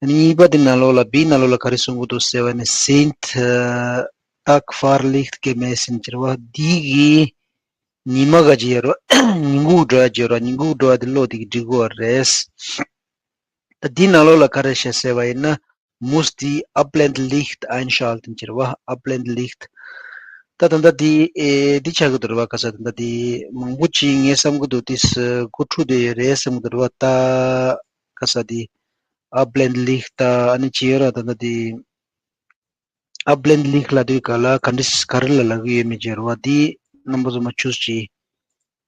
ནི་གཉིས་པ་དེ་ནང་ལོགས་ལ་བི་ནང་ལོགས་ལ་ག་རེ་གསུང་གི་འདུག་ཟེར་བ་ནི། Sind, äh, Tagfahrlicht gemessen ཟེར་བ། འདི་གི་ཉི་མ་ག་ཅི་ཡོད་རོ། ཉིན་གུང་འགྲོ་ཡ་ཅི་ཡོད་རོ། ཉིན་གུང་འགྲོ་ཡ་དེ་ལོ་དེ་གི་སྒྲིག་གོ་རེད། ད་འདི་ནང་ལོགས་ལ་ག་རེ་བཤད་ཟེར་བ་ཡིན་ན། Muss die Abblendlicht einschalten ཟེར་བ། Abblendlicht ད་ད་ལྟ་འདི་ཨེ་འདི་ཆགས་ཀྱི་འདུག་རེད་བ། ག་ས་ད་ལྟ་འདི་མང་པོ་ཅིག་ངས་བསམ་གྱི་འདུག་དེ་སུ་གོ་འཁྲུག་བསྡད་ཡོད་རེད་བསམ་གྱི་འདུག་རེད་བ། ད་ག་ས་འདི་Abblendlicht ད་ཨ་ནི་ཅི་ཡོད་ར། ད་ལྟ་འདི་Abblendlicht ལབ་དུས་ག་ལ་ག་འདྲ་ག་རེ་ལ་ལབ་ཀྱི་ཡོད་མེད་ཅེས་རེད་བ། འདི་རྣམ་པ་ཚོ་མ་ཆུས་ཅིག་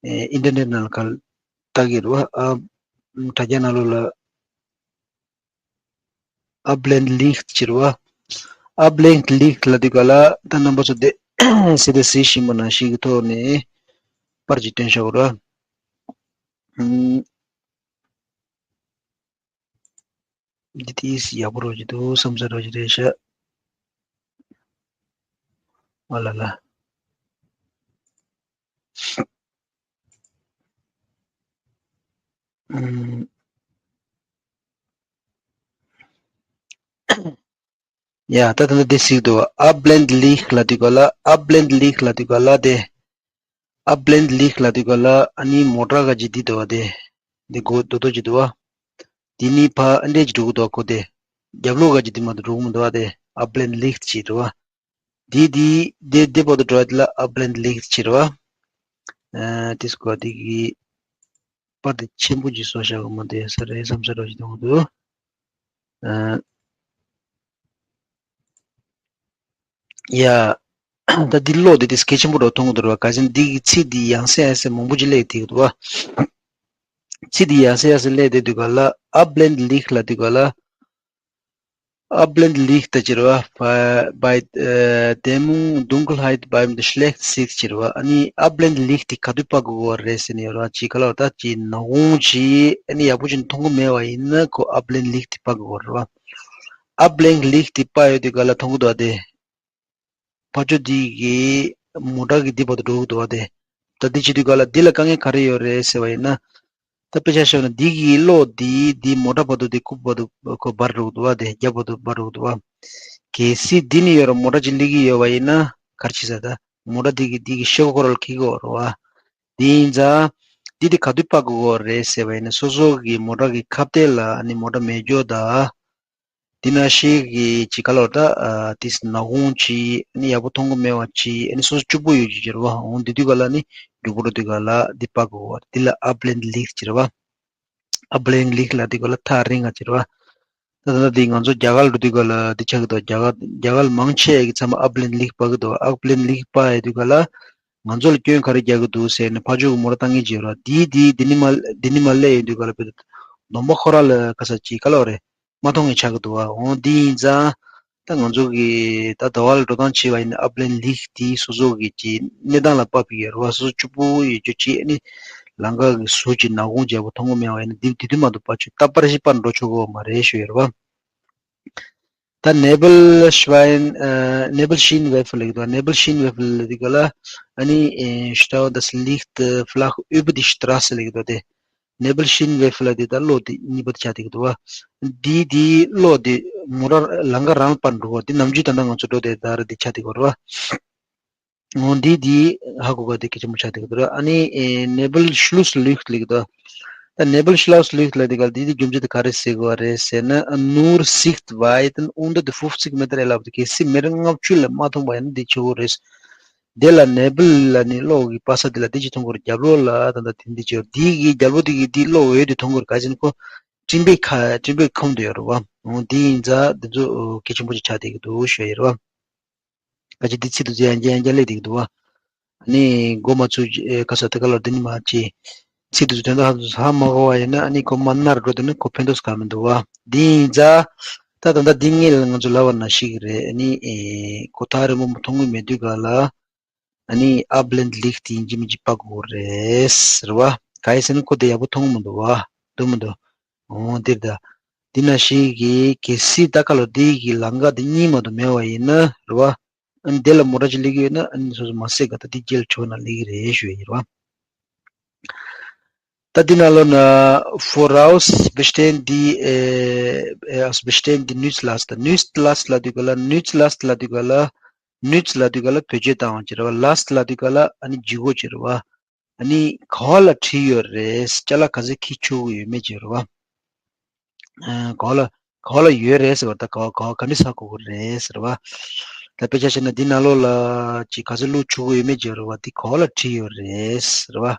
ཨེ་ཨིན་ཊར་ནེཊ་ནང་ལ་ག་ ལྟ་གི་རེད་བ། ཨ། དྲ་རྒྱ་ནང་ལོགས་ལ། Abblendlicht ཟེར་བ། Abblendlicht ལབ་དུས་ག་ལ་ད་རྣམ་པ་ཚོ་དེ་སི་ཏེ་གཟིགས་བཞིན་པ་ནང་བཞིན་གྱི་ཐོག་ནས་པར་ཅིག་སྟོན་བཞག་གོ་ར། ཨུམ། འདི་ཏིས་ཡག་པོ་རོ་ཅིག་འདུག་བསམ་ས་རོ་ཅིག་རེད་ཤག་ཨ་ལ་ལ། ཨུམ། ཡ། ད་ད་ལྟ་འདི་གཟིགས་འདུག Abblendlicht ལབ་དུས་ག་ལ། Abblendlicht ལབ་དུས་ག་ལ་དེ། Abblendlicht ལབ་དུས་ག་ལ་ཨ་ནི་མོ་ཊ་ག་ཅིག་འདི་འདུག་བ་དེ། འདི་གོ་རྡོག་རྡོག་ཅིག་འདུག་བ། འདི་ནི་ཕ་ཨ་འདྲས་ཅིག་འགྲོ་གི་འདུག་བ་ཁོ་དེ། རྒྱབ་ལོགས་ག་ཅིག་འདི་མ་གཏོགས་འགྲོ་གི་མི་འདུག་བ་དེ། Abblendlicht ཅིག་འདུག་བ། འདི་འདི་འདི་འདི་བར་དུ་འགྲོ་བ་དེ་ལ་Abblendlicht ཟེར་བ། ཨ། དེ་སྐོར་དེ་གི་པར་དེ་ཆེན་པོ་ཅིག་བཟོ་བཞག་གི་མ་འདུག་ས་རེད་བསམ་ས་རོ་ཅིག་མཐོང་གི་འདུག་ཨ། ཡ། ད་འདི་ཀློག་དེ་དེ་སྐད་ཆེན་པོ་འདྲ་མཐོང་གི་འདུག་ར། ག་ཅིན་འདི་གི་ཚིག་འདི་ཡང་སེ་ཡང་སེ་མང་པོ་ཅིག་སླེབས་དེ་གི་འདུག་བ། ཚིག་འདི་ཡང་སེ་ཡང་སེ་སླེབས་དེ་དུས་ག་ལ་Abblendlicht ལབ་དུས་ག་ལ། Abblendlicht ཟེར་བ། Bei, bei, äh, Dämmung, Dunkelheit beim Schlecht sehen ཟེར་བ། ཨ་ནི་Abblendlicht དེ་ག་དུས་སྤར་དགོས་རེད་ཟེར་ནས་ཡོད་ར། ཅིག་ག་ལ་བ་ད་ཅིག་ནག་ཁུང་ཅིག་ཨ་ནི་ཡག་པོ་ཅིག་མཐོང་གི་མེད་པ་ཡིན་ན་ཁོ་Abblendlicht དེ་སྤར་དགོས་རེད་བ། Abblendlicht དེ་སྤར་ཡོད་དུས་ག་ལ་མཐོང་གི་འདུག་ཨ་དེ། ཕར་ཕྱོགས་འདི་གི་མོ་ཊ་གི་འདི་བར་དུ་འགྲོ་གི་འདུག་བ་དེ། ད་འདི་བྱེད་དུས་ག་ལ་འདི་ལ་དཀའ་ངལ་ག་རེ་ཡོད་རེད་ཟེར་བ་ཡིན་ན། ད་དཔེ་ཆ་བཞག་ན་འདི་གི་གློག་འདི་འདི་མོ་ཊ་བར་དུ་འདི་རྐུབ་བར་དུ་ཁོ་འབར་འགྲོ་གི་འདུག་བ་དེ། རྒྱབ་བར་དུ་འབར་འགྲོ་གི་འདུག་བ། གལ་སྲིད་འདི་ནི་ཡོད་ར་མོ་ཊ་ཅིག་སླེབས་ཀྱི་ཡོད་བ་ཡིན་ན་ག་རེ་བྱེད་ས། ད་མོ་ཊ་འདི་གི་འདི་གི་ཤོག་ཁོ་ར་ལ་འཁེལ་གི་ཡོད་རེད་བ། འདི་ཡིན་ཙང་འདི་འདི་ག་དུས་སྤར་དགོས་རེད་ཟེར་བ་ཡིན་ན་སོ་སོ་གི་མོ་ཊ་གི་ཁ་གཏད་ལ་ཨ་ནི་མོ་ཊ་མེ་སྒྱོགས་དང་། འདི་ན་ཤེས་ཀྱི་ཅིག་ག་ལོར་ད་ཨ་ཏིས་ནག་ཁུང་ཅིག་ཨ་ནི་ཡག་པོ་མཐོང་གི་མེད་པ་ཅིག་ཨ་ནི་སོ་སོ་སྐྱུག་པོ་ཡོད་ཅིག་ཅེར་བ། འོང་འདི་དུས་ག་ལ་ནི་རྒྱུག་པོ་འགྲོ་དུས་ག་ལ་འདི་སྤར་དགོས་པ། འདི་ལ་Abblendlicht་ཅེར་བ། Abblendlicht་ལ་འདི་ག་ལ་ཐག་རིང་ང་ཅེར་བ། ད་ད་འདི་ང་ཚོ་རྒྱ་གར་འགྲོ་དུས་ག་ལ་འདི་ཆགས་ཀྱི་འདུག་རྒྱ་གར་རྒྱ་གར་མང་ཆེ་གི་ཚང་མ་Abblendlicht་སྤར་གི་འདུག Abblendlicht་སྤར་ཡོད་དུས་ག་ལ་ང་ཚོ་ལ་སྐྱོན་ག་རེ་རྒྱག་གི་འདུག་ཟེར་ནས་ཕར་ཕྱོགས་ཀྱི་མོ་ཊ་བཏང་གི་ཅེར་བ། འདི་འདི་འདི་ནི་མ་འདི་ནི་མ་སླེབས་ཡོད་དུས་ག་ལ་བེད་སྡོམ་པ་ཁོ་ར་ལ་ག་ས་ཅིག་ག་ལོ་རེད། མ་མཐོང་བའི་ཆགས་ཀྱི་འདུག་བ། འོང་འདི་ཡིན་ཙང་། ད་ང་ཚོ་གི་ད་ཟླ་བ་ལ་འགྲོ་སྟངས་བྱས་པ་ཡིན་ན་Abblendlicht་དེ་སོ་སོ་གི་ཅི་གནས་སྟངས་ལ་དཔག་པའི་ཡོད་རེད་བ། སོ་སོ་སྐྱུག་པོ་ཡོད་རྒྱུ་ཅི་ནི་ལམ་ཁ་གི་ཟུར་གྱི་ནག་ཁུང་རྒྱལ་པོ་མཐོང་གི་མེད་པ་ཡིན་ན་འདི་དེ་དུས་མ་གཏོགས་པ་ཆུ་ད་པར་ཞིག་པར་འགྲོ་ཆོག་གི་མ་རེད་ཞུ་ཡོད་རེད་བ། ད་Nebelschwein ཨ་Nebelscheinwerfer་ལེགས་དོ། Nebelscheinwerfer་ལེགས་དོ་ལ་ཨ་ནི་ཨེ་Stau das Licht flach über die Straße་ལེགས་དོ་དེ། Nebelscheinwerfer་ལ་དེ་ད་གློག་དེ་གཉིས་པ་དེ་ཆགས་དེ་གི་འདུག་བ། འདི་དེ་གློག་དེ་མོ་ར་ལམ་ཁ་རང་ལ་པར་འགྲོ་བ་དེ་ནམ་རྒྱུན་ད་ལྟ་ང་ཚོ་འགྲོ་དེ་ད་ར་དེ་ཆགས་དེ་གི་རེད་བ། འོ་འདི་དེ་ཧ་གོ་ག་དེ་གི་ཆེན་པོ་ཆགས་དེ་གི་འདུག་ར། ཨ་ནི་ཨེ་Nebelschlusslicht་ལེགས་དོ། ད་Nebelschlusslicht་ལ་དེ་ག་དེ་དེ་རྒྱུ་མཚན་དེ་ག་རེ་ཟེར་གི་བ་རེད་ཟེར་ན། Nur Sichtweiten unter die fünfzig Meter erlaubt. གལ་སྲིད་མེ་ཊར་ལྔ་བཅུ་ལས་མ་མཐོང་པ་ཡིན་ན་འདི་ཆོག་གི་རེད། དེ་ལ་Nebel་ལ་ནི་གློག་གི་པ་ས་དེ་ལ་དེ་ཅི་མཐོང་གི་རེད། རྒྱབ་ལོགས་ལ་ད་ལྟ་དེ་འདི་ཅི་ཡོད་དེ་གི་རྒྱབ་ལོགས་དེ་གི་དེ་གློག་འོད་དེ་མཐོང་གི་རེད། ག་ཅི་ན་ཁོ་སྤྲིན་པའི་ཁ་སྤྲིན་པའི་ཁམས་དུ་ཡོད་རེད་བ། འོ་དེ་ཡིན་ཙང་འདི་ཚོ་གལ་ཆེན་པོ་ཅིག་ཆགས་བསྡད་ཀྱི་འདུག་ཞུ་ཡ་ཡོད་རེད་བ། ཁ་ཅིག་འདི་ཚིག་ཏུ་ཡང་བསྐྱར་ཡང་བསྐྱར་སླེབས་བསྡད་ཀྱི་འདུག་བ། ཨ་ནི་མགོ་མ་ཚོས་ཨེ་ག་ས་དེ་ག་ལོར་འདི་ནི་མ་ཅི། ཚིག་ཏུ་དོན་དག་ཧ་མ་གོ་བ་ཡིན་ན་ཨ་ནི་ཁོ་མ་ནར་འགྲོ་དུས་ནི་ཁོ་ཕན་ཐོགས་ག་མི་འདུག་བ། འདི་ཡིན་ཙང་། ད་ད་ལྟ་འདི་ངེད་ལ་ང་ཚོ་ལབ་པ་ནང་བཞིན་གྱི་རེད། ཨ་ནི་ཨེ་ཁོ་ཐག་རིང་པོ་མཐོང་གི་མེད་དུས་ག་ལ། ཨ་ནི་Abblendlicht་ཡིན་གཅིག་མིན་གཅིག་སྤར་དགོས་རེད་ཟེར་བ། ག་ཡིན་ཟེར་ན་ཁོ་དེ་ཡག་པོ་མཐོང་གི་མི་འདུག་བ། འདུག་མི་འདུག་འོ་འདིར་ད། འདི་ན་ཤེས་ཀྱི་གལ་སྲིད་ད་ག་ལོ་འདི་གི་ལམ་ཁ་འདི་གཉིས་མ་གཏོགས་མེད་པ་ཡིན་ན་རེད་བ། ཨ་ནི་དེ་ལ་མོ་ཊ་ཅིག་སླེབས་ཀྱི་ཡོད་ན་ཨ་ནི་སོ་སོ་མ་བསད་ག་ད་འདི་རྒྱལ་ཕྱོགས་ན་སླེབས་ཀྱི་རེད་ཞུ་ཡ་ཡིན་རེད་བ། ད་འདི་ན་ལོ་ན་voraus bestehen die, äh, äh, aus bestehen die Nutzlast. Nutzlast་ལ་དུས་ག་ལ་Nutzlast་ལ་དུས་ག་ལ་Nutz་ལ་དུས་ག་ལ་བེད་སྤྱོད་བཏང་བ་ཅིག་རེད་བ། Last་ལ་དུས་ག་ལ་ཨ་ནི་ལྗིད་ཁོག་ཅིག་རེད་བ། ཨ་ནི་ག་བ་ལ་བྲིས་ཡོད་རེད། ཅ་ལག་ག་ཚོད་འཁྱེར་ཆོག་གི་ཡོད་མེད་ཅིག་རེད་བ། ཨ་ག་བ་ལ་ག་བ་ལ་ཡོད་རེད་ཟེར་བ་ད་ག་བ་ག་བ་ག་འདྲ་ཟ་དགོས་ཀྱི་རེད་ཟེར་བ། ད་དཔེ་ཆ་བཞག་ན་འདི་ནང་ལོགས་ལ་ཅིག་ག་ཚོད་བླུགས་ཆོག་གི་ཡོད་མེད་ཅིག་རེད་བ། འདི་ག་བ་ལ་བྲིས་ཡོད་རེད་ཟེར་བ།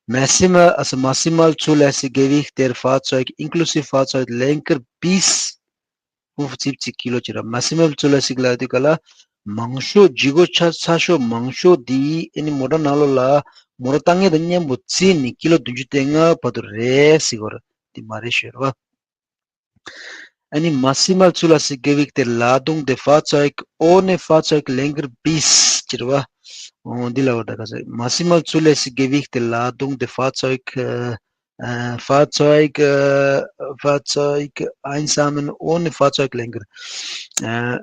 Maximal, also maximal zulässig Gewicht der Fahrzeug inklusive Fahrzeuglenker bis fünfundsiebzig Kilo་ཅིག་རེད། Maximal zulässig་ལ་དུས་ག་ལ་ མང་ཤོས་ལྗིད་ཁོག་ཆ་ཚ་ཤོས་མང་ཤོས་དེ་ཨ་ནི་མོ་ཊ་ནང་ལོགས་ལ་མོ་ཊ་བཏང་མཁན་དང་མཉམ་པོ་བརྩིས་ནས་ཀི་ལོ་བདུན་ཅུ་དོན་ལྔ་བར་དུ་རེད་ཟེར་གྱི་ཡོད་རེད། དེ་མ་རེད་ཤོད་རེད་བ། ཨ་ནི maximal zulässige Gewicht der Ladung der Fahrzeug ohne Fahrzeuglenker bis ཟེར་བ། འོ་འདི་ལ་བར་ད་ག་ཟེར། Maximal zulässige Gewicht der Ladung der Fahrzeug, äh, äh, Fahrzeug, äh, Fahrzeug einsamen ohne Fahrzeuglenker. Äh,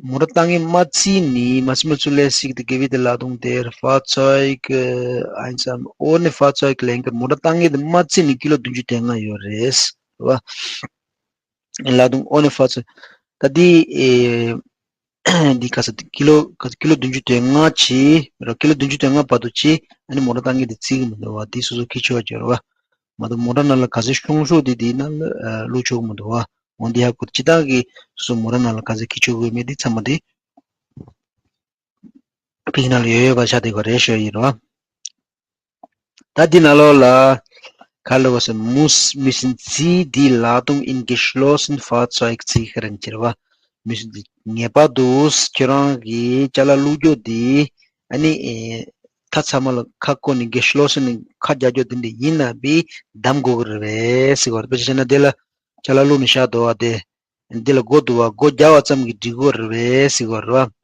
མོ་ཊ་བཏང་མཁན་མ་བརྩིས་ནས་maximal zulässige Gewicht der Ladung der Fahrzeug, äh, einsamen ohne Fahrzeuglenker མོ་ཊ་བཏང་མཁན་དེ་མ་བརྩིས་ནས་ཀི་ལོ་བདུན་ཅུ་དོན་ལྔ་ཡོད་རེད། རེད་བ། Ladung ohne Fahrzeug. ད་འདི་ཨེ་འདི་ག་ས་ཀི་ལོ་ག་ས་ཀི་ལོ་བདུན་ཅུ་དོན་ལྔ་བྱས་ར། ཀི་ལོ་བདུན་ཅུ་དོན་ལྔ་བར་དུ་བྱས། ཨ་ནི་མོ་ཊ་བཏང་མཁན་དེ་བརྩི་གི་མི་འདུག་བ། འདི་སོ་སོ་ཁྱེར་ཆོག་ཡོད་རེད་བ། མ་གཏོགས་མོ་ཊ་ནང་ལ་ག་ཚོད་ཤོང་ཤོག་དེ་དེའི་ནང་ལ་ཨ་བླུག་ཆོག་གི་མི་འདུག་བ། འོན་ཏེ་ཡག་པོ་སྤྱི་བཏང་གི་སོ་སོ་མོ་ཊ་ནང་ལ་ག་ཚོད་ཁྱེར་ཆོག་གི་ཡོད་མེད་དེ་ཚང་མ་དེ་པིག་ནང་ལ་ཡོད་ཡོད་པ་ཆགས་བསྡད་ཡོད་རེད་ཞུ་ཡིན་རོ། ད་འདི་ནང་ལོགས་ལ་ག་ལ་བ་སེ་muss, müssen Sie die Ladung in geschlossen Fahrzeug sichern ཟེར་བ། müssen Sie ངེས་པར་དུ་ཁྱོད་རང་གི་ཅ་ལག་བླུགས་རྒྱུ་འདི་ཨ་ནི་ཨེ་མཐའ་མཚམས་ལ་ཁ་བསྐོར་ནས་geschlossen ནས་ཁ་རྒྱག་རྒྱུ་འདི་འདྲ་ཡིན་ན་བི་བསྡམ་དགོས་ཀྱི་རེད་པས་ཟེར་བ། དཔེ་ཆ་བཤད་ན་འདི་ལ་ཅ་ལག་བླུགས་ནས་བཞག་འདུག་བ། དེ་འདི་ལ་སྒོ་འདུག་བ། སྒོ་རྒྱག་པ་ཙམ་གྱིས་འགྲིག་གི་རེད་པས་ཟེར་བ་རེད་བ།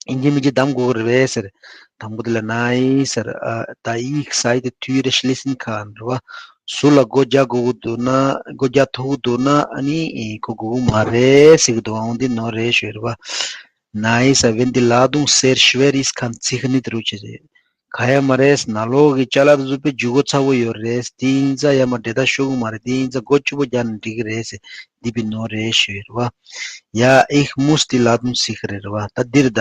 ཡིན་གཅིག་མིན་གཅིག་བསྡམ་དགོས་ཀྱི་རེད་པས་ཟེར། དང་པོ་དེ་ལ་nein ཟེར། ཨ་da ich seine Tür schließen kann རེད་བ། ཟུར་ལ་སྒོ་རྒྱག་དགོས་ཀྱི་འདུག་ན། སྒོ་རྒྱག་ཐུབ་ཀྱི་འདུག་ན་ཨ་ནི་ཁོ་དགོས་ཀྱི་མ་རེད་ཟེར་གྱི་འདུག་འོ་འདི་ནོར་རེད་ཞུ་རེད་བ། Nein ཟེར། Wenn die Ladung sehr schwer ist, kann sicher nicht རུ་ཆེ་རེད། ག་ཡ་མ་རེད། ནང་ལོགས་ཀྱི་ཅ་ལག་དེ་ཚོ་དཔེ་ལྗིད་ཁོག་ཚ་པོ་ཡོད་རེད། དེ་ཡིན་ཙང་ཡ་མ་འདྲེ་ད་ཤོར་གི་མ་རེད། དེ་ཡིན་ཙང་སྒོ་ཕྱུག་པོ་རྒྱག་ན་འགྲིག་གི་རེད་ཟེར། འདི་བི་ནོར་རེད་ཞུ་ཡོད་རེད་བ། Ja, ich muss die Ladung sichern རེད་བ། ད་འདིར་ད་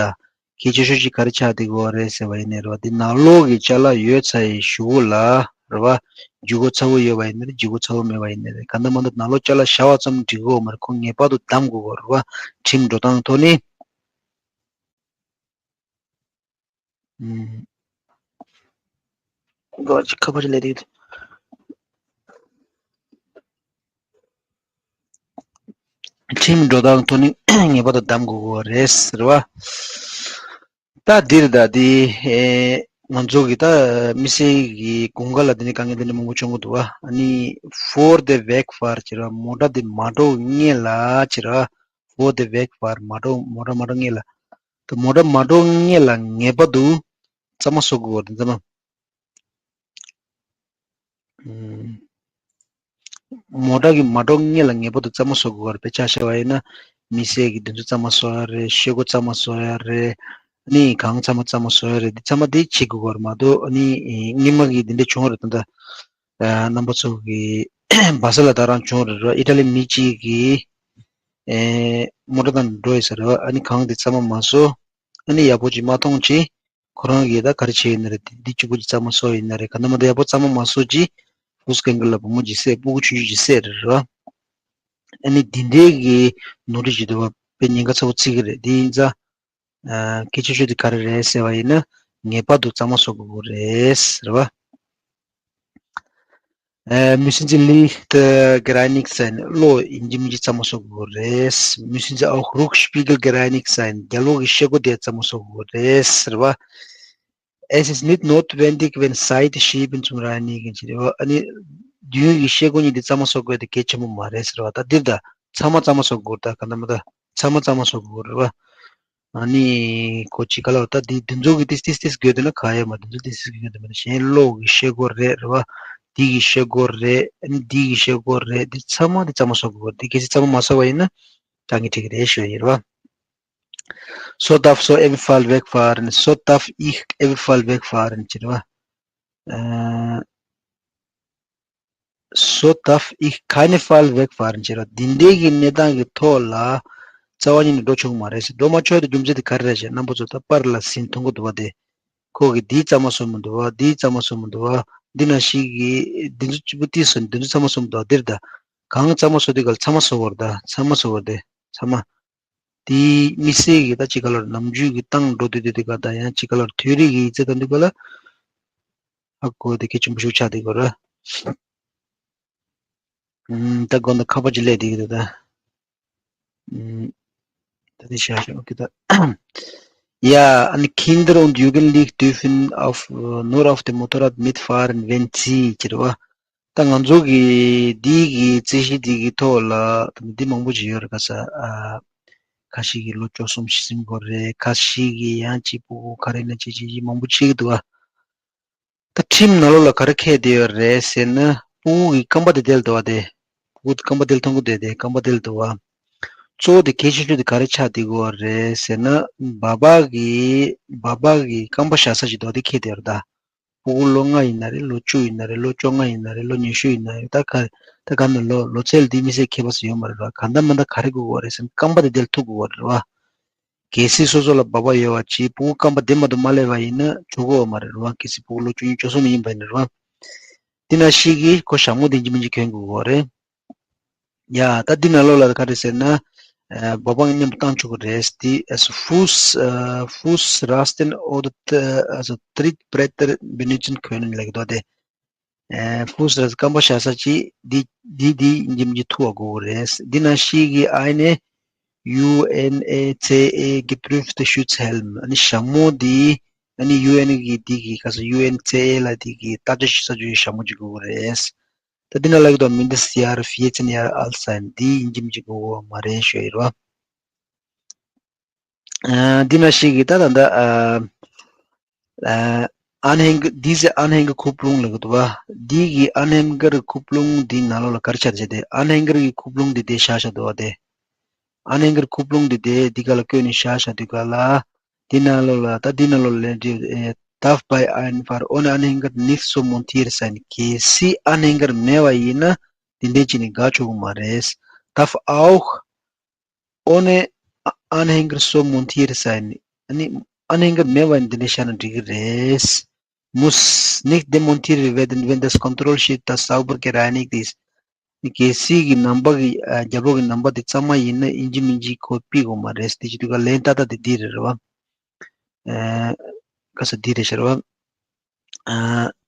གལ་ཆེ་ཤོས་ཅིག་ག་རེ་ཆགས་བསྡད་ཀྱི་ཡོད་རེད་ཟེར་བ་ཡིན་ནའི་རེད་བ། འདི་ནང་ལོགས་ཀྱི་ཅ་ལག་ཡོད་ཚ་ཡི་གཞུག་གུ་ལ་རེད་བ། ལྗིད་ཁོག་ཚ་པོ་ཡོད་པ་ཡིན་ནའི་རེད། ལྗིད་ཁོག་ཚ་པོ་མེད་པ་ཡིན་ནའི་རེད། གང་ལྟར་མ་ལྟར་ནང་ལོགས་ཅ་ལག་བཞག་པ་ཙམ་འགྲིག་གི་ཡོད་མ་རེད། ཁོ་ངེས་པར་དུ་བསྡམ་དགོས་ཀྱི་རེད་བ། ཁྲིམས་འགྲོ་སྟངས་ཐོག་ནས། ཨུམ། འགོ་ཅིག་ཁ་པར་ཅིག་སླེབས་འདུག་ཁྲིམས་འགྲོ་སྟངས་ཐོག་ནས་ངེས་པར་དུ་བསྡམ་དགོས་ཀྱི་རེད་ཟེར་བ། ད་འདིར་ད་འདི་ཨེ་ང་ཚོ་གི་ད་མི་སེར་གྱི་དགུན་ཁ་ལ་འདི་ནས་དཀའ་ངལ་འདི་འདྲ་མང་པོ་བྱུང་གི་འདུག་བ། ཨ་ནི་vor der Wegfahrt ཟེར་བ། མོ་ཊ་འདི་མ་འགྲོ་སྔོན་ལ་ཟེར་བ། vor der Wegfahrt མ་འགྲོ་མོ་ཊ་མ་འགྲོ་སྔོན་ལ། ད་མོ་ཊ་མ་འགྲོ་སྔོན་ལ་ངེས་པར་དུ་གཙང་མ་བཟོ་དགོས་པ་རེད། གཙང་མ། ཨུམ། མོ་ཊ་གི་མ་འགྲོ་སྔོན་ལ་ངེས་པར་དུ་གཙང་མ་བཟོ་དགོས་པ་རེད། དཔེ་ཆ་བཞག་པ་ཡིན་ན་མི་སེར་གྱི་འདི་ཚོ་གཙང་མ་བཟོ་ཡ་རེད། ཤེལ་སྒོ་གཙང་མ་བཟོ་ཡ་རེད། ཨ་ནི་གང་ཚང་མ་གཙང་མ་བཟོ་ཡ་རེད། འདི་ཚང་མ་འདི་བྱེད་དགོས་པ་རེད་མ་གཏོགས། ཨ་ནི་སྔོན་མ་གི་འདི་འདྲ་བྱུང་བ་རེད། ད་ལྟ་ཨ་རྣམ་པ་ཚོ་གི་བ་ས་ལ་ད་རང་བྱུང་རེད་ར། ཨི་ཊ་ལི་མི་གཅིག་གིས་ཨེ་མོ་ཊ་དང་འགྲོ་ཡི་ས་རེད་བ། ཨ་ནི་གང་འདི་གཙང་མ་མ་བཟོ། ཨ་ནི་ཡག་པོ་ཅིག་མ་མཐོང་ཅིག་ཁོ་རང་གིས་ད་ག་རེ་བྱས་ཡིན་ན་རེད། འདི་གཅིག་པུ་ཅིག་གཙང་མ་བཟོ་ཡིན་ན་རེད། ག་ན་མ་ད་ཡག་པོ་གཙང་མ་མ་བཟོ་ཅིག་ཧྥུ་སི་ཀན་གི་ལ་བུ་མོ་ཅིག་བསད། སྤུ་གུ་ཆུང་ཆུང་ཅིག་བསད་རེད་ར། ཨ་ནི་འདི་འདྲའི་གི་ནོར་འཁྲུལ་ཅིག་འདུག་བ། དཔེ་ཉེན་ཁ་ཚ་པོ་བརྩི་གི་རེད། འདི་ཡིན་ཙང་ཨ་གལ་ཆེ་ཤོས་དེ་ག་རེ་རེད་ཟེར་བ་ཡིན་ན་ངེས་པར་དུ་གཙང་མ་བཟོ་དགོས་ཀྱི་རེད་ཟེར་བ། Äh, müssen sie licht äh, gereinigt sein. གློག་ཡིན་གཅིག་མིན་གཅིག་གཙང་མ་བཟོ་དགོས་རེད། Müssen sie auch Rückspiegel gereinigt sein. རྒྱབ་ལོགས་ཀྱི་ཤེལ་སྒོ་དེ་གཙང་མ་བཟོ་དགོས་རེད་ཟེར་བ། Es ist nicht notwendig, wenn Seitenschieben zum Reinigen ཟེར་བ། ཨ་ནི་མདུན་གྱི་ཤེལ་སྒོ་གཉིས་དེ་གཙང་མ་བཟོ་དགོས་དེ་གལ་ཆེན་པོ་མ་རེད་ཟེར་བ། ད་འདིར་ད་ཚང་མ་གཙང་མ་བཟོ་དགོས་རེད། ད་ག་ན་མ་ད་ཚང་མ་གཙང་མ་བཟོ་དགོས་རེད་བ། ཨ་ནི་ཁོ་ཅི་ག་ལ་བ། ད་འདི་འདི་ཚོ་གི་ཏིས་ཏིས་ཏིས་དགོས་འདུག་ན་ག་ཡ་མ། འདི་ཚོ་ཏིས་ཏིས་དགོས་འདུག་མ། གཞན་གློག་གི་ཤེལ་སྒོ་རེད་རེད་བ། འདི་གི་ཤེལ་སྒོ་རེད། ཨ་ནི་འདི་གི་ཤེལ་སྒོ་རེད། འདི་ཚང་མ་འདི་གཙང་མ་བཟོ་དགོས། འདི་གལ་སྲིད་གཙང་མ་མ་བཟོ་བ་ཡིན་ན་དཀའ་ངལ་འཕྲད་ཀྱི་རེད་ཞུ་ཡ་ཡིན་རེད་བ། So darf so ebenfalls wegfahren. So darf ich ebenfalls wegfahren ཟེར་བ། ཨ། So darf ich keinesfalls wegfahren ཟེར་བ། འདི་འདྲའི་གི་གནས་སྟངས་ཀྱི་ཐོག་ལ་རྩ་བ་ཉིད་ནས་འགྲོ་ཆོག་གི་མ་རེད་ཟེར། འགྲོ་མ་ཆོག་དེ་རྒྱུ་མཚན་དེ་ག་རེ་རེད་ཟེར། རྣམ་པ་ཚོ་ད་པར་ལ་ཟིན་མཐོང་གི་འདུག་བ། དེ་ཁོ་གིས་འདི་གཙང་མ་བཟོ་མི་འདུག་བ། འདི་གཙང་མ་བཟོ་མི་འདུག་བ། འདི་ནང་བཞིན་གྱི་འདི་ཚོ་གཅིག་པུ་ཏིས་བཟོ་འདི་ཚོ་གཙང་མ་བཟོ་མི་འདུག་བ། འདིར་ད་གང་གཙང་མ་བཟོ་དུས་ག་ལ་ཚང་མ་བཟོ་དགོས་རེད། ད་ཚང་མ་བཟོ་དགོས་རེད། དེ་ཚང་མ། དེ་མི་སེར་གྱི་ད་ཅི་ག་ལ་ནམ་རྒྱུན་གྱི་ཏང་འགྲོ་དུས་དུས་དུས་ག་ད་ཡང་ཅི་ག་ལ་དུས་རིག་གི་ཡིག་ཚད་དང་དུས་ག་ལ་ཧ་གོ་དེ་གལ་ཆེན་པོ་ཞིག་ཆགས་བསྡད་ཡོད་རེད། ཨུམ། ད་དགོང་དག་ཁ་པར་ཅིག་སླེབས་བསྡད་ཀྱི་འདུག་ད། ཨུམ། ད་དེ་བཞག་ཤོག་ཨོ་ཁེ་ད། Ja, an Kinder und Jugendliche dürfen auf, äh, nur auf dem Motorrad mitfahren, wenn sie, ཟེར་བ། ད་ང་ཚོ་གི་འདི་གི་རྩིས་གཞི་འདི་གི་ཐོག་ལ་ད་འདི་མང་པོ་ཅིག་ཡོད་རེད། ཁ་ས་ཨ། ཁ་ཤས་ཀྱི་ལོ་བཅུ་གསུམ་བཞི་གསུམ་འགོར་རེད། ཁ་ཤས་ཀྱི་ཡང་གཅིག་པུ་ག་རེ་ན་ཅིག་ཅིག་མང་པོ་ཅིག་འདུག་ཨ། ད་ཁྲིམས་ནང་ལོགས་ལ་ག་རེ་འཁེལ་བསྡད་ཡོད་རེད་ཟེར་ན། ཕྲུ་གུ་གི་རྐང་པ་དེ་དེ་ལ་འདུག་བ་དེ། ཕྲུ་གུ་རྐང་པ་དེ་ལ་མཐོང་གི་འདུག་དེ་རྐང་པ་དེ་ལ་འདུག་བ། གཙོ་བོ་དེ་གལ་ཆེ་ཤོས་དེ་ག་རེ་ཆགས་བསྡད་ཀྱི་ཡོད་རེད་ཟེར་ན། སྦག་སྦག་གི་སྦག་སྦག་གི་རྐང་པ་བཞག་ས་ཞིག་འདུག་བ་དེ་འཁེལ་བསྡད་ཡོད་རེད་ད། ཕྲུ་གུ་ལོ་ལྔ་ཡིན་ན་རེད། ལོ་བཅུ་ཡིན་ན་རེད། ལོ་བཅོ་ལྔ་ཡིན་ན་རེད། ལོ་ཉི་ཤུ་ཡིན་ན་རེད། ད་ག་ད་ག་ནས་ལོ་ལོ་ཚད་ལ་དེ་མི་ཚེ་ཁྱད་པར་ཟེར་ཡོད་མ་རེད་བ། གང་ལྟར་མ་ལྟར་ག་རེ་དགོས་ཀྱི་ཡོད་རེད་ཟེར་ན། རྐང་པ་དེ་དེ་ལ་ཐུག་དགོས་ཀྱི་ཡོད་རེད་བ། གལ་སྲིད་སོ་སོ་ལ་སྦག་སྦག་ཡོད་པ་ཅིག་ཕྲུ་གུ་རྐང་པ་དེ་མ་གཏོགས་མ་སླེབས་པ་ཡིན་ན་ཆོག་གི་ཡོད་མ་རེད་བ། གལ་སྲིད་ཕྲུ་གུ་ལོ་བཅུ་གཉིས་བཅུ་གསུམ་ཡིན་པ་ཡིན་ན་རེད་བ། འདི་ན་ཤི་གི་ཁོ་ཞྭ་མོ་དེ་ཡིན་གཅིག་མིན་གཅིག་གྱོན་དགོས་ཀྱི་ཡོད་རེད། ཡ་ད་འདི་ནང་ལོགས་ལ་ག་རེ་ཟེར་ན། སྦག་སྦག་མཉམ་པོ་བཏང་ཆོག་གི་རེད། འདི་Fuß, Fußrasten oder, also Trittbretter benutzen können ལབ་ཀྱི་འདུག་སྟེ། ཕུས་ར་རྐང་པ་བཞག་ས་ཅིག་འདི་འདི་འདི་ཡིན་གཅིག་མིན་གཅིག་ཐུག་པ་དགོས་རེད། འདི་ན་ཤི་གི་ཨ་ནི་ཡུ་ཨེན་ཨེ་ཚེ་ཨེ་གི་པྲུབ་ཏེ་ཤུ་ཚེ་ཧེལ་མ། ཨ་ནི་ཞྭ་མོ་འདི་ཨ་ནི་ཡུ་ཨེན་གི་འདི་གི་ག་ས་ཡུ་ཨེན་ཚེ་ཨེ་ལ་འདི་གི་ལྟ་ཅི་ཤི་ས་ཅུ་ཡི་ཞྭ་མོ་ཅིག་དགོས་རེད། ད་འདི་ན་ལ་གི་དོ་མིན་ཏེ་སི་ཡར་ཕི་ཡེ་ཚེ་ནི་ཡར་ཨལ་སན་འདི་ཡིན་གཅིག་མིན་གཅིག་དགོས་མ་རེད་ཞུ་ཡི་རོ། འདི་ན་ཤི་གི་ད་ད་ད་Anhänger, diese Anhängerkupplung ལ་གི་འདུག་བ། འདི་གི་Anhängerkupplung འདི་ནང་ལོགས་ལ་ག་རེ་ཆགས་བྱས་ཏེ། Anhängerkupplung འདི་དེ་བཞག་བཞག་འདུག་བ་དེ། Anhängerkupplung འདི་དེ་འདི་ག་ལ་བཀོད་ནས་བཞག་བཞག་འདུག་ག་ལ། འདི་ནང་ལོགས་ལ་ད་འདི་ནང་ལོགས་ལ་ལན་འདི་darf bei einem Fahrrad ohne Anhänger nicht so montiert sein. གལ་སྲིད་Anhänger མེད་པ་ཡིན་ན་འདི་འདྲའི་ཅིག་ནི་དགའ་ཆོག་གི་མ་རེད། Darf auch ohne Anhänger so montiert sein. ཨ་ནི་Anhänger མེད་པ་འདི་འདྲ་བཞག་ན་འགྲིག་གི་རེད། Muss nicht demontiert werden, wenn das Kontrollschild das sauber gereinigt ist. གལ་སྲིད་ཀྱི་ནམ་པ་གི་རྒྱབ་ལོགས་ཀྱི་ནམ་པ་དེ་གཙང་མ་ཡིན་ན་ཡིན་གཅིག་མིན་གཅིག་ཁོ་ཕུད་དགོས་མ་རེད། དེ་བྱེད་དུས་ཀ་ལན་ཏག་ཏག་དེ་འདི་རེད་རེད་བ། ཁ་ས་འདི་རེད་ཤག་རེད་བ།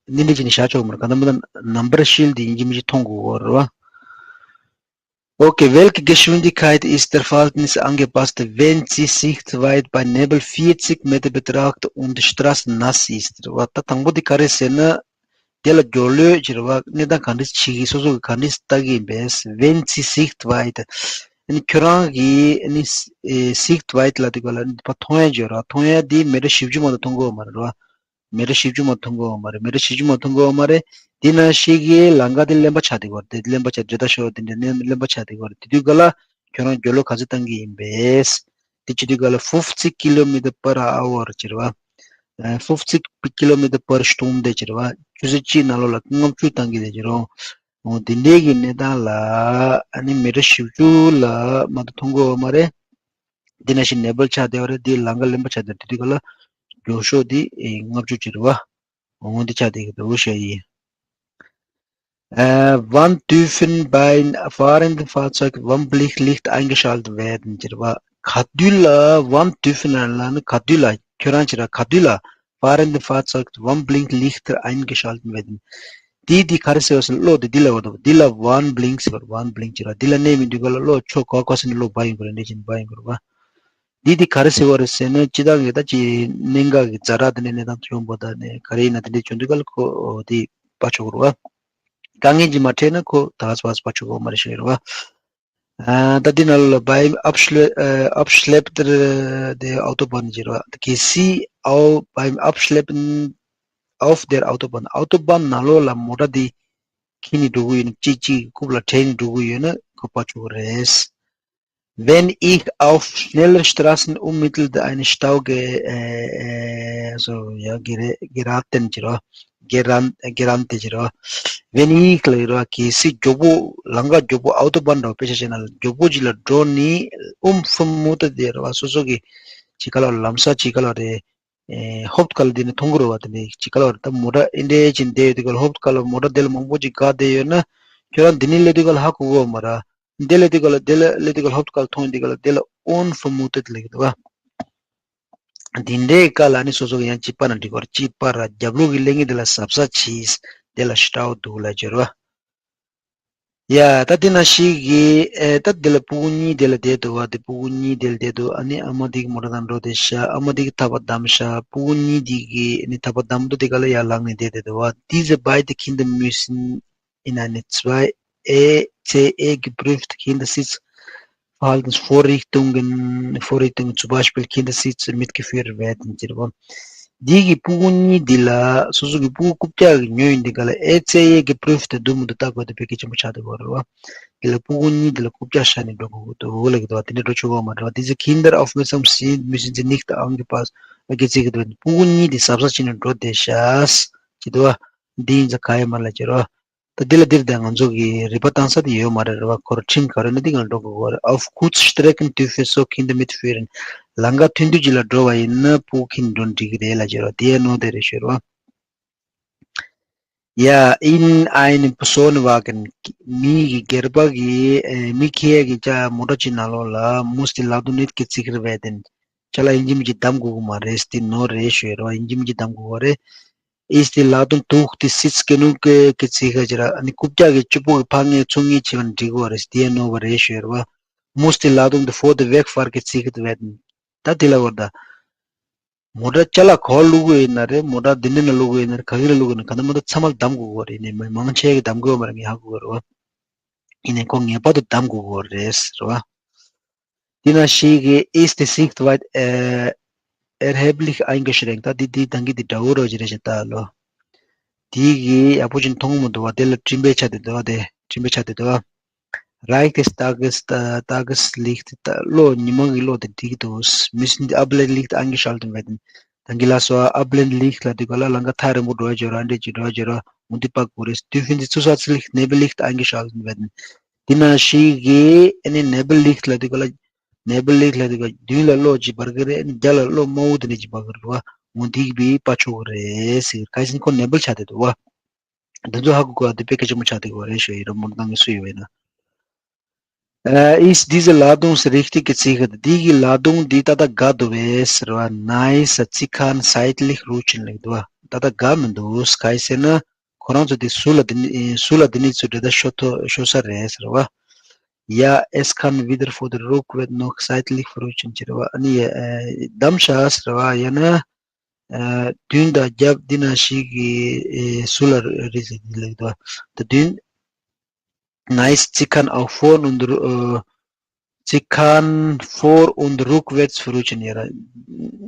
འདི་འདྲ་བྱས་ནས་བཞག་ཆོག་གི་མ་རེད། གང་ལྟར་མ་ལྟར་Nummernschild འདི་ཡིན་གཅིག་མིན་གཅིག་མཐོང་དགོས་རེད་བ། Okay, welche Geschwindigkeit ist der Verhalten angepasst, wenn die Sichtweite bei Nebel vierzig Meter beträgt und die Straße nass ist? རེད་བ། ད་དང་པོ་འདི་ག་རེ་ཟེར་ན། དེ་ལ་སྦྱོར་ལོས་ཀྱི་རེད་བ། གནས་སྟངས་ག་འདྲ་བྱེད་ཀྱི་སོ་སོ་གི་ག་འདྲ་ལྟ་གི་ཡིན་པས། Wenn die Sichtweite ཨ་ནི་ཁྱོད་རང་གི་ཨ་ནི་Sichtweite ལ་དེ་ག་ལ་ཨ་ནི་མཐོང་ཡ་ཡོད་རེད་བ། མཐོང་ཡ་འདི་མེ་ཊར་བཞི་བཅུ་མ་གཏོགས་མཐོང་གི་ཡོད་མ་རེད་བ། མེ་ཊར་བཞི་བཅུ་མ་མཐོང་གི་ཡོད་མ་རེད། མེ་ཊར་བཞི་བཅུ་མ་མཐོང་གི་ཡོད་མ་རེད། དེ་ན་ཤི་གི་ལམ་ཁ་དེ་རློན་པ་ཆགས་བསྡད་ཀྱི་ཡོད་རེད། དེ་རློན་པ་ཆགས་འདྲེ་ད་ཤོར་དེ་འདྲ་རློན་རློན་པ་ཆགས་བསྡད་ཀྱི་ཡོད་རེད། དེ་དུས་ག་ལ་ཁྱོད་རང་སྦྱོར་ལོས་ག་ཚོད་བཏང་གི་ཡིན་པས། དེ་བྱེད་དུས་ག་ལ་fünfzig Kilometer per Hour ཅེས་རེད་བ། fünfzig Kilometer per Stunde ཅེས་རེད་བ། ཆུ་ཚོད་གཅིག་ནང་ལོགས་ལ་ལྔ་བཅུ་བཏང་གི་རེད་ཅེས་རེད། འོ་དེ་འདྲའི་གི་གནས་སྟངས་ལ་ཨ་ནི་མེ་ཊར་བཞི་བཅུ་ལ་མ་གཏོགས་མཐོང་གི་ཡོད་མ་རེད། འདི་ནང་བཞིན་ནེ་བལ་ཆགས་བསྡད་པ་རེད། འདི་ལམ་ཁ་རློན་པ་ཆགས་བསྡད་པ་རེད། དེ་དུས་ག་ལ་མགྱོགས་ཤོས་འདི་ལྔ་བཅུ་ཅིག་རེད་བ། འོ་འདི་ཆགས་བསྡད་ཀྱི་འདུག་ཞེས་ཡིན། Wann dürfen beim fahrenden Fahrzeug Warnblinklicht eingeschaltet werden ཟེར་བ། ག་དུས་ལ་wann dürfen ལ་ནི་ག་དུས་ལ་ཁྱོད་རང་ཅིག་ར་ག་དུས་ལ་fahrenden Fahrzeug Warnblinklichter eingeschaltet werden. འདི་འདི་ག་རེ་ཟེར་བ་ཟེར་ན་གློག་འདི་འདི་ལ་བར་དུ་འདི་ལ་Warnblink ཟེར་བ། Warnblink ཅེས་ར་འདི་ལ་གནས་མི་འདུག་ག་ལ་གློག་ཕྱོགས་ག་ག་ས་ནས་གློག་འབར་ཡོང་གི་རེད། འདི་བཞིན་འབར་ཡོང་གི་རེད་བ། འདི་འདི་ག་རེ་ཟེར་བ་རེད་ཟེར་ན་སྤྱི་བཏང་གི་ད་ཅི་གནད་འགག་གི་ཛ་དྲག་དེ་འདྲའི་གནས་སྟངས་ཐོན་པ་ད་ནས་ག་རེ་ཡིན་ན་དེ་འདྲའི་བྱུང་དུས་ག་ལ་ཁོ་འདི་སྤར་ཆོག་གི་རེད་བ། དཀའ་ངལ་ཅིག་མ་འཕྲད་ན་ཁོ་ད་ག་ས་སྤར་ཆོག་གི་མ་རེད་ཞེས་རེད་བ། ད་འདི་ནང་ལ་beim Abschle- Abschleppen der Autobahn ཟེར་བ། གལ་སྲིད་auch beim Abschleppen auf der Autobahn Autobahn ནང་ལོགས་ལ་མོ་ཊ་འདི་ཁྱེར་ནས་འགྲོ་གི་ཡོད་ན། གཅིག་གཅིག་རྐུབ་ལ་དྲན་ནས་འགྲོ་གི་ཡོད་ན་ཁོ་སྤར་ཆོག་གི་རེད། Wenn ich auf schneller Straße unmittelbar einen Stau ge- äh, äh, so, ja, gere- geraten ཟེར་བ། geran- gerante ཟེར་བ། Wenn ich ལ་ཡོད་ར་གལ་སྲིད་མགྱོགས་པོ་ལམ་ཁ་མགྱོགས་པོ་Autobahn འདྲ་བོ་དཔེ་ཆ་བཞག་ན་མགྱོགས་པོ་ཅིག་ལ་འགྲོ་ནས་unvermutet ཟེར་བ། སོ་སོ་གི་ཅིག་ག་ལ་ལམ་སང་ཅིག་ག་ལ་རེད། ཧོབ་ཁ་ལ་འདི་ནས་མཐོང་གི་རེད་བ། དེ་ནས་ཅིག་ག་ལ་རེད། ད་མོ་ཊ་ཨེ་འདྲས་ཅིག་བསྡད་ཡོད་དུས་ག་ལ་ཧོབ་ཁ་ལ་མོ་ཊ་དེ་ལ་མང་པོ་ཅིག་བཀག་བསྡད་ཡོད་ན་ཁྱོད་རང་འདི་ནས་སླེབས་དུས་ག་ལ་ཧ་གོ་གི་ཡོད་མ་རེད། འདི་ལ་དེ་ག་ལ་དེ་ལ་ལ་དེ་ག་ལ་ཧོབ་ཏེ་ག་ལ་མཐོང་དེ་ག་ལ་དེ་ལ་unvermutet ལ་གི་འདུག་ག་འདི་འདྲའི་སྐབས་ལ་ནི་སོ་སོ་གི་ཡང་གཅིག་པ་ན་འགྲིག་གོ་ར། གཅིག་པ་ར་རྒྱབ་ལོགས་ཀྱི་ལས་ངན་དེ་ལ་གཟབ་གཟབ་གྱིས་དེ་ལ་ཤི་ཏའོ་འདུག་ལ་སྦྱོར་བ། ཡ། ད་དེ་ན་ཞིག་གི་ཨེ་ད་དེ་ལ་སྤུ་གུ་གཉིས་དེ་ལ་བསྡད་འདུག་བ། དེ་སྤུ་གུ་གཉིས་དེ་ལ་བསྡད་འདུག་ཨ་ནི་ཨ་མ་དེ་གི་མོ་ཊ་དང་འགྲོ་དེ་ཤ། ཨ་མ་དེ་གི་ཐག་པ་བསྡམས་ཤ། སྤུ་གུ་གཉིས་དེ་གི་ཨ་ནི་ཐག་པ་བསྡམས་འདུག་དེ་ག་ལ་ཡར་ལངས་ནས་བསྡད་དེ་འདུག་བ། Diese beiden Kinder müssen in eine zwei E C E geprüft Kindersitz verhalten, Vorrichtungen, Vorrichtungen, zum Beispiel Kindersitz mitgeführt werden, ཟེར་བ། འདི་གི་སྤུ་གུ་གཉིས་འདི་ལ་སོ་སོ་གི་སྤུ་གུ་རྐུབ་བཀྱག་གི་ཉོས་ཡིན་འདི་ག་ལ་ཨེ་ཙེ་ཨེ་གི་པུ་རུབ་དེ་འདུག་མི་འདུག་ལྟ་དགོས་དེ་དཔེ་གལ་ཆེན་པོ་ཆགས་འདུག་གོ་རེད་བ། འདི་ལ་སྤུ་གུ་གཉིས་འདི་ལ་རྐུབ་བཀྱག་བཞག་ནས་འགྲོ་དགོས་ཀྱི་འདུག་ལབ་ཀྱི་འདུག་བ། དེ་འདྲ་འགྲོ་ཆོག་གི་མ་རེད་བ། Diese Kinder aufmerksam sind, müssen sie nicht angepasst, ཨ་གི་ཙི་གི་འདུག་སྤུ་གུ་གཉིས་འདི་གཟབ་གཟབ་བྱས་ནས་འགྲོ་བསྡད་ཤག་ཅེས་འདུག་བ། འདི་ཡིན་ཙང་ག་ཡོད་མ་རེད་ལབ་ཀྱི་རེད་བ། ད་འདི་ལ་འདིར་ད་ང་ཚོ་གི་རིག་པ་བཏང་ས་དེ་ཡོད་མ་རེད་རེད་བ། ཁོ་རང་ཁྲིམས་ག་རེ་ན་འདི་གང་འགྲོ་དགོས་གོ་རེད། Auf Kurzstrecken dürfen so Kinder mitführen. ལམ་ཁ་ཐུང་ཐུང་ཅིག་ལ་འགྲོ་བ་ཡིན་ན་སྤུ་གུ་འཁྱེར་འགྲོ་འགྲིག་གི་རེད་ལབ་ཀྱི་རེད་བ། དེ་ནོ་དེ་རེད་ཤོད་རེད་བ། Ja, in einem Personenwagen, མི་གི་སྒེར་པ་གི་ཨེ་མི་ཁྱེར་གི་ཅ་མོ་ཊ་ཅིག་ནང་ལོགས་ལ་muss die Ladung nicht gesichert werden. ཅ་ལག་ཡིན་གཅིག་མིན་གཅིག་བསྡམ་དགོས་གི་མ་རེད། དེ་ནོ་རེད་ཤོད་རེད་བ། ཡིན་གཅིག་མིན་གཅིག་བསྡམ་དགོས་གི་རེད། Ist die Ladung durch die Sitze genug gesichert? ཨ་ནི་རྐུབ་བཀྱག་གི་སྤྱི་པོ་གི་ཕར་ངེས་ཚུར་ངེས་བྱས་པ་འགྲིག་གི་རེད། དེ་ནོ་བ་རེད་ཤོད་རེད་བ། Muss die Ladung vor dem Wegfahren gesichert werden? ད་དེ་ལ་བར་ད། མོ་ཊ་ཅ་ལག་ག་པར་བླུག་གི་ཡོད་ན་རེད། མོ་ཊ་འདི་འདྲ་ན་བླུག་གི་ཡོད་ན་རེད། ག་གི་ལ་བླུག་གི་ཡོད་ན་ག་ན་མ་ད་ཚང་མ་བསྡམ་དགོས་གི་རེད། ནས་མང་ཆེ་གི་བསྡམ་དགོས་མ་རེད། ངས་ཧ་གོ་གི་རེད་བ། ཡིན་ནའི་ཁོ་ངེས་པར་དུ་བསྡམ་དགོས་གི་རེད་ཟེར་བ། འདི་ན་ཞིག་གི་ist die Sichtweite, äh, erheblich eingeschränkt. ད་འདི་འདི་ད་གིན་འདི་འདྲ་བོ་རོ་ཅི་རེད་ཞེས་ལྟ་ལོ། འདི་གི་ཡག་པོ་ཅིག་མཐོང་གི་མི་འདུག་བ། དེ་ལ་སྤྲིན་པའི་ཆ་དེ་འདུག་བ། དེ་སྤྲིན་པའི་ཆ་དེ་འདུག་བ། Reicht das Tages, äh, Tageslicht, ད་གློག་ཉི་མ་གི་གློག་དེ་འགྲིག་གི་འདུག Müssen die Abblendlichter eingeschaltet werden? ད་གིན་ལ་སོ་Abblendlicht ལ་འདི་ག་ལ་ལམ་ཁ་ཐག་རིང་པོ་འགྲོ་ཡ་འཇོར་ར་འདྲེ་ཅིག་འགྲོ་ཡ་འཇོར་ར་འོ་འདི་པག་དགོས་རེད། Dürfen die zusätzlich Nebellicht eingeschaltet werden? འདི་ན་ཞིག་གི་ཨ་ནི་Nebellicht ལ་འདི་ག་ལ་Nebellicht ལ་འདི་ག་མདུན་ལ་གློག་ཅིག་འབར་གི་རེད། ཨ་ནི་རྒྱབ་ལ་གློག་དམར་པོ་དེ་འདྲ་ཅིག་འབར་གི་རེད་བ། འོ་འདི་གི་བི་པ་ཆོག་གི་རེད་ཟེར་གི་རེད། གལ་སྲིད་ཁོ་Nebel ཆགས་བསྡད་འདུག་བ། འདི་ཚོ་ཧ་གོ་དགོས་པ་འདི་དཔེ་གལ་ཆེན་པོ་ཆགས་བསྡད་ཀྱི་ཡོད་རེད་ཤོད་ཡིན་ར། མོ་ཊ་གཏོང་མཁན་སུ་ཡོད་པ་ཡིན་ན། Äh, ist diese Ladung richtig gesichert? འདི་གི་Ladung འདི་ད་ལྟ་དགའ་འདུག་པས་ཟེར་བ། Nein, sie kann seitlich rutschen ལབ་འདུག་བ། ད་ལྟ་དགའ་མི་འདུག་ག་ཡིན་ཟེར་ན། ཁོ་རང་ཚོ་འདི་ཟུར་ལ་འདི་ནི་ཟུར་ལ་འདི་ནི་ཚུར་འདྲེ་ད་ཤོ་ཐོ་ཤོ་ས་རེད་ཟེར་བ། Ja, es kann weder vor dem Rückwärts noch seitlich rutschen ཟེར་བ། ཨ་ནི་ཡ་ཨ་བསྡམས་ཤག་ཟེར་བ། ཡང་ན་ཨ་མདུན་དང་རྒྱབ་འདི་ན་ཞིག་གི་ཨེ་ཟུར་ལ་རེད་ཟེར་འདི་ལབ་འདུག་ད་མདུན། Nein, sie kann auch vor und ru- äh, sie kann vor und rückwärts rutschen ཡ་ར།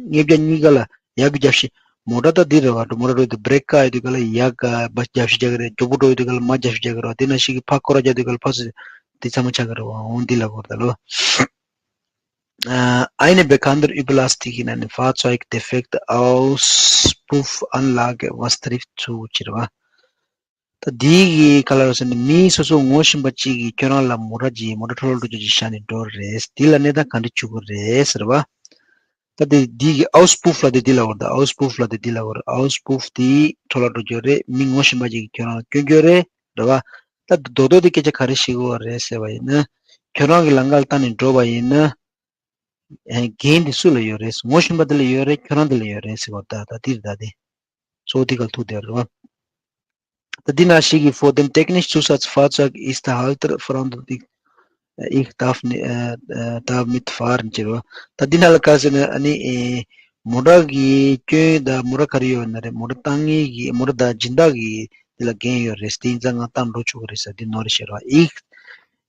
ཉེ་རྒྱ་གཉིས་ཀ་ལ་ཡག་གི་རྒྱབ་ཤིག་མོ་ཊ་ད་འདི་རེད་བ། མོ་ཊ་འགྲོ་དུས་བྷི་རེག་བཀག་ཡོད་དུས་ག་ལ་ཡག་ག་མར་རྒྱབ་ཤིག་རྒྱག་གི་རེད། མགྱོགས་པོ་འགྲོ་ཡོད་དུས་ག་ལ་མར་རྒྱབ་ཤིག་རྒྱག་གི་རེད་བ། དེ་ན་ཞིག་གི་ཕར་སྐོར་ར་རྒྱག་དུས་ག་ལ་ཕར་ཚུར་འདི་ཚང་མ་ཆགས་གི་རེད་བ། འོང་འདི་ལ་གོ་ད་ལོ། Äh, eine Bekannte überlasst dich in einem Fahrzeug defekte Auspuffanlage, was trifft zu ཟེར་བ། ད་འདི་གི་ག་ལ་རེད་ཟེར་ན་མི་སོ་སོ་ངོ་ཤེས་པ་གཅིག་གིས་ཁྱོད་རང་ལ་མོ་ཊ་ཅིག་མོ་ཊ་འཕྲོ་བརླག་འགྲོ་རྒྱུ་ཅིག་བཞག་ནས་འགྲོ་རེད། འདི་ལ་གནས་སྟངས་ག་འདྲ་བྱུང་གི་རེད་ཟེར་བ། ད་འདི་འདི་གི་Auspuff ལབ་དེ་འདི་ལ་བར། ད་Auspuff ལབ་དེ་འདི་ལ་བར། Auspuff དེ་འཕྲོ་བརླག་འགྲོ་རྒྱུ་རེད། མི་ངོ་ཤེས་པ་ཅིག་གིས་ཁྱོད་རང་ལ་སྐྱོན་རྒྱུ་རེད་རེད་བ། ད་རྡོག་རྡོག་དེ་སྐད་ཆ་ག་རེ་བཤད་ཀྱི་ཡོད་རེད་ཟེར་བ་ཡིན་ན། ཁྱོད་རང་གི་ལམ་ཁ་ལ་བལྟས་ནས་འགྲོ་བ་ཡིན་ན། ཨེ་འགན་དེ་སུ་ལ་ཡོད་རེད། ངོ་ཤེས་པ་དེ་ལ་ཡོད་རེད། ཁྱོད་རང་དེ་ལ་ཡོད་རེད་ཟེར་བ། ད་ད་འདིར་ད་དེ་གཙོ་བོ་དེ་ག་ལ་ཐུག་བསྡད་རེད་བ། ད་འདི་ན་ཞིག་གི Vor dem technischen Zusatz Fahrzeug ist der Halter verantwortlich, ich darf ni- äh, äh, darf nicht fahren ཟེར་བ། ད་འདི་ན་ལ་ག་ཟེར་ན་ཨ་ནི་ཨེ་མོ་ཊ་གི་སྐྱོན་ད་མོ་ཊ་ག་རེ་ཡོད་ན་རེད། མོ་ཊ་བཏང་མཁན་གི་མོ་ཊ་ད་སྦྱིན་བདག་གི་དེ་ལ་འགན་ཡོད་རེད། དེ་ཡིན་ཙང་ང་བཏང་འགྲོ་ཆོག་གི་རེད་ཟེར་འདི་ནོར་རེ་ཤེར་བ། Ich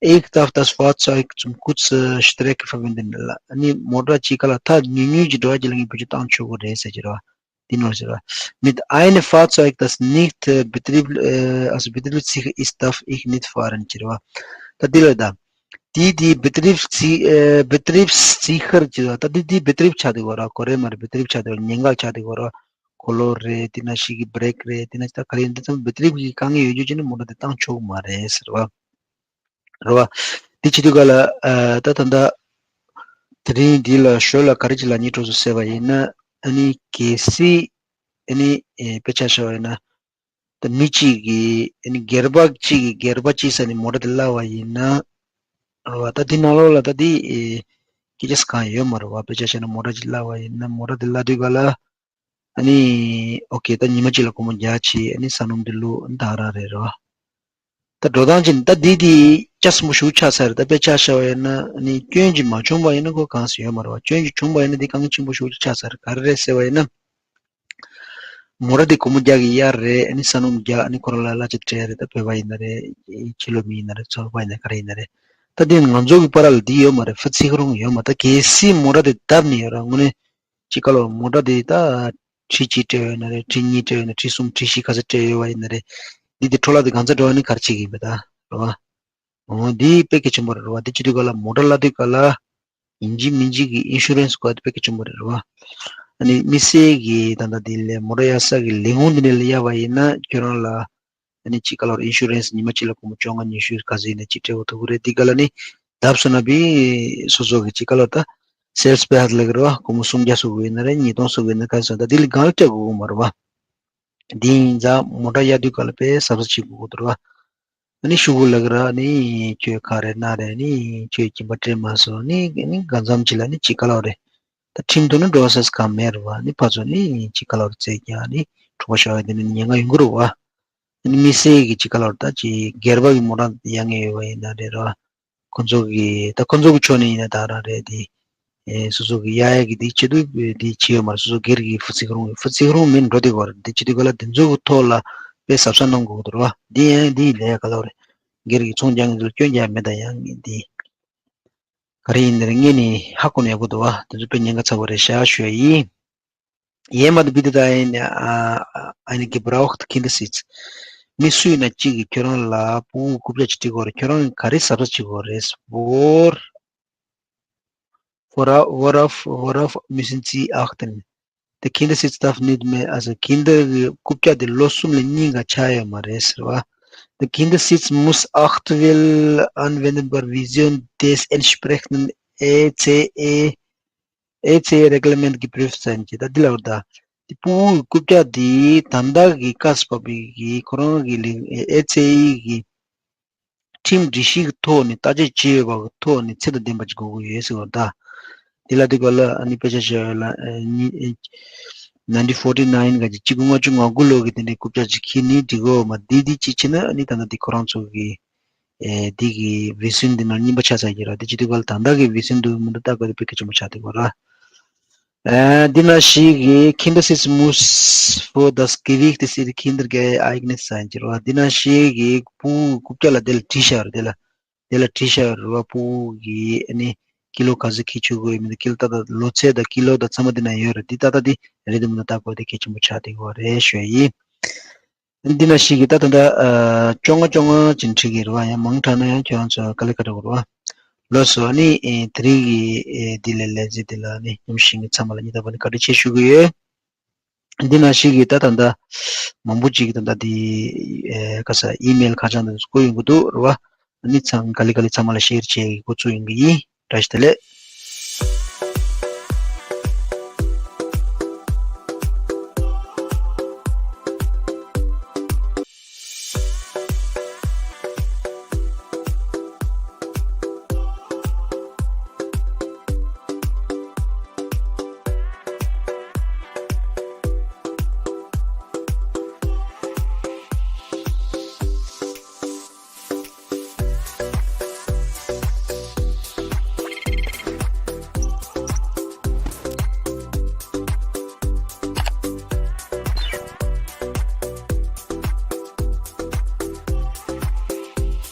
Ich darf das Fahrzeug zum kurze Strecke verwenden. ཨ་ནི་མོ་ཊ་གཅིག་ག་ལ་ཐག་ཉུང་ཉུང་གི་འགྲོ་བ་གཅིག་ལ་ངས་བེད་སྤྱོད་བཏང་ཆོག་གི་རེད་ཟེར་གྱི་རེད་བ། འདི་ནོར་ཟེར་བ། Mit einem Fahrzeug, das nicht äh, Betrieb, äh, also betriebssicher ist, darf ich nicht fahren ཟེར་བ། ད་འདི་ལ་ད། འདི་འདི་Betriebssi- äh, Betriebssicher ཟེར་བ། ད་འདི་འདི་Betrieb ཆགས་འདུག་གོ་ར། གོ་རེ་མ་རེད། Betrieb ཆགས་འདུག་ཉེན་འགག་ཆགས་འདུག་གོ་ར། གློག་རེད། དེ་ན་ཞིག་གི་བྷི་རེག་རེད། དེ་ན་ད་ག་རེ་འདི་ཚང་Betrieb གི་དཀའ་ངལ་ཡོད་རྒྱུ་ཅིག་ནི་མོ་ཊ་དེ་བཏང་ཆོག་གི་མ་རེད་ཟེར་བ། རེད་བ། འདི་བྱེད་དུས་ག་ལ་ཨ་ད་ད་ད་དེ་རིང་འདི་ལ་ཞོར་ལ་ག་རེ་ཅིག་ལབ་སྙིང་བྲོ་སོང་ཟེར་བ་ཡིན་ན། ཨ་ནི་གལ་སྲིད་ཨ་ནི་ཨེ་དཔེ་ཆ་བཞག་པ་ཡིན་ན། ད་མི་གཅིག་གིས་ཨ་ནི་སྒེར་པ་གཅིག་གིས་སྒེར་པ་གཅིག་ས་ནས་མོ་ཊ་དེ་བརླགས་པ་ཡིན་ན། རེད་བ། ད་འདི་ནང་ལོགས་ལ་ད་འདི་ཨེ་སྐད་ཆ་ཟེར་གང་ཡོད་མ་རེད་བ། དཔེ་ཆ་བཞག་ན་མོ་ཊ་ཅིག་བརླགས་པ་ཡིན་ན། མོ་ཊ་དེ་བརླགས་དུས་ག་ལ། ཨ་ནི་ཨོ་ཁེ་ད་ཉི་མ་གཅིག་ལ་སྒོར་མོ་བརྒྱ་བྱས། ཨ་ནི་ས་སྣུམ་དེ་བླུགས། ཨ་ནི་ད་ག་རང་རེད་རོ། ད་འགྲོ་སྟངས་ཅིག་ད་འདི་དེ་ལྕགས་སྲིན་པོ་ཞིག་ཆགས་ཚར། ད་དཔེ་ཆ་བཞག་པ་ཡིན་ན་ནི་སྐྱོན་ཅིག་མ་བྱུང་བ་ཡིན་ན་ཁོ་གང་ཟེར་ཡོད་མ་རེད་བ། སྐྱོན་ཅིག་བྱུང་བ་ཡིན་ན་འདི་གང་ཆེན་པོ་ཞིག་ཆགས་ཚར། ག་རེ་རེད་ཟེར་བ་ཡིན་ན། མོ་ཊ་དེ་སྒོར་མོ་བརྒྱ་གི་གཡར་རེད། ཨ་ནི་ས་སྣུམ་བརྒྱ། ཨ་ནི་ཁོ་རང་ལ་གླ་ཆ་སྤྲད་རེད། ད་བོད་པ་ཡིན་ན་རེད། ཕྱི་ལོགས་མི་ཡིན་ན་རེད། ཚོར་བ་ཡིན་ན་ག་རེ་ཡིན་ན་རེད། ད་དེ་ང་ཚོ་གི་བར་ལ་འདི་ཡོད་མ་རེད། ཧྥུ་ཚི་ཁོ་རང་ཡོད་མ་རེད། ད་གལ་སྲིད་མོ་ཊ་དེ་བརྡབས་ནས་ཡོད་ར་དངོས་གནས་ཅིག་ག་ལོར་མོ་ཊ་དེ་ད་ཁྲི་གཅིག་སྤྲད་ཡོད་ན་རེད། ཁྲི་གཉིས་སྤྲད་ཡོད་ན། ཁྲི་གསུམ་ཁྲི་བཞི་ག་ཚོད་སྤྲད་ཡོད་པ་ཡིན་ན་རེད། འདི་དེ་འཕྲོ་བརླག་དེ་གང་ཚ་འགྲོ་བ་ནི་ག་རེ་བྱེད་ཀྱི་ཡིན་པ་ད་རེད་བ། འོ་འདི་དཔེ་གལ་ཆེན་པོ་རེད་བ། འདི་བྱེད་དུས་ག་ལ་མོ་ཊ་གླ་དུས་ག་ལ། ཡིན་གཅིག་མིན་གཅིག་གི་ཨིན་ཤུ་རན་སི་དགོས་པ་དེ་དཔེ་གལ་ཆེན་པོ་རེད་བ། ཨ་ནི་དམིགས་བསལ་གྱི་ད་ལྟ་དེ་ལས་མོ་ཊ་གཡར་ས་གི་ལས་ཁུངས་དེ་ནས་ལ་གཡར་བ་ཡིན་ན་ཁྱོད་རང་ལ་ཨ་ནི་ཅིག་ག་ལོར་ཨིན་ཤུ་རན་སི་ཉི་མ་གཅིག་ལ་སྒོར་མོ་བཅོ་ལྔ་ཉི་ཤུ་ག་ཚོད་ཡིན་ན་ཅིག་སྤྲད་དགོས་ཐུག་གི་རེད། འདི་ག་ལ་ནི་བརྡབས་སོང་ན་བི་སོ་སོ་གི་ཅིག་ག་ལོར་ད་སེལ་སི་པེ་ཧ་ལ་གི་རེད་བ། སྒོར་མོ་སུམ་བརྒྱ་སོགས་དགོས་ཡིན་ན་རེད། ཉིས་སྟོང་སོགས་དགོས་ཡིན་ན་ག་ཚོད་ད་འདི་ལ་གང་ལ་སྤྲད་དགོས་གི་མ་རེད་བ། འདི་ཡིན་ཙང་མོ་ཊ་གཡར་དུས་ག་ལ་དཔེ་གཟབ་གཟབ་བྱེད་དགོས་ཀྱི་འདུག་ར། ཨ་ནི་ཤོག་གུ་ལ་གི་ར་ནི་ཁྱོད་ག་རེ་ན་རེ་ནི་ཁྱོད་སྦྱིན་པ་སྤྲད་མ་སོང་ནི་ནི་གང་འཚམ་ཅིག་ལ་ནི་ཅིག་ག་ལ་རེ། ད་ཁྲིམས་ཐོག་ནི་འགྲོ་ས་གང་མེད་རེད་བ། ནི་ཕར་ཚུར་ནི་ཅིག་ག་ལ་རེ་བཙལ་ཀྱང་ནི་འཁྲུག་པ་ཤོར་ཡ་དེ་ནི་ཉེན་ཁ་ཡོང་གི་རེད་བ། ནི་དམིགས་བསལ་གྱི་ཅིག་ག་ལ་རེ་ད་ཅིག་སྒེར་པ་གི་མོ་ཊ་གཡར་མཁན་ཡོད་པ་ཡིན་ན་རེད་ར། ཁོ་ཚོ་གི་ད་ཁོ་ཚོ་གི་ཕྱོགས་ནས་ཡིན་ན་ད་རང་རེད་དེ། ཨེ་སོ་སོ་གི་གཡར་ཡ་གི་དེ་བྱེད་དུས་དེ་བྱེད་ཡོད་མ་རེད། སོ་སོ་སྒེར་གྱི་ཧྥུ་ཚི་ཁོ་རང་ཧྥུ་ཚི་ཁོ་རང་མིན་འགྲོ་དེ་གོ་རེད། དེ་བྱེད་དུས་ག་ལ་དེ་ཚོ་གི་ཐོག་ལ་དཔེ་གཟབ་གཟབ་གནང་དགོས་ཀྱི་འདུག་རེད་བ། འདི་ཡང་འདི་ལས་ཡ་ག་ལ་རེད། སྒེར་གྱི་ཚོང་རྒྱག་མཁན་ཚོ་ལ་སྐྱོན་རྒྱག་ཡ་མེད། ད་ཡང་འདི་ག་རེ་ཡིན་ནའི་ངས་ནི་ཧ་གོ་ནས་ཡོད་གི་འདུག་བ། དེ་ཚོ་དཔེ་ཉེན་ཁ་ཚ་བོ་རེད་ཤག་ཞུ་ཡ་ཡིན། Jemand bietet ein, äh, einen gebrauchten Kindersitz. མི་སུ་ཡིན་ན་གཅིག་གིས་ཁྱོད་རང་ལ་ཕྲུ་གུ་རྐུབ་བཀྱག་ཅིག་སྤྲད་དགོས་རེད། ཁྱོད་རང་གིས་ག་རེ་གཟབ་གཟབ་བྱེད་དགོས་རེད། Vor, worauf, worauf, worauf müssen Sie achten? Der Kindersitz darf nicht mehr, also Kinder གི་རྐུབ་བཀྱག་དེ་ལོ་གསུམ་ལས་གཉིས་ཀ་ཆགས་ཡོད་མ་རེད་ཟེར་བ། Der Kindersitz muss aktuell anwendbare Version des entsprechenden E C E ཨེ་ཆི་ཨེ་རེ་གི་ལེ་མེན་ཊི་གི་པྲུབ་ཚན་གྱི་ད་འདི་ལ་བར་ད་དེ་ཕྲུ་གུའི་རྐུབ་བཀྱག་འདི་ད་ལྟ་གི་བཀའ་སྤོབས་པའི་གི་ཁོ་རང་གི་ལི་ཨེ་ཆི་ཨེ་གི་ཁྲིམས་སྒྲིག་གཞི་གི་ཐོག་ནས་བརྟག་དཔྱད་བྱས་ཡོད་པ་གི་ཐོག་ནས་ཚད་དང་ལྡན་པ་ཅིག་དགོས་ཀྱི་ཡོད་ཟེར་བ་ད། འདི་ལ་འདི་ག་ལ་ཨ་ནི་དཔེ་ཆ་བཞག་ཡོད་ལ་ཨ་ནི་ཨེ་nineteen forty nine ག་ཅིག་གཅིག་སྟོང་ལྔ་བཅུ་ང་དགུ་ལོ་གི་དེ་འདྲའི་རྐུབ་བཀྱག་ཅིག་ཁྱེར་ནི་འགྲིག་གོ་མ། འདི་འདི་གཅིག་བྱས་ན་ཨ་ནི་ད་ལྟ་འདི་ཁོ་རང་ཚོ་གི་ཨེ་འདི་གི་ཝེ་སུན་འདི་ནང་རྙིང་པ་ཆགས་ཚར་གྱི་ར། འདི་བྱེད་དུས་ག་ལ་ད་ལྟ་གི་ཝེ་སུན་འདུག་མི་འདུག་ལྟ་དགོས་དེ་དཔེ་གལ་ཆེན་པོ་ཆགས་འདུག་གོ་ར། ཨེ་འདི་ན་ཞིག་གི Kindersitz muss für das Gewicht des Kindes geeignet sein གྱི་ར། འདི་ན་ཞིག་གི་ཕྲུ་གུ་རྐུབ་བཀྱག་ལ་དེ་ལ་བྲིས་བཞག་ར། དེ་ལ་དེ་ལ་བྲིས་བཞག་ར་བ། ཕྲུ་གུ་གི་ཨ་ནི་ཀི་ལོ་ག་ཚོད་ཁྱེར་ཆོག་གི་ཡོད་མི་འདུག་ཀི་ལོ་ད་ལྟ་ལོ་ཚད་དང་ཀི་ལོ་དང་ཚང་མ་འདི་ན་ཡོད་ར། འདི་ད་ལྟ་འདི་རེད་འདུག་མི་འདུག་ལྟ་དགོས་དེ་གལ་ཆེན་པོ་ཆགས་འདུག་གོ་རེད་ཞུ་ཡ་ཡིན། འདི་ན་ཞིག་གི་ད་ད་ད་ཨ་བཅོ་ལྔ་བཅོ་ལྔ་ཅིག་བྲིས་ཀྱི་རེད་བ། ཡང་མང་དྲགས་ན་ཡང་ཁྱོད་རང་ཚོ་དཀའ་ལས་ཁག་འགྲོ་གི་རེད་བ། ལགས་སོ། ཨ་ནི་ཨེ་དེ་རིང་གི་ཨེ་འདི་ལས་ལས་ཚེ་འདི་ལ་ཨ་ནི་མཉམ་ཞུགས་མཁན་ཚང་མ་ལ་སྙིང་ཐག་པ་ནས་བཀའ་དྲིན་ཆེ་ཞུ་གི་ཡོད། འདི་ན་ཞིག་གི་ད་ད་ད་མང་པོ་ཅིག་ད་ད་འདི་ཨེ་ག་ས་ཨི་མེལ་ཁ་བྱང་དུ་བཀོད་ཡོང་གི་འདུག་རེད་བ། ཨ་ནི་ཚང་ག་ལེ་ག་ལེ་ཚང་མ་ལ་ཤེར་བྱེད་ཀྱི་འགོ་བཙུགས་ཡོང་གི་ཡིན། བཀྲ་ཤིས་བདེ་ལེགས།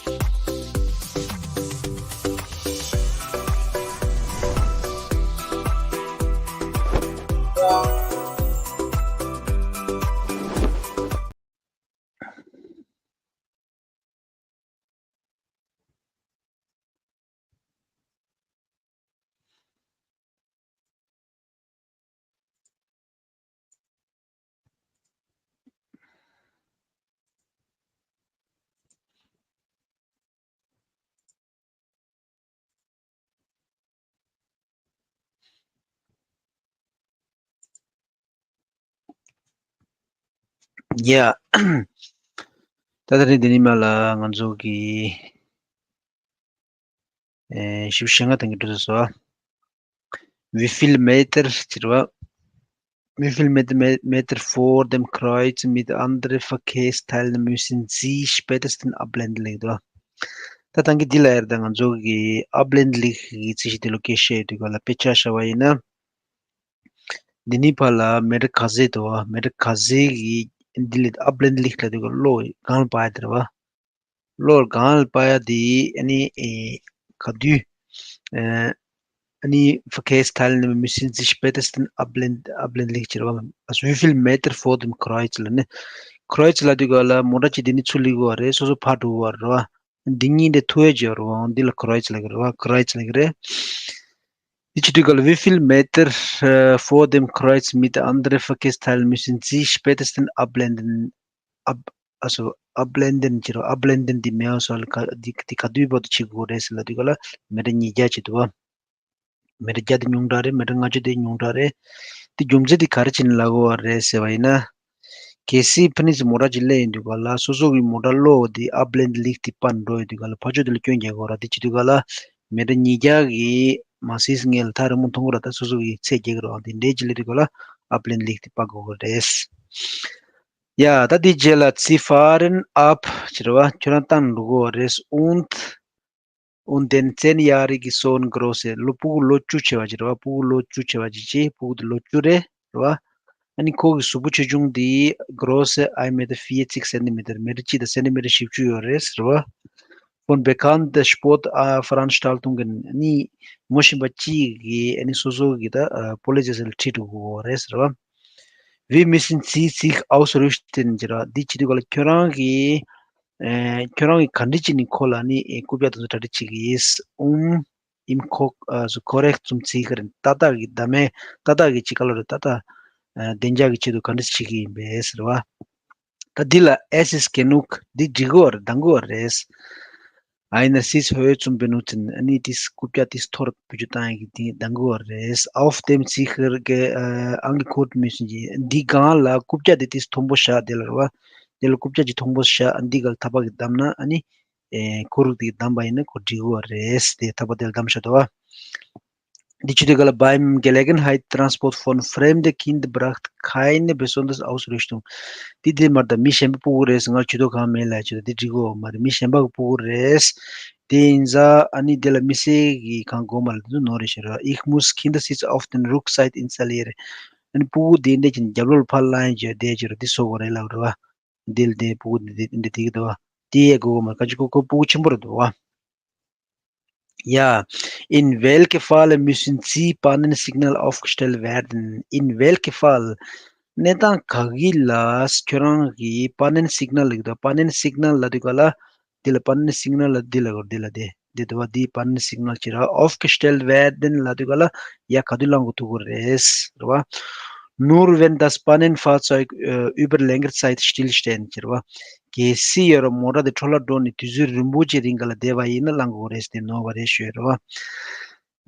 ཡ། ད་ད་རེས་འདི་ནས་མར་ལ་ང་ཚོ་གི་ཨེ་ཞིབ་བཤད་ང་དང་གི་འགྲོ་ཚར་སོང་། Wie viel Meter ཟེར་བ། Wie viel Meter, Meter vor dem Kreuz mit anderen Verkehrsteilen müssen Sie spätestens abblenden ལེགས་འདུག་ད་ཐང་གི་འདི་ལ་ཡར་ད་ང་ཚོ་གི་ཨབ་ལེན་ལིག་གི་རྩིས་གཞི་དེ་ལོ་ཀེ་ཤེ་དུས་ག་ལ་དཔེ་ཆ་བཞག་པ་ཡིན་ན། འདི་ནི་ཕ་ལ་མེ་ཏྲ་ག་ཟེ་དུ་བ་མེ་ཏྲ་ག་ཟེ་གི་འདི་ལི་ཨབ་ལེན་ལིག་ལ་དུས་ག་ལོ་གང་ལ་པ་ཡ་དེ་ར་བ། ལོར་གང་ལ་པ་ཡ་དེ་ཨ་ནི་ཨེ་ག་དུས་ཨ་ནི་Verkehrsteilnehmer müssen sich spätestens abblend abblend ལིག་ཅེར་བ། Also wie viel Meter vor dem Kreuz ལ་ནི་Kreuz ལ་དུས་ག་ལ་མོ་ཏྲ་ཅི་དེ་ནི་ཚུར་ལིག་བ་རེད། སོ་སོ་ཕར་འགྲོ་བ་རེད་བ། འདི་གཉིས་འདི་ཐུ་ཡ་ཅེར་བ་འདི་ལ་Kreuz ལ་གི་རེད་བ། Kreuz ལ་གི་རེད། འདི་ཅི་དུས་ག་ལ་wie viel Meter äh, vor dem Kreuz mit anderen Verkehrsteilen müssen Sie spätestens abblenden ab also abblenden ཅེར་བ། abblenden འདི་མེ་ཨོ་སོལ་ག་འདི་འདི་ག་དུས་བར་དུ་བྱེད་དགོས་རེད་ཟེར་ལ་དུས་ག་ལ་མེ་ཏྲ་ཉིས་བརྒྱ་ཅེ་དུ་བ། མེ་ཏྲ་བརྒྱ་དེ་ཉུང་དྲགས་རེད། མེ་ཏྲ་ལྔ་བཅུ་དེ་ཉུང་དྲགས་རེད། དེ་རྒྱུ་མཚན་དེ་ག་རེ་བྱས་ནས་ལབ་དགོས་པ་རེད་ཟེར་བ་ཡིན་ན། གལ་སྲིད་ཕ་ནི་ཚོ་མོ་ཊ་ཅིག་སླེབས་ཡོང་དུས་ག་ལ་སོ་སོ་གི་མོ་ཊ་གློག་དེ་ཨབ་ལེན་ལིག་དེ་པར་འགྲོ་ཡོང་དུས་ག་ལ་ཕར་ཕྱོགས་དེ་ལ་སྐྱོན་རྒྱག་དགོས་ར། དེ་བྱེད་དུས་ག་ལ་མེ་ཏྲ་ཉིས་བརྒྱ་གི་མ་སིས་ངེས་ལ་ཐག་རིང་མོ་མཐོང་གི་ར། ད་སོ་སོ་གི་ཚད་རྒྱག་གི་ར། དེ་འདྲའི་ཅིག་སླེབས་དུས་ག་ལ་ཨབ་ལེན་ལིག་དེ་པར་དགོས་ཀྱི་རེད། ཡ་ད་དེ་རྗེས་ལ་ཚི་ཧྥ་རན་ཨབ་ཅེར་བ་ཁྱོད་རང་བཏང་འགྲོ་དགོས་པ་རེད། འོན་ཏེ་འོན་ཏེ་ནི་ཚེན་ཡ་རི་གི་སོན་གྲོ་སེ་ལོ་ཕྲུ་གུ་ལོ་བཅུ་ཆེ་བ་ཅིག་རེད་བ། ཕྲུ་གུ་ལོ་བཅུ་ཆེ་བ་ཅིག་ཅིག་ཕྲུ་གུ་དེ་ལོ་བཅུ་རེད་རེད་བ། ཨ་ནི་ཁོ་གི་གཟུགས་པོ་ཆེ་ཆུང་དེ་གྲོ་སེ་ཨའི་མེ་ཏར་ཕི་ཡེ་ཚིག་སེན་ཏི་མེ་ཏར་མེ་ཏར་གཅིག་དང་སེན་ཏི་མེ་ཏར་བཞི་བཅུ་ཡོད་རེད་ཟེར་བ། ཕོན་བེ་ཁན་ཏེ་སྤོར་ཏ་ཨ་ཧྥ་རན་སི་ཊལ་ཏུང་གི་ཨ་ནི་ངོ་ཤེས་པ་གཅིག་གིས་ཨ་ནི་སོ་སོ་གི་ད་པོ་ལི་ཇི་སི་ལ་ཁྲིད་འགྲོ་དགོས་རེད་ཟེར་བ། ཝི་མི་སིན་ཚི་ཚིག་ཨའོ་སི་རུ་ཤི་ཏིན་ཅེར་བ་འདི་བྱེད་དུས་ག་ལ་ཁྱོད་རང་གིས་ཨེ་ཁྱོད་རང་གིས་ག་འདྲི་བྱས་ནས་ཁོ་ལ་ནི་ཨེ་རྐུབ་བཀྱག་དེ་ཚོ་གྲ་སྒྲིག་བྱེད་ཀྱི་ཡིན། ཨུམ་ཨིམ་ཁོག་ཨ་སུ་ཁོ་རེག་ཙུམ་ཚིག་ག་རེ་ཏག་ཏག་གི་བདག་མེད་ཏག་ཏག་གི་ཅི་ག་ལ་རེ་ཏག་ཏག་ཨ་བདེ་འཇགས་ཀྱི་ཆེད་དུ་ག་འདྲི་བྱེད་ཀྱི་ཡིན་པས་ཟེར་བ། ད་འདི་ལ་ཨེ་སིས་གེ་ནུག་འདི་འགྲིག་གི་རེད། འདང་གི་རེད། ཨའི་ན་སིས་ཧོའི་ཙུམ་པེ་ནུ་ཙིན་ཨ་ནི་ཏིས་རྐུབ་བཀྱག་ཏིས་ཐོར་བུ་ཆུ་བཏང་ཡག་གི་དེ་འདང་གི་རེད། ཨའོ་ཕ་ཏེམ་ཚི་ཧེར་གེ་ཨང་གི་ཁོར་མི་སུན་གྱི་འདི་སྒང་ལ་རྐུབ་བཀྱག་དེ་ཏིས་མཐོན་པོ་བཞག་དེ་ལ་རེད་བ། དེ་ལ་རྐུབ་བཀྱག་ཅིག་མཐོན་པོ་བཞག་འདི་ག་ལ་ཐག་པ་གི་བསྡམས་ན་ཨ་ནི་ཨེ་ཁོ་རུག་དེ་བསྡམས་པ་ཡིན་ན་ཁོ་འགྲིག་གི་རེད། དེ་ཐག་པ་དེ་ལ་བསྡམས་བཞག་དོ་བ། འདི་ཆུ་དེ་ག་ལ་beim Gelegenheit Transport von fremde Kinder braucht keine besondere Ausrüstung. འདི་དེ་མར་ད་མི་གཞན་པ་སྤུ་གུ་རེད་ཟེར་ང་ཆུ་དོ་གང་མེད་ལ་ཆུ་དོ་འདི་འགྲིག་གོ་མ་རེད། མི་གཞན་པ་གི་སྤུ་གུ་རེད། དེ་ཡིན་ཙང་ཨ་ནི་དེ་ལ་མི་སེར་གི་གང་གོ་མ་ལ་དེ་ཚོ་ནོར་རེ་ཤེས་ར། Ich muss Kindersitz auf den Rückseite installieren. ཨ་ནི་སྤུ་གུ་དེ་འདྲ་ཅིག་རྒྱབ་ལོགས་ཕར་ལངས་ཡོད་དེ་ཅིག་ར་འདི་བཟོ་དགོས་རེད་ལབ་ར་བ། འདི་ལ་དེ་སྤུ་གུ་འདི་འདི་འདི་གི་འདུག་བ། དེ་ཡས་གོ་གོ་མ་ག་ཅིག་ཁོ་ཁོ་སྤུ་གུ་ཆེན་པོ་རེད་འདུག་བ། Ja, in welchem Fall müssen Sie Pannensignal aufgestellt werden? In welchem Fall? གནས་སྟངས་ག་གི་ལ་ཁྱོད་རང་གིས་པ་ནན་སིག་ནལ་ལ་གི་དོ། པ་ནན་སིག་ནལ་ལ་དུས་ག་ལ་འདི་ལ་པ་ནན་སིག་ནལ་ལ་འདི་ལ་གོ་འདི་ལ་དེ་འདི་དུ་བ་འདི་པ་ནན་སིག་ནལ་ཅི་ར་aufgestellt werden ལ་དུས་ག་ལ་ཡ་ག་དུས་ལང་གོ་ཐུག་གོ་རེད་ར་བ། Nur wenn das Pannenfahrzeug äh, über längere Zeit stillstehen ཅི་ར་བ། གལ་སྲིད་ཡོད་ར་མོ་ཊ་དེ་འཕྲོ་བརླག་འགྲོ་ནས་དུས་ཚོད་རིང་པོ་ཅིག་རིང་ག་ལ་བསྡད་པ་ཡིན་ན་ལང་གོ་རེད་ཟེར་ནོར་བ་རེད་ཞུ་ཡོད་ར་བ།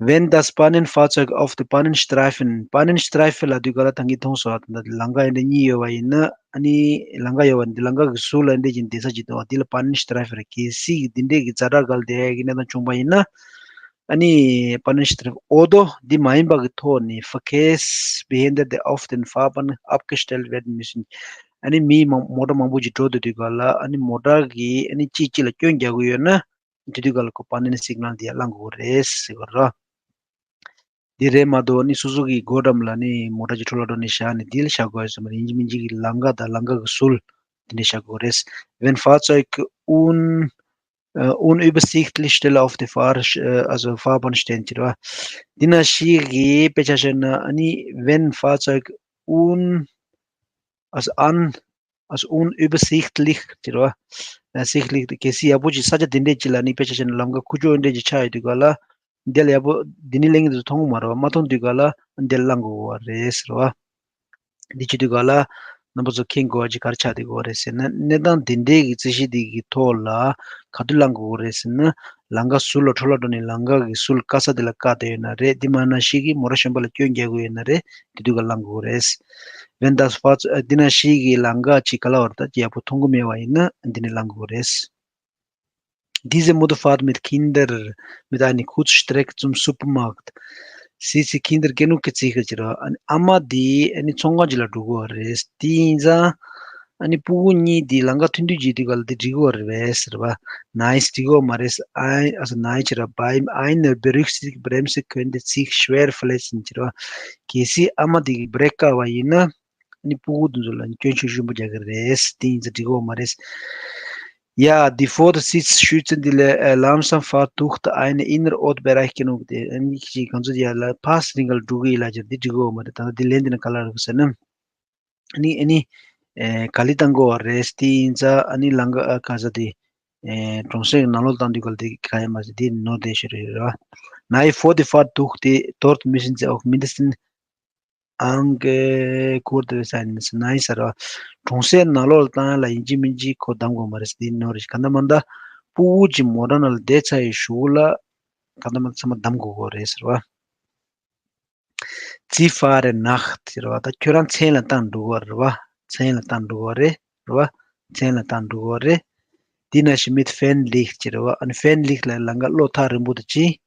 Wenn das Pannenfahrzeug auf der Pannenstreifen, Pannenstreifen ལ་དུས་ག་ལ་ཐང་གི་མཐོང་སོགས་ད་ལང་ཀ་ཡིན་འདྲ་གཉིས་ཡོད་པ་ཡིན་ན་ཨ་ནི་ལང་ཀ་ཡོད་པ་འདི་ལང་ཀ་གི་ཟུར་ལ་འདྲ་ཅིག་འདི་ས་ཅིག་འདུག་བ། འདི་ལ་Pannenstreifen རེད། གལ་སྲིད་འདི་འདྲས་ཀྱི་ཛ་དྲག་ག་ལ་བསྡད་ཡ་གི་གནས་སྟངས་བྱུང་པ་ཡིན་ན་ཨ་ནི་Pannenstreifen oder འདི་མ་ཡིན་པ་གི་ཐོག་ནས་Verkehrsbehinderte auf den Fahrbahn abgestellt werden müssen. ཨ་ནི་མི་མང་མོ་ཊ་མང་པོ་ཅིག་འགྲོ་འདུག་དུས་ག་ལ་ཨ་ནི་མོ་ཊ་གི་ཨ་ནི་གཅིག་གཅིག་ལ་སྐྱོན་རྒྱག་གི་ཡོད་ན། དེ་དུས་ག་ལ་ཁོ་པ་ནན་སིག་ནལ་འདི་ཡར་བླང་དགོས་རེད་ཟེར་བ་ར། འདི་རེད་མ་གཏོགས་ནི་སོ་སོ་གི་སྒོ་འགྲམ་ལ་ནི་མོ་ཊ་ཅིག་འཕྲོ་བརླག་འགྲོ་ནི་བཞག་ནི་འདི་ལ་བཞག་དགོས་ཡོད་ས་མ་རེད། ཡིན་གཅིག་མིན་གཅིག་གི་ལམ་ཁ་དང་ལམ་ཁ་གི་ཟུར་འདི་འདྲ་བཞག་དགོས་རེད། Wenn Fahrzeug un äh, unübersichtlich Stelle auf der Fahr äh, also Fahrbahn stehen ཅི་ར་བ། འདི་ན་ཤི་གི་དཔེ་ཆ་བཤད་ན་ཨ་ནི་wenn Fahrzeug un also an also unübersichtlich ཅི་ར་བ། sichtlich གལ་སྲིད་ཡག་པོ་ཅིག་ས་ཆ་འདི་འདྲས་ཅིག་ལ་ནི་དཔེ་ཆ་བཤད་ན་ལམ་ཁ་ཁུག་ཀྱོག་འདྲས་ཅིག་ཆགས་ཡོད་དུས་ག་ལ་འདི་ལ་ཡག་པོ་འདི་ནི་གླེང་གི་འདུག་མཐོང་གི་མ་རེད་བ། མ་མཐོང་དུས་ག་ལ་འདི་ལ་བླང་དགོས་པ་རེད་ཟེར་བ། འདི་བྱེད་དུས་ག་ལ་རྣམ་པ་ཚོ་མཁྱེན་དགོས་པ་ཅིག་ག་རེ་ཆགས་བསྡད་ཀྱི་ཡོད་རེད་ཟེར་ན། གནས་སྟངས་འདི་འདྲའི་གི་རྩིས་གཞི་འདི་གི་ཐོག་ལ་ག་དུས་བླང་དགོས་ཀྱི་རེད་ཟེར་ན། ལམ་ཁ་ཟུར་ལ་འཕྲོ་བརླག་འགྲོ་ནས་ལམ་ཁ་གི་ཟུར་དཀའ་ས་དེ་ལ་བཀག་བསྡད་ཡོད་ན་རེད། འདི་མ་ན་ཤི་གི་མོ་ཊ་གཞན་པ་ལ་སྐྱོན་རྒྱག་གི་ཡོད་ན་རེད། དེ་དུས་ག་བླང་དགོས་ཀྱི་རེད། Wenn das Fahrzeug འདི་ན་ཤི་གི་ལམ་ཁ་ཅིག་ག་ལ་བར་ད་ཡག་པོ་མཐོང་གི་མེད་པ་ཡིན་ན་འདི་ནས་བླང་དགོས་ཀྱི་རེད། Diese Motorfahrt mit Kindern mit einer Kurzstrecke zum Supermarkt. སི་ཚི་ཁིན་དར་ཀེ་ནུག་གི་ཚིག་གི་ཅི་རོ། ཨ་ནི་ཨ་མ་དེ་ཨ་ནི་ཚོང་ཁང་ཅིག་ལ་འགྲོ་གི་ཡོད་རེད། དེ་ཡིན་ཙང་ཨ་ནི་སྤུ་གུ་གཉིས་དེ་ལམ་ཁ་མཐུད་མཐུད་བྱེད་དུས་ག་ལ་དེ་འགྲིག་གི་ཡོད་རེད་ཟེར་བ། ནའི་སི་འགྲིག་གི་ཡོད་མ་རེད། ཨ་ཨ་ཟེར་ནའི་ཅི་རོ། Bei einer Berücksichtigung bremsen könnte sich schwer verletzen ཅི་རོ། གལ་སྲིད་ཨ་མ་དེ་གི་བྷི་རེག་བཀག་པ་ཡིན་ན་ཨ་ནི་སྤུ་གུ་དེ་ཚོ་ལ་སྐྱོན་ཆུང་ཆུང་པོ་རྒྱག་གི་རེད། དེ་ཡིན་ཙང་འགྲིག་གི་ཡོད་མ་རེད། Ja, die Vordersitzschützen, die le- äh, langsam fahrt durch einen inneren Ortbereich genug. Die, äh, nicht die ganze, ja, la- pass ringal dugi la jar, die dugo ma, da, die lende na kala rusa na. Ani, ani, äh, kali tango res, die inza, ani langa, äh, kaza, die, äh, tronse nalo tandu kal, die kaya ma, die no de shiri ra. Nei vor die Fahrt durch die, dort müssen sie auch mindestens angekurrt sein, ནའི་ཟེར་བ། གྲོང་གསེབ་ནང་ལོགས་ལ་བཏང་ཡ་ལ་ཡིན་གཅིག་མིན་གཅིག་ཁོ་གདམ་དགོས་མ་རེད་ཟེར། འདི་ནོར་རེད། ག་འདྲ་མ་འདྲ་སྤུ་གུ་གཅིག་མོ་ཊ་ནང་ལ་བསྡད་ཚར་ཡི་གཞུག་ལ་ག་འདྲ་མ་འདྲ་ཚང་མ་གདམ་དགོས་གོ་རེད་ཟེར་བ། Zifahren nach ཟེར་བ། ད་ཁྱོད་རང་མཚན་ལ་བཏང་འགྲོ་གོ་རེད་བ། མཚན་ལ་བཏང་འགྲོ་གོ་རེད་རེད་བ། མཚན་ལ་བཏང་འགྲོ་གོ་རེད། འདི་ན་ཞི་མིད་ཕན་ལིག་ཅེས་རེད་བ། ཨ་ནི་ཕན་ལིག་ལ་ལམ་ཁ་བློ་ཐག་རིང་པོ་དུ་ཅི།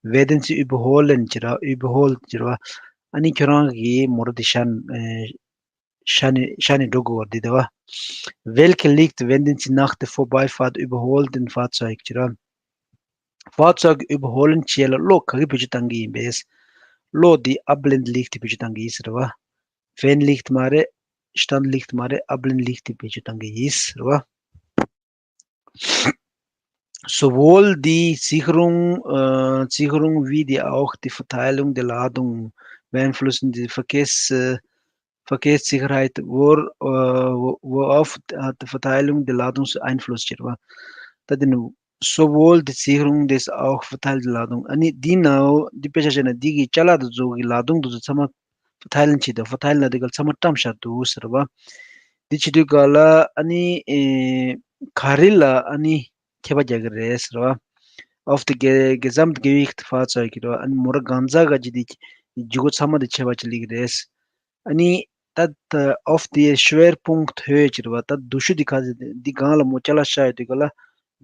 Werden Sie überholen ཅེས་རེད་བ། Überholt ཅེས་རེད་བ། ཨ་ནི་ཁྱོད་རང་གིས་མོ་ཊ་འདི་ཤ་ནི་ཤ་ནི་ཤ་ནི་འགྲོ་དགོས་པ་འདི་དེ་བ། Welche Licht wenden Sie nach der Vorbeifahrt überholten Fahrzeug ཅེས་རེད་བ། Fahrzeug überholen ཅེས་ལ་བློ་ག་གི་བེད་སྤྱོད་བཏང་གི་ཡིན་པས། བློ་འདི་Abblendlicht བེད་སྤྱོད་བཏང་གི་ཡིན་ཟེར་བ། Fernlicht མ་རེད། Standlicht མ་རེད། Abblendlicht བེད་སྤྱོད་བཏང་གི་ཡིན་ཟེར་བ། Sowohl die Sicherung, äh, Sicherung wie die, auch die Verteilung der Ladung beeinflussen die Verkehrs-, äh, Verkehrssicherheit, wo, äh, wo, wo auf, äh, die Verteilung der Ladung Einfluss ཅེས་རེད་བ། ད་དེ་ནི་sowohl die Sicherung des auch verteilte Ladung. ཨ་ནི་འདི་ནའོ་འདི་དཔེ་ཆ་བཞག་ན་འདི་གི་ཅ་ལག་དེ་ཚོ་གི་ལ་དུང་དེ་ཚོ་ཚང་མ་verteilen བྱེད་དུ། Verteilen ལ་དེ་ག་ཚང་མ་བཀྲམ་བཞག་འདུག་ཟེར་བ། འདི་བྱེད་དུས་ག་ལ་ཨ་ནི་ཨེ་ག་རེ་ལ་ཨ་ནི་ཁྱད་པར་རྒྱག་གི་རེད་ཟེར་བ། Auf die Ge- Gesamtgewicht Fahrzeug རེད་བ། ཨ་ནི་མོ་ཊ་གང་ཙམ་ག་ཅིག་དེ་ལྗིད་ཁོག་ཚང་མ་དེ་ཁྱད་པར་ཅིག་སླེབས་ཀྱི་རེད། ཨ་ནི་ད་ད་auf die Schwerpunkthöhe ཅེས་རེད་བ། ད་སྡུག་ཤོས་འདི་ག་ཚོད་འདི་སྒང་ལ་མོ་ཅ་ལག་བཞག་ཡོད་དུས་ག་ལ་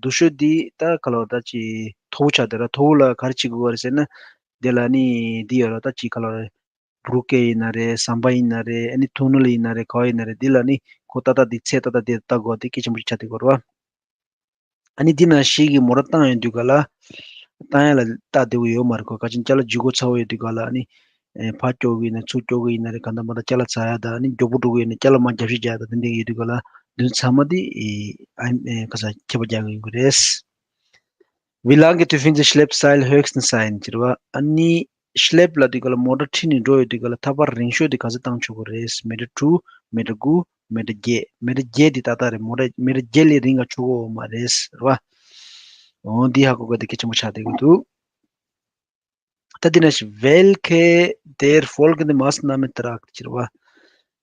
སྡུག་ཤོས་འདི་ད་ག་ལ་བ་ད་ཅི་མཐོ་བོ་ཆགས་དེ་ར། མཐོ་བོ་ལ་ག་རེ་བྱེད་དགོས་པ་རེད་ཟེར་ན། འདི་ལ་ནི་འདི་ཡོད་ར། ད་ཅི་ག་ལ་རེད། Brücke ཡིན་ན་རེད། ཟམ་པ་ཡིན་ན་རེད། ཨ་ནི་Tunnel ཡིན་ན་རེད། ག་བ་ཡིན་ན་རེད། འདི་ལ་ནི་ཁོ་ཏག་ཏག་འདི་ཚད་ཏག་ཏག་འདི་ལྟ་དགོས་པ་འདི་གལ་ཆེན་པོ་ཞིག་ཆགས་བསྡད་ཡོད་རེད་བ། ཨ་ནི་འདི་ནང་བཞིན་གྱི་མོ་ཊ་བཏང་ཡོང་དུས་ག་ལ། བཏང་ཡ་ལ་སྟབས་བདེ་པོ་ཡོད་མ་རེད། ཁོ་ག་ཅིག་ཅ་ལག་ལྗིད་ཁོག་ཚ་པོ་ཡོད་དུས་ག་ལ་ཨ་ནི། ཨེ་ཕར་སྐྱོར་གི་ཡིན་ན་ཚུར་སྐྱོར་གི་ཡིན་ན་རེད། ག་འདྲ་མ་འདྲ་ཅ་ལག་ཚ་ཡ་དང་ཨ་ནི་མགྱོགས་པོ་འགྲོ་གི་ཡིན་ན་ཅ་ལག་མར་རྒྱབ་བཤིག་རྒྱག་ཡ་དང་དེ་འདྲ་ཡོད་དུས་ག་ལ། འདི་ཚང་མ་འདི་ཨེ་ཨ་ཨེ་ག་ས་ཁྱད་པར་རྒྱག་གི་ཡོང་གི་རེད། Wie lange dürfen die Schleppseile höchstens sein ཟེར་བ། ཨ་ནི་Schlepp ལ་དུས་ག་ལ་མོ་ཊ་ཁྲིད་ནས་འགྲོ་ཡོད་དུས་ག་ལ་ཐག་པ་རིང་ཤོས་དེ་ག་ཚོད་བཏང་ཆོག་གི་རེད། མི་ཊར་དྲུག་མི་ཊར་དགུ་མི་ཊར་བརྒྱད། མི་ཊར་བརྒྱད་དེ་ཏག་ཏག་རེད། མོ་ཊ་མི་ཊར་བརྒྱད་ལས་རིང་ག་ཆོག་གི་ཡོད་མ་རེད་ཟེར་བ། འོ་འདི་ཧ་གོ་དགོས་དེ་གལ་ཆེན་པོ་ཆགས་བསྡད་ཀྱི་འདུག་ད་འདི་ན་ཞིག Welche der folgenden Maßnahmen tragt ཟེར་བ།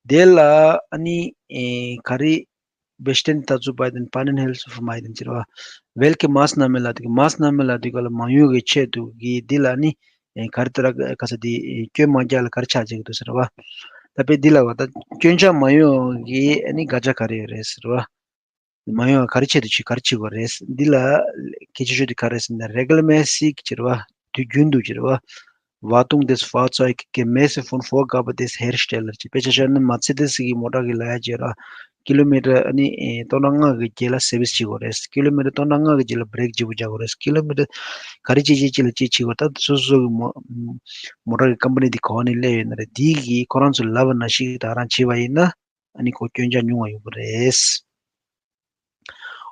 དེ་ལ་ཨ་ནི་ཨེ་ག་རེ། Bestehen dazu, bei den Pannen Hilfe vermeiden ཟེར་བ། Welche Maßnahmen ལ་དེ་ག Maßnahmen ལ་དེ་ག་ལ་མ་ཡོང་གི་ཆེད་དུ་གི་འདི་ལ་ནི་ཨེ་ག་རེ་ལྟར་ག་ས་འདི་སྐྱོན་མ་རྒྱག་ལ་ག་རེ་ཆགས་བྱེད་ཀྱི་འདུག་ཟེར་བ། ད་དཔེ་འདི་ལ་བ་ད་སྐྱོན་ཆ་མ་ཡོང་གི་ཨ་ནི་དགག་བྱ་ག་རེ་ཡོད་རེད་ཟེར་བ། མ་ཡོང་བ་ག་རེ་ཆེད་དུ་བྱེད་ག་རེ་བྱེད་དགོས་རེད། འདི་ལ་གལ་ཆེ་ཤོས་དེ་ག་རེ་ཟེར་ན་regelmäßig ཟེར་བ། དུས་རྒྱུན་དུ་ཟེར་བ། Wartung des Fahrzeugs gemäß von Vorgabe des Herstellers ཅེས། དཔེ་ཆ་བཞག་ན་Mercedes གི་མོ་ཊ་གི་ལ་ཡ་ཟེར་བ། ཀི་ལོ་མི་ཊར་ཨ་ནི་ཨེ་སྟོང་ཕྲག་ལྔ་གི་རྗེས་ལ་service བྱེད་དགོས་རེད། ཀི་ལོ་མི་ཊར་སྟོང་ཕྲག་ལྔ་གི་རྗེས་ལ་brake བརྗེ་པོ་རྒྱག་དགོས་རེད། ཀི་ལོ་མི་ཊར་ག་རེ་བྱེད་བྱེད་ཅིག་ལ་ཅིག་བྱེད་དགོས། ད་སོ་སོ་གི་མོ་མོ་ཊ་གི་company འདི་ག་བ་ནས་སླེབས་ཡོད་ན་རེད། འདི་གི་ཁོ་རང་ཚོ་ལབ་པ་ནང་བཞིན་ད་རང་བྱེད་པ་ཡིན་ན། ཨ་ནི་ཁོ་སྐྱོན་ཆ་ཉུང་བ་ཡོང་གི་རེད།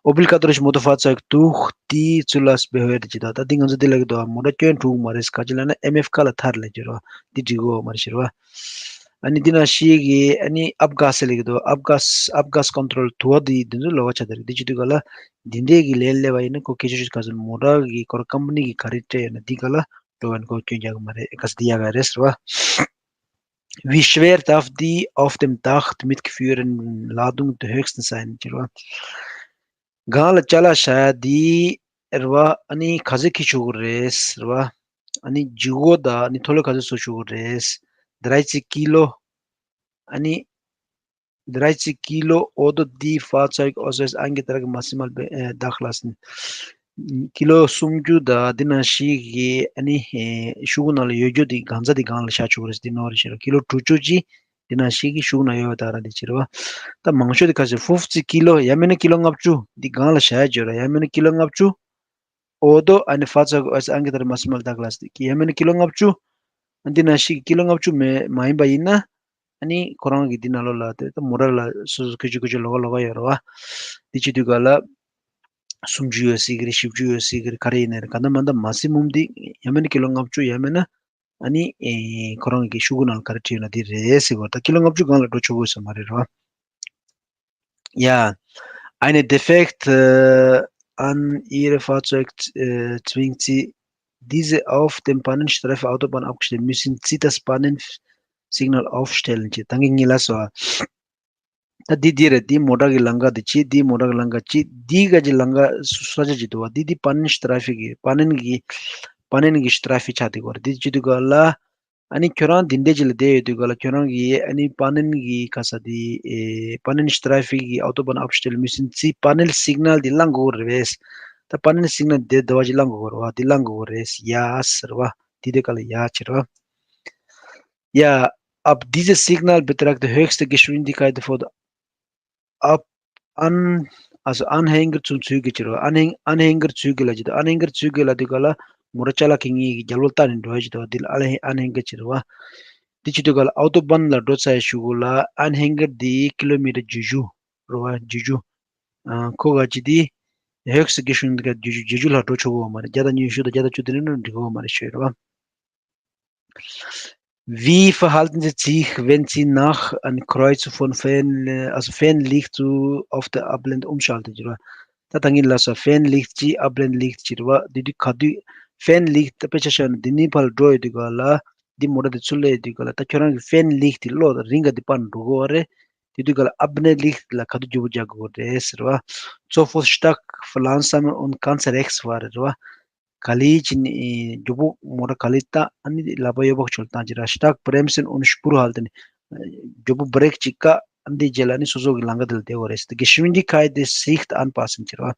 Obligatorische Motorfahrzeug durch die Zulassbehörde ཅེས་དང་། ད་འདི་ང་ཚོ་འདི་ལབ་ཀྱི་འདུག་མོ་ཊ་སྐྱོན་འགྲོ་གི་མ་རེད། ག་ཅི་ལབ་ན་M F K ལ་ཐར་ལབ་ཀྱི་རེད་བ། འདི་འགྲིག་གི་ཡོད་མ་རེད་ཟེར་བ། ཨ་ནི་འདི་ནང་བཞིན་གྱི་ཨ་ནི་Abgase ལབ་ཀྱི་འདུག Abgas Abgaskontroll དུ་བ་འདི་འདི་ཚོ་ལོགས་ཀ་ཆགས་བསྡད་རེད། འདི་བྱེད་དུས་ག་ལ་འདི་འདྲས་ཀྱི་ལན་སླེབས་པ་ཡིན་ན་ཁོ་སྐད་ཆ་ཤོད་ག་ཚོད་མོ་ཊ་གི་ཁོ་རང་company གི་ག་རེ་སྤྲད་ཡོད་ན་འདི་ག་ལ་འགྲོ་བ་ཡིན་ན་ཁོ་སྐྱོན་རྒྱག་གི་མ་རེད། ག་ཚོད་འདི་ཡག་ག་རེད་ཟེར་བ། Wie schwer darf die auf dem Dach mitgeführte Ladung höchstens sein ཟེར་བ། སྒང་ལ་ཅ་ལག་བཞག་ཡ་འདི་རེད་བ། ཨ་ནི་ག་ཚོད་འཁྱེར་ཆོག་གི་རེད་ཟེར་བ། ཨ་ནི་ལྗིད་ཁོག་དང་ཨ་ནི་མཐོ་ལོས་ག་ཚོད་བཟོ་ཆོག་གི་རེད། Dreißig Kilo ཨ་ནི་dreißig Kilo oder die Fahrzeugausweis eingetragene maximal be- äh, Dachlasten. ཀི་ལོ་སུམ་ཅུ་དང་འདི་ནང་བཞིན་གྱི་ཨ་ནི་ཤོག་གུ་ནང་ལ་ཡོད་རྒྱུ་དེ་གང་ཚ་དེ་སྒང་ལ་བཞག་ཆོག་གི་རེད། འདི་ནོར་བཞག་ར། ཀི་ལོ་དྲུག་ཅུ་ཅིག་འདི་ནང་བཞིན་གྱི་ཤོག་གུ་ནང་ཡོད་པ་དག་ར། འདི་བྱེད་ར་བ། ད་མང་ཤོས་དེ་ཁ་ཤས་ཕུབ་ཙི་ཀི་ལོ་ཡང་མིན་ན་ཀི་ལོ་ལྔ་བཅུ་འདི་སྒང་ལ་བཞག་ཡ་བྱེད་ར། ཡང་མིན་ན་ཀི་ལོ་ལྔ་བཅུ། Oder eine Fahrzeuggröße angeht maximal der Klasse ཡང་མིན་ན་ཀི་ལོ་ལྔ་བཅུ། འདི་ནང་བཞིན་ཀི་ལོ་ལྔ་བཅུ་མེ་མ་ཡིན་པ་ཡིན་ན། ཨ་ནི་ཁོ་རང་གི་འདི་ནང་ལོགས་ལ་དེ་ད་མོ་ཊ་ལ་སོ་སོ་ཁུ་ཆུ་ཁུ་ཆུ་ལོགས་ཀ་ལོགས་ཀ་ཡོད་ར་བ། འདི་བྱེད་དུས་ག་ལ་སུམ་ཅུ་ཡོད་སྲིད་ཀྱི་རེད། བཞི་བཅུ་ཡོད་སྲིད་ཀྱི་རེད། ག་རེ་ཡིན་ནའི་རེད། ག་ན་མ་ད་མ་སི་མུམ་འདི་ཡང་མིན་ན་ཀི་ལོ་ལྔ་བཅུ་ཡང་མིན་ན་ཨ་ནི་ཁོ་རང་གི་ཤོག་གུ་ནང་ལ་ག་རེ་བྲིས་ཡོད་ན་འདི་རེད་ཟེར་གོ། ད་ཀི་ལོ་ལྔ་བཅུ་སྒང་ལ་འགྲོ་ཆོག་གི་ཡོད་ས་མ་རེད་ར་བ། Ja, eine Defekt äh, an Ihr Fahrzeug äh, zwingt Sie, diese auf dem Pannenstreifen Autobahn abgestellt. Müssen Sie das Pannensignal aufstellen. ཅེས་ད་ངས་ཉིད་ལ་སོ། ད་འདི་འདི་རེད། འདི་མོ་ཊ་གི་ལམ་ཁ་འདི་ཅི། འདི་མོ་ཊ་གི་ལམ་ཁ་ཅི། འདི་ག་ཅི་ལམ་ཁ་ས་ཆ་ཅི་འདུག་བ། འདི་འདི་Pannenstreifen གི་Pannen གི་Pannen གི་Streifen ཆགས་འདུག་བ། འདི་ཅི་འདུག་ག་ལ། ཨ་ནི་ཁྱོད་རང་འདི་འདྲས་ཅིག་ལ་བསྡད་ཡོད་དུས་ག་ལ་ཁྱོད་རང་གིས་ཨ་ནི་པ་ནན་གི་ག་ས་དེ་ཨེ་པ་ནན་སི་ཏྲ་ཕིག་གི་ཨོ་ཏོ་བྷན་ཨབ་སི་ཊེལ་མུ་སིན་ཙི་པ་ནན་སིག་ནལ་འདི་བླང་དགོས་རེད་བས། ད་པ་ནན་སིག་ནལ་འདི་འདི་བ་ཅིག་བླང་དགོས་རེད་བ། འདི་བླང་དགོས་རེད། ཡ་ཟེར་བ། འདི་དེ་ག་ལ་ཡ་ཟེར་བ། Ja, ab diese Signal beträgt die höchste Geschwindigkeit von ab an, also Anhänger zum Züge ཅེས་རོ། Anhäng- Anhänger Züge ལ་ཅི་དང་། Anhänger Züge ལ་དུས་ག་ལ་མོ་ཊ་ཅ་ལག་འཁྱེར་མཁན་གྱི་རྒྱལ་པོ་ལྟ་ནས་འགྲོ་ཡ་ཅི་དང་། འདི་ལ་Anhänger ཅེས་རོ། འདི་ཅི་དུས་ག་ལ་ཨོ་ཏོ་བྷན་ལ་འགྲོ་ཚར་ཡ་གཞུག་གུ་ལ་Anhänger འདི་ཀི་ལོ་མི་ཊར་བརྒྱད་ཅུ་རོ་བ། བརྒྱད་ཅུ། ཁོ་ག་ཅི་དེ་ཧེག་སི་གི་ཤུན་ག་བརྒྱད་ཅུ་བརྒྱད་ཅུ་ལ་འགྲོ་ཆོག་གི་ཡོད་མ་རེད། བརྒྱ་དང་ཉི་ཤུ་དང་བརྒྱ་དང་བཅུ་དེ་ནས་འགྲོ་གི་ཡོད་མ་རེད་ཞུ་ཡ་རོ། Wie verhalten Sie sich, wenn Sie nach einem Kreuz von Fern- also Fernlicht zu auf der Abblende umschalten? ད་ད་ངས་ལབ་སོང་། ཕེན་ལིག་ཅིག་ཨབ་ལེན་ལིག་ཅིག་རེད་བ། དེ་དུས་ག་དུས་ཕེན་ལིག་ད་དཔེ་ཆ་བཞག་ན་འདི་ནི་ཕར་འགྲོ་ཡོད་དུས་ག་ལ་འདི་མོ་ཊ་དེ་ཚུར་སླེབས་ཡོད་དུས་ག་ལ་ད་ཁྱོད་རང་གི་ཕེན་ལིག་དེ་གློག་རིང་ག་དེ་པར་འགྲོ་གི་ཡོད་རེད། དེ་དུས་ག་ལ་ཨབ་ལེན་ལིག་ལ་ག་དུས་མགྱོགས་པོ་རྒྱག་དགོས་རེད་ཟེར་བ། Sofort stark verlangsamen und ganz rechts fahren རེད་བ། ག་ལེ་ཅི་ནི་མགྱོགས་པོ་མོ་ཊ་ག་ལེ་ད་ཨ་ནི་ལག་པ་གཡས་ཕྱོགས་ལ་བཏང་ཅི་ར། Stark bremsen und Spur halten ནི་མགྱོགས་པོ་བྷི་རེག་ཅིག་བཀག་ཨ་ནི་དེ་རྗེས་ལ་ནི་སོ་སོ་གི་ལམ་ཁ་དེ་ལ་བསྡད་དགོས་རེད་ཟེར། Geschwindigkeit der Sicht anpassen ཅེས་ར།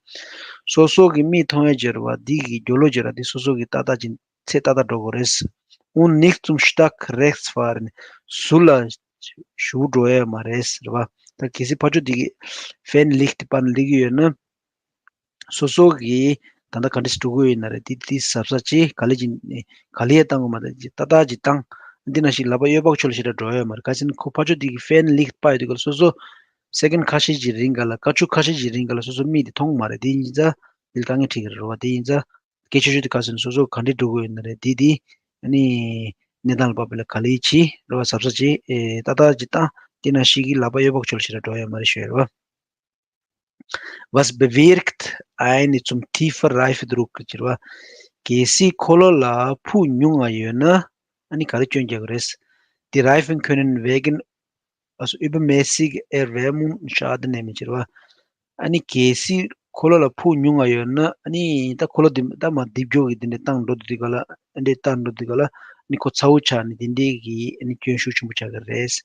སོ་སོ་གི་མིག་མཐོང་ཡ་ཅེས་ར་བ། འདི་གི་རྒྱུ་ལོ་ཅེས་ར། འདི་སོ་སོ་གི་ཏག་ཏག་ཅིག་ཚད་ཏག་ཏག་འགྲོ་དགོས་རེད། Und nicht zum stark rechts fahren ནི་ཟུར་ལ་ཞུ་འགྲོ་ཡ་མ་རེད་ཟེར་བ། ད་གལ་སྲིད་ཕར་ཕྱོགས་འདི་གི་ཕེན་ལིག་དེ་པར་ལིག་ཡོད་ན། སོ་སོ་གིས་ད་ལྟ་ག་འདྲས་འགྲོ་གི་ཡོད་ན་རེད། དེ་དེ་གཟབ་གཟབ་ཅིག་ག་ལེ་ཅིག་ག་ལེ་ཡ་བཏང་དགོས་མ་རེད། ཏག་ཏག་ཅིག་བཏང་། འདི་ནང་བཞིན་ལག་པ་གཡས་ཕྱོགས་ལ་ཞེ་དྲག་འགྲོ་ཡོད་མ་རེད། ག་ཅི་ན་ཁོ་ཕར་ཕྱོགས་འདི་གི་ཕེན་ལིག་པར་ཡོད་དུས་ག་ལ་སོ་སོ་སེ་ཀན་ཁ་ཤས་ཅིག་རིང་ག་ལ་སྐར་ཆུ་ཁ་ཤས་ཅིག་རིང་ག་ལ་སོ་སོ་མིག་དེ་མཐོང་མ་རེད། དེ་ཡིན་ཙང་འདི་ལ་དཀའ་ངལ་འཕྲད་ཀྱི་རེད་བ། དེ་ཡིན་ཙང་སྐད་ཆ་ཤོད་དུས་ག་ཟེར་ན་སོ་སོ་ག་འདྲས་འགྲོ་གི་ཡོད་ན་རེད། དེ་དེ་ཨ་ནི་གནས་སྟངས་ལ་དཔག་པའི་ལ་ག་ལེ་ཅིག་རེད་བ། གཟབ་གཟབ་ཅིག་ཨེ་ཏག་ཏག་ཅིག་བཏང་། དེ་ནང་བཞིན་གི་ལག་པ་གཡས་ཕྱོགས་ལ་ཞེ་དྲག་འགྲོ་ཡོད་མ་རེད་ཞུ་ཡ་རེད་བ། Was bewirkt eine zum tiefen Reifendruck ཅེས་རེད་བ། གལ་སྲིད་འཁོར་ལོ་ལ་ཕུག་ཉུང་ང་ཡོད་ན་ཨ་ནི་ག་རེ་སྐྱོན་རྒྱག་གི་རེད། Die Reifen können wegen also übermäßiger Erwärmung Schaden nehmen ཅེས་རེད་བ། ཨ་ནི་གལ་སྲིད་འཁོར་ལོ་ལ་ཕུག་ཉུང་ང་ཡོད་ན་ཨ་ནི་ད་འཁོར་ལོ་འདི་ད་མར་རྡིབ་སྦྱོར་གྱི་འདི་འདྲ་བཏང་འགྲོ་དུས་ག་ལ་འདི་འདྲ་བཏང་འགྲོ་དུས་ག་ལ་ཨ་ནི་ཁོ་ཚ་བོ་ཆགས་ནས་འདི་འདྲའི་གི་ཨ་ནི་སྐྱོན་ཤུགས་ཆེན་པོ་ཆགས་ཀྱི་རེད།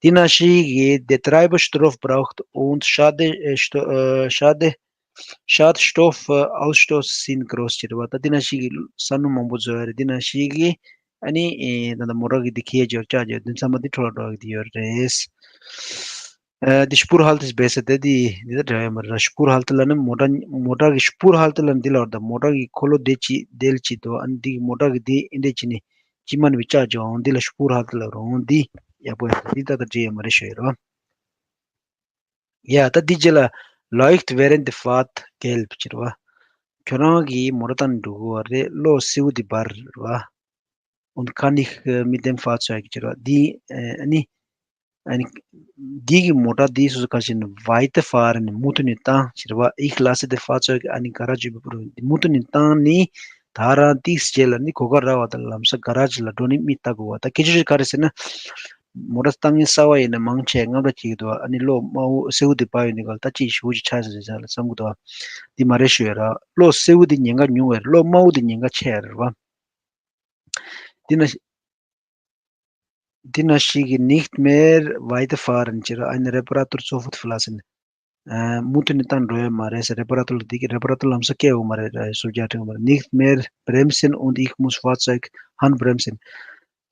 དེ་ནང་བཞིན་གྱི་der Treiber Stoff braucht und Schade äh, Sto- äh, Schade Schadstoffausstoß sind groß ཅེས་རེད་བ། ད་འདི་ནང་བཞིན་གྱི་ས་སྣུམ་མང་པོ་བཟོ་ཡ་རེད། འདི་ནང་བཞིན་གྱི་ཨ་ནི་ཨེ་ད་ལྟ་མོ་ཊ་གི་འདི་ཁྱེར་འབྱོར་བཅག་འབྱོར་འདི་ཚང་མ་འདི་འཕྲོ་བརླག་འགྲོ་གི་འདི་ཡོད་རེད། ཨ་འདི་སྤུར་ཧལ་ཏི་སྦེ་ས་དེ་འདི་འདི་ད་འདྲ་ཡོད་མ་རེད། སྤུར་ཧལ་ཏི་ལ་ནི་མོ་ཊ་མོ་ཊ་གི་སྤུར་ཧལ་ཏི་ལ་འདི་ལ་བར་ད་མོ་ཊ་གི་འཁོར་ལོ་དེ་ཅི་དེ་ལ་ཅི་དོ། ཨ་ནི་འདི་གི་མོ་ཊ་གི་འདི་ཨེ་འདྲས་ཅི་ནི་ཅི་མ་ནི་བི་བཅག་འབྱོར་འོང་འདི་ལ་སྤུར་ཧལ་ཏི་ལ་རོང་འདི་ཡག་པོ་ཡོད་འདི་ད་ད་འདྲ་ཡོད་མ་རེད་ཞུ་ཡ་རོ། ཡ་ད་འདི་རྗེས་ལ་Leucht während der Fahrt gelb ཅེས་རེད་བ། ཁྱོད་རང་གིས་མོ་ཊ་བཏང་འགྲོ་གི་ཡོད་རེད། གློག་སེར་པོ་འདི་འབར་རེད་བ། Und kann ich äh, mit dem Fahrzeug ཅེས་རེད་བ། འདི་ཨ་ནི་ཨ་ནི་འདི་གི་མོ་ཊ་འདི་སོ་སོ་ག་ཞིག་ནི་weiter fahren མུ་མཐུད་ནས་བཏང་ཅེས་རེད་བ། Ich lasse das Fahrzeug eine Garage überprüfen མུ་མཐུད་ནས་བཏང་ནི། ད་རང་ཏིག་རྗེས་ལ་ནི་གོ་སྐབས་རག་པ་དང་ལམ་སང་ག་ར་ཇི་ལ་འགྲོ་ནི་མི་ལྟ་དགོས་བ། ད་སྐད་ཆ་ཤོད་ག་རེ་ཟེར་ན། མོ་ཊ་བཏང་མཁན་གསར་པ་ཡིན་ན་མང་ཆེ་རྔམ་སྐྲག་སྐྱེ་གི་འདུག་ཨ་ནི་གློག་དམར་པོ་སེར་པོ་དེ་འབར་ཡོང་དུས་ག་ལ་ད་ཅིག་ཞེ་པོ་ཅིག་ཆགས་ཟེར་ཟེར་ལ་བསམ་གི་འདུག་འདི་མ་རེད་ཞུ་ཡ་ར། གློག་སེར་པོ་དེ་ཉེན་ཁ་ཉུང་བས་གློག་དམར་པོ་དེ་ཉེན་ཁ་ཆེ་ཡ་རེད་བ། འདི་ན། འདི་ན་ཞིག་གི་nicht mehr weiterfahren ཅེས་ར། Eine Reparatur sofort verlassen ཨ་མུ་མཐུད་ནས་བཏང་འགྲོ་ཡ་མ་རེད་ཟེར། Reparatur འདི་གི་Reparatur ལམ་སང་སྐྱེལ་ཡོད་མ་རེད་ཟེར། Nicht mehr bremsen und ich muss Fahrzeug handbremsen.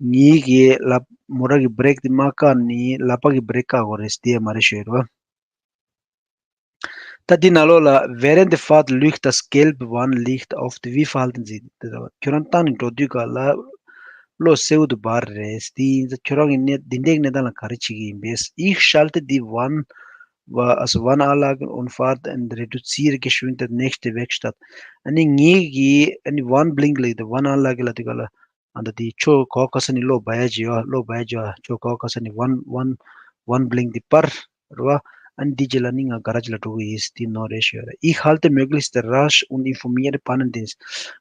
ངེད་ཀྱིས་ལག་མོ་ཊ་གི་བྷི་རེག་དེ་མ་བཀག་ནས་ལག་པ་གི་བྷི་རེག་བཀག་དགོས་རེད་ཟེར། དེ་ཡ་མ་རེད་ཞུ་ཡོད་རེད་བ། ད་འདི་ནང་ལོགས་ལ། Während der Fahrt leuchtet das gelbe Warnlicht auf die, wie verhalten Sie? ཁྱོད་རང་བཏང་ནས་འགྲོ་དུས་ག་ལ་གློག་སེར་པོ་དེ་འབར་རེད། དེ་ཡིན་ཙང་ཁྱོད་རང་གིས་གནས་འདི་འདྲའི་གནས་སྟངས་ལ་ག་རེ་བྱེད་ཀྱི་ཡིན་པས། Ich schalte die Warn- also Warnanlage und fahre und reduziere geschwind der nächste Werkstatt. ཨ་ནི་ངེད་ཀྱིས་ཨ་ནི་Warnblink ལབ་ཀྱི་འདུག Warnanlage ལབ་དུས་ག་ལ། ཨ་ད་དེ་ཕྱོགས་ག་པར་ག་ས་ནས་གློག་འབར་ཡ་ཅིག་ཡོད། གློག་འབར་ཡ་ཅིག་ཡོད། ཕྱོགས་ག་པར་ག་ས་ནས་Warn- Warn- Warnblink དེ་འབར་རེད་བ། ཨ་ནི་དེ་རྗེས་ལ་ནི་ང་ག་རེ་ཅིག་ལ་འགྲོ་གི་ཡིན་ཟེར། དེ་ནོར་རེད་ཞུ་ཡ་རེད། Ich halte möglichst rasch und informiere Pannendienst.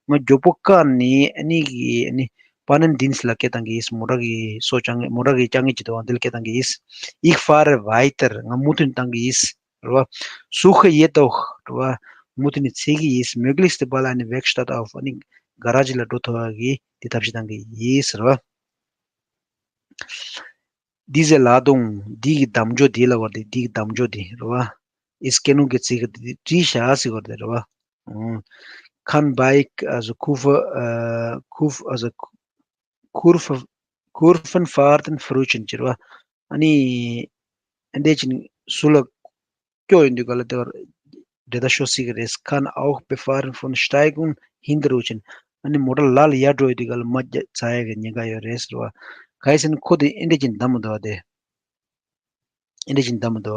ང་མགྱོགས་པོ་བཀག་ནས་ཨ་ནི་གི་ཨ་ནི་Pannendienst ལ་སྐད་བཏང་གི་ཡིན། མོ་ཊ་གི་སོ་བཅང་མོ་ཊ་གི་བཅང་མཁན་ཅིག་འདུག་འདི་ལ་སྐད་བཏང་གི་ཡིན། Ich fahre weiter. ང་མུ་མཐུད་བཏང་གི་ཡིན། རེད་བ། Suche jedoch. རེད་བ། མུ་མཐུད་ནས་འཚོལ་གྱི་ཡིན། Möglichst bald eine Werkstatt auf. ཨ་ནི་ག་ར་ཇི་ལ་འགྲོ་ཐུབ་པ་གི་དེ་ཐབས་ཤེས་གཏང་གི་ཡིན་ཟེར་བ། Diese Ladung, འདི་གི་གདམ་ལྕོག་འདི་ལ་བར་དེ་འདི་གི་གདམ་ལྕོག་འདི་རེད་བ། Ist genug, ཚིག་གི་འདི་བྲིས་བཞག་ཟེར་བ་རེད་བ། Kann bei, also Kurve, äh, Kurve, also Kurve- Kurvenfahrten verrutschen ཟེར་བ། ཨ་ནི་ཨ་འདྲས་ཅིག་ཟུར་ལ་སྐྱོ་ཡོང་དུས་ག་ལ་དེ་བར་འདྲེ་ད་ཤོར་སྲིད་ཀྱི་རེད། Kann auch beim Fahren von Steigung hinderrutschen. ཨ་ནི་མོ་ཊ་ལ་ལ་ཡར་འགྲོ་ཡོང་དུས་ག་ལ་མར་རྒྱབ་འཛེག་ཡ་གི་ཉེན་ཁ་ཡོད་རེད་ཟེར་བ། གང་ཡིན་ཟེར་ན་ཁོ་དེ་ཨ་འདྲས་ཅིག་བདམས་མི་འདུག་བ། དེ་ཨ་འདྲས་ཅིག་བདམས་མི་འདུག་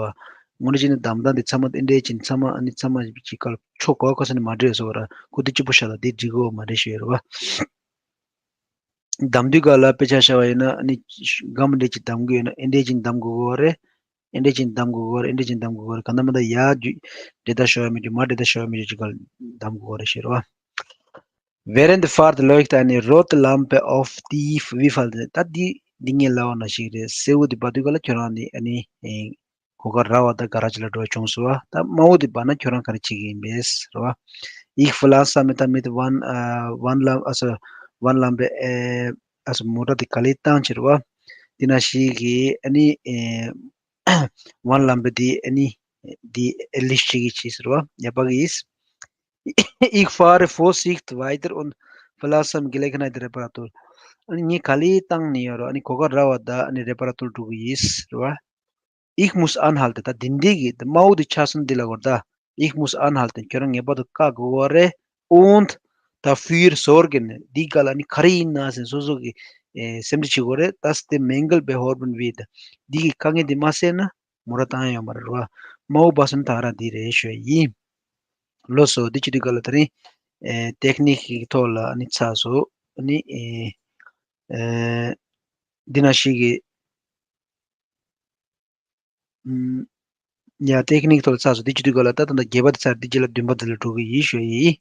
བ། དངོས་གནས་བྱས་ན་གདམ་སྟངས་དེ་ཚང་མ་ཨ་འདྲས་ཅིག་ཚང་མ་ཨ་ནི་ཚང་མ་ཅིག་ག་ལ་ཕྱོགས་ག་པར་ག་ས་ནས་མར་འགྲོ་ཡོད་ཟེར་བ་ར། ཁོ་དེ་གཅིག་པོ་ཤ་ལ་དེ་འགྲིག་གི་ཡོད་མ་རེད་ཞུ་ཡོད་རེད་བ། གདམ་དུས་ག་ལ་དཔེ་ཆ་བཞག་པ་ཡིན་ན་ཨ་ནི་སྒམ་འདྲས་ཅིག་གདམ་གི་ཡོད་ན་ཨ་འདྲས་ཅིག་གདམ་དགོས་ཀྱི་རེད། ཨ་འདྲས་ཅིག་གདམ་དགོས་ཀྱི་རེད། ཨ་འདྲས་ཅིག་གདམ་དགོས་ཀྱི་རེད། གང་ལྟར་མ་ད་ཡར་རྒྱུ་འདྲེ་ད་ཤོར་ཡ་མེད་རྒྱུ་མར་འདྲེ་ད་ཤོར་ཡ་མེད་རྒྱུ་ཅིག་ག་ལ་གདམ་དགོས་ཀྱི་རེད་ཞེས་རེད་བ། Während der Fahrt leuchtet eine rote Lampe auf die, wie verhalten Sie? ད་འདི་འདི་ངས་ལབ་པ་ནང་བཞིན་རེད། སེར་པོ་འདི་འབར་དུས་ག་ལ་ཁྱོད་རང་ནི་ཨ་ནི་ཨེ་གོ་སྐབས་རག་པ་དང་ག་ར་ཅིག་ལ་འགྲོ་བ་བྱུང་སོང་བ། ད་དམར་པོ་འདི་འབར་ན་ཁྱོད་རང་ག་རེ་བྱེད་ཀྱི་ཡིན་པས་རེད་བ། Ich verlasse mit, mit Warn- äh, Warnlam- also Warnlampe, äh, also མོ་ཊ་འདི་ག་ལེར་བཏང་ཕྱིར་བ། འདི་ནང་བཞིན་གྱི་ཨ་ནི་ཨེ་Warnlampe འདི་ཨ་ནི་འདི་erlischt བྱེད་ཀྱི་ཟེར་བ། ཡ་པ་གི་ཡིས། Ich fahre vorsichtig weiter und verlasse am Gelegenheit Reparatur. ཨ་ནི་ངས་ག་ལེར་བཏང་ནས་ཡོད་རེད། ཨ་ནི་གོ་སྐབས་རག་པ་དང་ཨ་ནི་Reparatur འགྲོ་གི་ཡིན་རེད་བ། Ich muss anhalten. ད་འདི་འདི་གི་དམར་པོ་འདི་ཆགས་སོང་འདི་ལ་གོ་ད། Ich muss anhalten. ཁྱོད་རང་ངེས་པར་དུ་བཀག་དགོས་པ་རེད། Und dafür sorgen. འདི་ག་ལ་ནི་ག་རེ་ཡིན་ན་ཟེར་སོ་སོ་གི་ཨེ་སེམས་ཁྲལ་བྱེད་དགོས་རེད། Dass der Mängel behoben wird. འདི་གི་དཀའ་ངལ་འདི་མ་སེལ་ན་མོ་ཊ་བཏང་ཡ་ཡོད་མ་རེད་བ། དམར་པོ་འབར་སོང་ད་ར་འདི་རེད་ཞུ་ཡ་ཡིན། ལགས་སོ། འདི་བྱེད་དུས་ག་ལ་ད་རིང་ཨེ་ཏེག་ནིག་གི་ཐོག་ལ་ཨ་ནི་ཚར་སོང་། ཨ་ནི་ཨེ་ཨེ་འདི་ནང་བཞིན་གྱི་ཨམ། ཡ་ཏེག་ནིག་ཐོག་ལ་ཚར་སོང་། འདི་བྱེད་དུས་ག་ལ་ད་ད་ལྟ་བརྒྱད་པ་དེ་ཚར། འདི་རྗེས་ལ་བདུན་པ་དེ་ལ་འགྲོ་གི་ཡིན་ཞུ་ཡ་ཡིན།